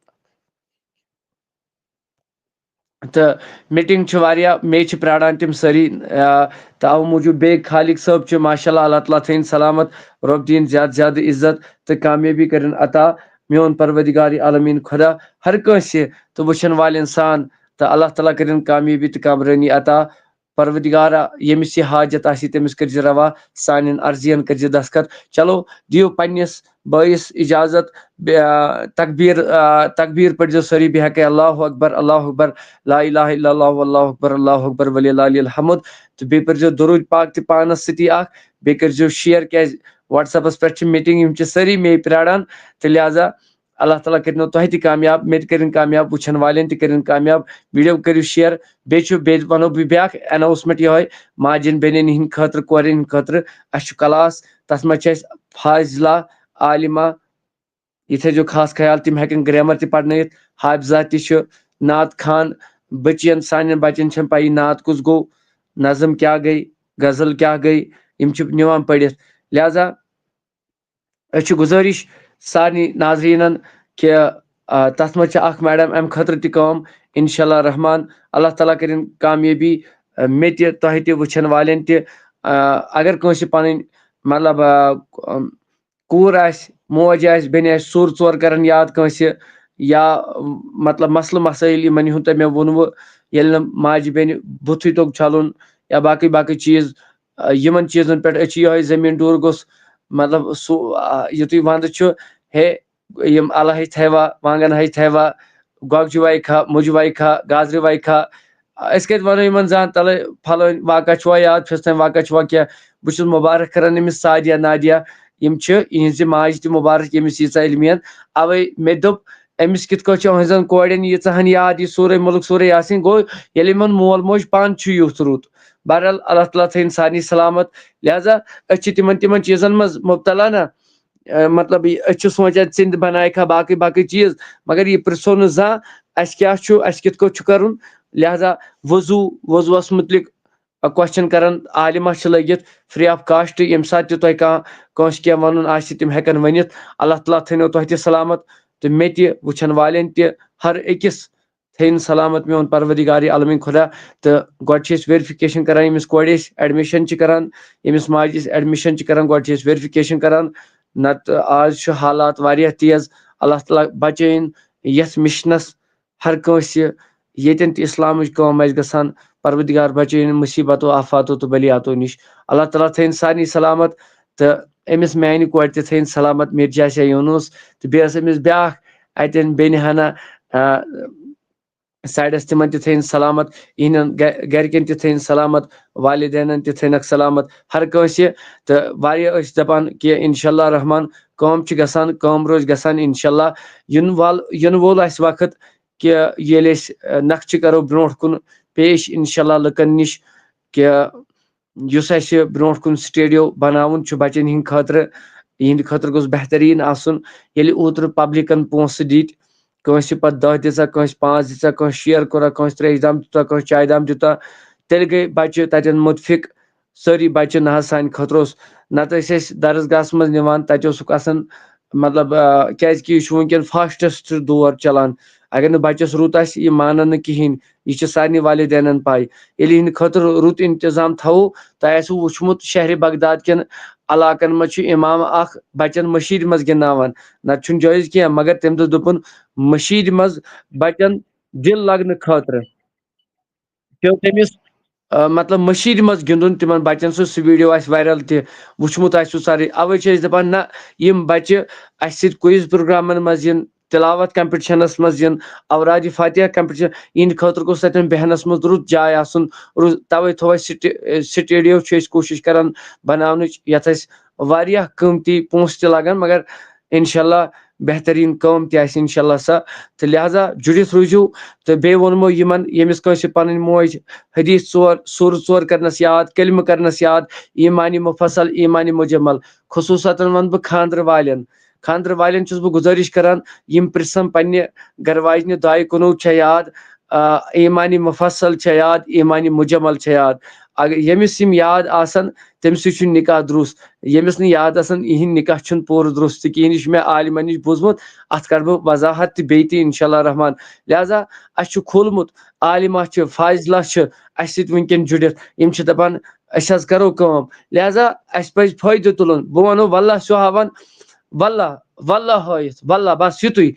تہٕ meeting چھِ واریاہ، مے چھِ پراران تِم سٲری، آ، تہٕ اَوٕ موٗجوٗب بیٚیہِ خالق صٲب چھِ، ماشاءاللہ، اللہ تعالیٰ تھٲیِن سلامت، رۄب دِیِن زیادٕ زیادٕ عزت تہٕ کامیٲبی کٔرِن عطا، میون پروردگار عالمین خۄدا ہر کٲنٛسہِ تہٕ وٕچھن والٮ۪ن سان، تہٕ اللہ تعالیٰ کٔرِن کامیٲبی تہٕ کامرٲنی عطا۔ پروردگارا، ییٚمِس یہِ حاجت آسہِ، تٔمِس کٔرۍ زِ روا، سانٮ۪ن عرضین کٔرۍ زِ دستخط۔ چلو، دِیِو پننِس بٲیِس اجازت، بے-، آ، تکبیر، آ، تکبیر پٔرۍزیو سٲری، بے حق اللہ اکبر، اللہ اکبر، لا الہ الا اللہ، اللہ اکبر، اللہ اکبر، وللہ الحمد۔ تہٕ بیٚیہِ پٔرۍزیو درود پاک تہِ پانس سۭتی اکھ، بیٚیہِ کٔرۍزیو share، کیازِ WhatsAppس پٮ۪ٹھ چھِ meeting، یِم چھِ سٲری مے پراران، تہٕ لہذا اللہ تعالیٰ کٔرِنو تۄہہِ تہِ کامیاب، مےٚ تہِ کٔرِن کامیاب، وٕچھن والٮ۪ن تہِ کٔرِن کامیاب۔ Video کٔرِو share۔ بیٚیہِ چھُ، بیٚیہِ وَنو بہٕ بیٛاکھ announcement یِہوٚے، ماجٮ۪ن بیٚنٮ۪ن ہِنٛدِ خٲطرٕ، کورٮ۪ن ہِنٛدِ خٲطرٕ۔ اَسہِ چھُ class، تَتھ منٛز چھِ اَسہِ فاضلہ، عالمہ، یہِ تھٲیزیو خاص خیال، تِم ہٮ۪کَن grammar تہِ پَرنٲیِتھ، حافظہ تہِ چھُ، نعت خوان، بٔچِیَن، سانٮ۪ن بَچَن چھَنہٕ پَیی نعت کُس گوٚو، نظم کیٛاہ گٔے، غزل کیٛاہ گٔے، یِم چھِ نِوان پٔرِتھ۔ لہذا أسۍ چھِ گُزٲرِش سارنٕے ناظریٖنَن کہِ، آ، تَتھ منٛز چھِ اَکھ madam اَمہِ خٲطرٕ تہِ کٲم، انشاءاللہ رحمان۔ اللہ تعالیٰ کٔرِن کامیٲبی، آ، مےٚ تہِ، تۄہہِ تہِ، وٕچھَن والٮ۪ن تہِ۔ آ، اگر کٲنٛسہِ پَنٕنۍ، مطلب، آ، کوٗر آسہِ، موج آسہِ، بیٚنہِ آسہِ، سُر ژور کَرَن یاد کٲنٛسہِ، یا، مطلب، مسلہٕ مسٲیِل یِمَن ہُنٛد تۄہہِ مےٚ ووٚنوُ، ییٚلہِ نہٕ ماجہِ بیٚنہِ بُتھٕے توٚگ چھَلُن یا باقٕے باقٕے چیٖز، آ، یِمَن چیٖزَن پٮ۪ٹھ أسۍ چھِ یِہوٚے زٔمیٖن ڈوٗر گوٚژھ، مطلب، سُہ، آ، یُتھُے وَندٕ چھُ، ہے، یِم اَلہٕ ہَچہِ تھٲیوا، وانٛگَن ہَچہِ تھٲیوا، گۄگجہِ وَیہِ کھا، مُجہِ وَیہِ کھا، گازرِ وَیہِ کھا، أسۍ کَتہِ وَنو یِمَن زَن تَلہٕ پھلٲنۍ واقعہ چھُوا یاد، فِستٲنۍ واقعہ چھُوا کینٛہہ؟ بہٕ چھُس مُبارک کَران أمِس سعدیہ نادیہ، یِم چھِ یِہِنٛزِ ماجہِ تہِ مُبارک، ییٚمِس ییٖژاہ علمِیَت۔ اَوَے مےٚ دوٚپ، أمِس کِتھ کٲٹھۍ چھِ أہٕنٛزَن کورٮ۪ن ییٖژاہ ہَن یاد یہِ سورہ مُلک، سورہ یاسین؟ گوٚو، ییٚلہِ یِمَن مول موج پانہٕ چھُ یُتھ رُت۔ بہرحال، اللہ تعالیٰ تھٲیِن سارنٕے سلامت۔ لہذا أسۍ چھِ تِمَن، تِمَن چیٖزَن منٛز مُبتلا نہ۔ اَ، مطلب، یہِ، أسۍ چھِ سونٛچان، ژِنٛدِ بَنایہِ کھا، باقٕے باقٕے چیٖز، مگر یہِ پرٛژھو نہٕ زانٛہہ، اَسہِ کیٛاہ چھُ، اَسہِ کِتھ کٲٹھۍ چھُ کَرُن۔ لہذا وضوٗ، وضوٗوَس مُتعلِق، اَ، question کَرَن، عالِم ہا چھِ لٲگِتھ، free of cost، ییٚمہِ ساتہٕ تہِ تۄہہِ کانٛہہ، کٲنٛسہِ کینٛہہ وَنُن آسہِ، تِم ہٮ۪کَن ؤنِتھ۔ اللہ تعالیٰ تھٲینو تۄہہِ تہِ سلامت تہٕ مےٚ تہِ، وٕچھَن والٮ۪ن تہِ، ہر أکِس تھٲیِن سلامت میون پروردگار عالمین خۄدا۔ تہٕ گۄڈٕ چھِ أسۍ verification کران، ییٚمِس کورِ أسۍ admission چھِ کران، ییٚمِس ماجہِ أسۍ admission چھِ کران، گۄڈٕ چھِ أسۍ verification کران۔ نتہٕ آز چھُ حالات واریاہ تیز۔ اللہ تعالیٰ بچٲیِن یَتھ مِشنَس، ہر کٲنٛسہِ ییٚتٮ۪ن تہِ اِسلامٕچ کٲم آسہِ گژھان، پروردگار بچٲیِن مُصیٖبتو، آفاتو تہٕ بلیاتو نِش۔ اللہ تعالیٰ تھٲیِن سارنٕے سلامت تہٕ أمِس میانہِ کورِ تہِ تھٲیِن سلامت، مِرجاسیا یوٗنُس، تہٕ بیٚیہِ ٲس أمِس بیٛاکھ اَتٮ۪ن بیٚنہِ ہنا، آ، sideس تِمن تہِ تھٲیِن سلامت، یِہنٛدٮ۪ن گَ-، گرِکٮ۪ن تہِ تھٲیِن سلامت، والدینن تہِ تھٲینکھ سلامت، ہر کٲنٛسہِ۔ تہٕ واریاہ ٲسۍ دپان کہِ انشاءاللہ رحمان کٲم چھِ گژھان، کٲم روزِ گژھان انشاءاللہ۔ یِنہٕ وال-، یِنہٕ وول آسہِ وقت کہِ ییٚلہِ أسۍ، اَ، نقشہٕ کرو برونٛٹھ کُن پیش انشاءاللہ لُکن نِش کہِ یُس اَسہِ برونٛٹھ کُن studio بناوُن چھُ بچن ہٕنٛدِ خٲطرٕ، یِہنٛدِ خٲطرٕ گوٚژھ بہتریٖن آسُن۔ ییٚلہِ اوترٕ پبلکن پونٛسہٕ دِتۍ، کٲنٛسہِ پتہٕ دَہ دِژا، کٲنٛسہِ پانٛژھ دِژا، کٲنٛسہِ share کوٚرا، کٲنٛسہِ ترٛیش دام دیُتا، کٲنٛسہِ چایہِ دام دیُتا، تیٚلہِ گٔے بچہِ تتٮ۪ن مُتفِق، سٲری بچہِ نہ حظ سانہِ خٲطرٕ اوس، نتہٕ ٲسۍ أسۍ درسگاہس منٛز نِوان، تتہِ اوسُکھ آسان، مطلب، آ، کیازِ کہِ یہِ چھُ وٕنکیٚن فاسٹسٹ دور چلان۔ اگر نہٕ بچس رُت آسہِ، یہِ مانن نہٕ کِہینۍ۔ یہِ چھِ سارنٕے والدینن پاے۔ ییٚلہِ یِہنٛدِ خٲطرٕ رُت انتظام تھاوو، تۄہہِ آسِوٕ وٕچھمُت، شہرِ بغداد کٮ۪ن علاقن منٛز چھُ امام اکھ بچن مٔشیٖد منٛز گِنٛدناوان۔ نتہٕ چھُنہٕ جٲیز کینٛہہ، مگر تٔمۍ دوٚپ، دوٚپُن، مٔشیٖد منٛز بچن دِل لگنہٕ خٲطرٕ پیوٚو تٔمِس، آ، مطلب، مٔشیٖد منٛز گِنٛدُن تِمن بچن سۭتۍ۔ سُہ ویڈیو آسہِ وائرل تہِ، وٕچھمُت آسہِ سُہ سارے۔ اوے چھِ أسۍ دپان، نہ، یِم بچہِ اسہِ سۭتۍ کوئز پروگرامن منٛز یِن، تلاوت کمپٹیشنس منٛز یِن، اورادِ فاتحہ کمپٹیشن، یِہنٛدِ خٲطرٕ گوٚژھ تتٮ۪ن بیہنس منٛز رُت جاے آسُن۔ رُت، توے تھوو اسہِ سٹے-، سٹیڈیو چھِ أسۍ کوٗشش کران بناونٕچ، یتھ اسہِ واریاہ قۭمتی پونٛسہٕ تہِ لگن، مگر انشاءاللہ بہتریٖن کٲم تہِ آسہِ انشاءاللہ سۄ۔ تہٕ لہذا جُڑِتھ روٗزِو۔ تہٕ بیٚیہِ ووٚنمو یِمن، ییٚمِس کٲنٛسہِ پنٕنۍ موج حدیث ژور، سورٕ ژور کرنس یاد، کلمہٕ کرنس یاد، ایمانِ مفصل، ایمانِ مجمل، خصوٗصتاً ونہٕ بہٕ خانٛدرٕ والٮ۪ن۔ خانٛدرٕ والٮ۪ن چھُس بہٕ گُزٲرِش کران، یِم پرژھن پننہِ گرٕ واجنہِ دعایہِ کُنوُہ چھےٚ یاد، آ، ایمانِ مفصل چھےٚ یاد، ایمانِ مجمل چھےٚ یاد۔ اگر ییٚمِس یِم یاد آسن، تٔمۍ سٕے چھُ نکاح درست۔ ییٚمِس نہٕ یاد آسن، یِہِنٛدۍ نکاح چھُنہٕ پوٗرٕ درست کِہیٖنۍ۔ یہِ چھُ مےٚ عالمن نِش بوٗزمُت، اتھ کرٕ بہٕ وضاحت تہِ بیٚیہِ تہِ انشاءاللہ رحمان۔ لہذا اسہِ چھُ کھوٗلمُت، عالمہ چھِ، فاضلہ چھِ اسہِ سۭتۍ وٕنکیٚن جُڑِتھ، یِم چھِ دپان، أسۍ حظ کرو کٲم۔ لہذا اسہِ پزِ فٲیدٕ تُلُن۔ بہٕ ونو، واللہ سُہ ہاوان، واللہ، واللہ ہٲیِتھ، واللہ، بس یُتُے۔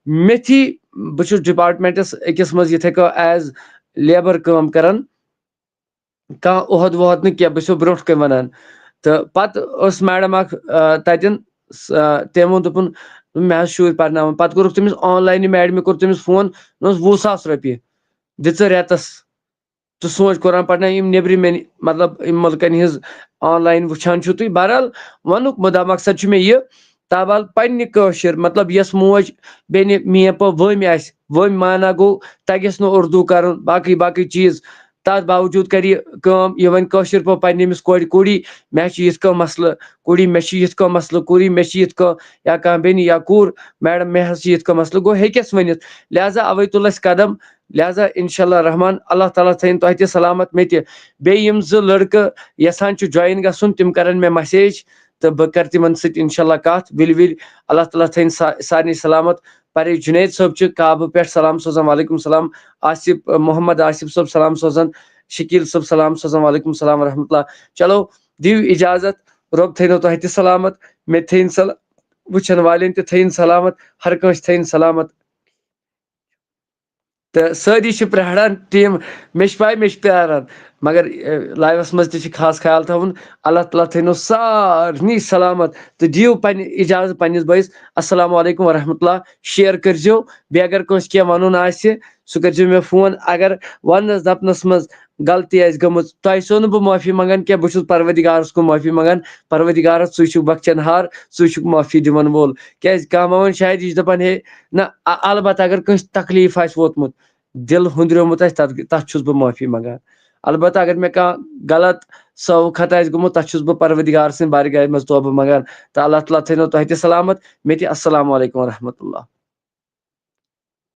مےٚ تھی، بہٕ چھُس ڈپارٹمنٹس أکِس منٛز یِتھے کٔنۍ ایز لیبر کٲم کران، کانٛہہ عہد وہد نہٕ کینٛہہ، بہٕ چھُسو برونٛٹھ کَنۍ وَنان۔ تہٕ پَتہٕ ٲس میڈم اَکھ، آ، تَتٮ۪ن، س-، آ، تٔمۍ ووٚن، دوٚپُن، مےٚ حظ شُرۍ پَرناوان۔ پَتہٕ کوٚرُکھ تٔمِس آن لاینٕے، میڈمہِ کوٚر تٔمِس فون، نہ اوس وُہ ساس رۄپیہِ دِ ژٕ رٮ۪تَس۔ ژٕ سونٛچ، قرآن پَرناو یِم نیٚبرِمٮ۪ن، مطلب، یِم مُلکَن ہِنٛز آن لاین وٕچھان چھُو تُہۍ۔ بہرحال، وَنُک مُدا مقصد چھُ مےٚ یہِ، تابال پننہِ کٲشِر، مطلب، یۄس موج بیٚنہِ میٛٲنۍ پٲٹھۍ وٲمۍ آسہِ، وٲمۍ معنہ گوٚو، تَگٮ۪س نہٕ اردو کَرُن، باقٕے باقٕے چیٖز، تَتھ باوجوٗد کَرِ یہِ کٲم، یہِ وَنہِ کٲشِر پٲٹھۍ پننہِ أمِس کورِ، کوٗری، مےٚ چھِ یِتھ کٔنۍ مسلہٕ، کوٗری، مےٚ چھِ یِتھ کٔنۍ مسلہٕ، کوٗری، مےٚ چھِ یِتھ کٔنۍ، یا کانٛہہ بیٚنہِ یا کوٗر، میڈم، مےٚ حظ چھِ یِتھ کٔنۍ مسلہٕ، گوٚو ہیٚکٮ۪س ؤنِتھ۔ لہذا اَوَے تُل اَسہِ قدم، لہذا انشاءاللہ رحمان، اللہ تعالیٰ تھٲیِن تۄہہِ تہِ سلامت، مےٚ تہِ۔ بیٚیہِ یِم زٕ لڑکہٕ یژھان چھِ جوین گژھُن، تِم کرن مےٚ مسیج تہٕ بہٕ کرٕ تِمن سۭتۍ انشاءاللہ کتھ۔ ؤلۍ ؤلۍ اللہ تعالیٰ تھٲیِن سا-، سارنٕے سلامت۔ پرے جنید صٲب چھِ کابہٕ پٮ۪ٹھ سلام سوزان، وعلیکم السلام۔ آصف، محمد آصف صٲب سلام سوزان، شکیل صٲب سلام سوزان، وعلیکم السلام ورحمۃ اللہ۔ چلو، دِیِو اجازت، رۄب تھٲینو تۄہہِ تہِ سلامت، مےٚ تہِ تھٲیِن سل-، وٕچھن والٮ۪ن تہِ تھٲیِن سلامت، ہر کٲنٛسہِ تھٲیِن سلامت۔ تہٕ سٲری چھِ پرٛاران ٹیٖم، مےٚ چھِ پَے مےٚ چھِ پیاران، مگر، اے، لایوَس منٛز تہِ چھِ خاص خیال تھاوُن۔ اللہ تعالیٰ تھٲینو سارنٕے سلامت تہٕ دِیِو پنٛنہِ اِجازت پنٛنِس بٲیِس۔ السلام علیکم ورحمۃ اللہ۔ شیئر کٔرۍزیو، بیٚیہِ اگر کٲنٛسہِ کینٛہہ وَنُن آسہِ، سُہ کٔرۍزیو مےٚ فون۔ اگر وَننَس دَپنَس منٛز غلطی آسہِ گٔمٕژ، تۄہہِ چھَسو نہٕ بہٕ معٲفی منٛگان کینٛہہ، بہٕ چھُس پروردگارَس کُن معٲفی منٛگان۔ پروردگارَس، ژٕے چھُکھ بخچن ہار، ژٕے چھُکھ معٲفی دِوَن وول۔ کیٛازِ کانٛہہ ما وَنہِ شاید یہِ چھِ دَپان، ہے، نہ، ا-، البتہ اگر کٲنٛسہِ تکلیٖف آسہِ ووتمُت، دِل ہُنٛدریومُت آسہِ، تَتھ، تَتھ چھُس بہٕ معٲفی منٛگان۔ البتہ اگر مےٚ کانٛہہ غلط سوٚو خطا آسہِ گوٚمُت، تَتھ چھُس بہٕ پروردگار سٕنٛدِ بارگاہہِ منٛز توبہٕ منٛگان۔ تہٕ اللہ تعالیٰ تھٲینو تۄہہِ تہِ سلامت، مےٚ تہِ۔ السلام علیکم ورحمۃ اللہ۔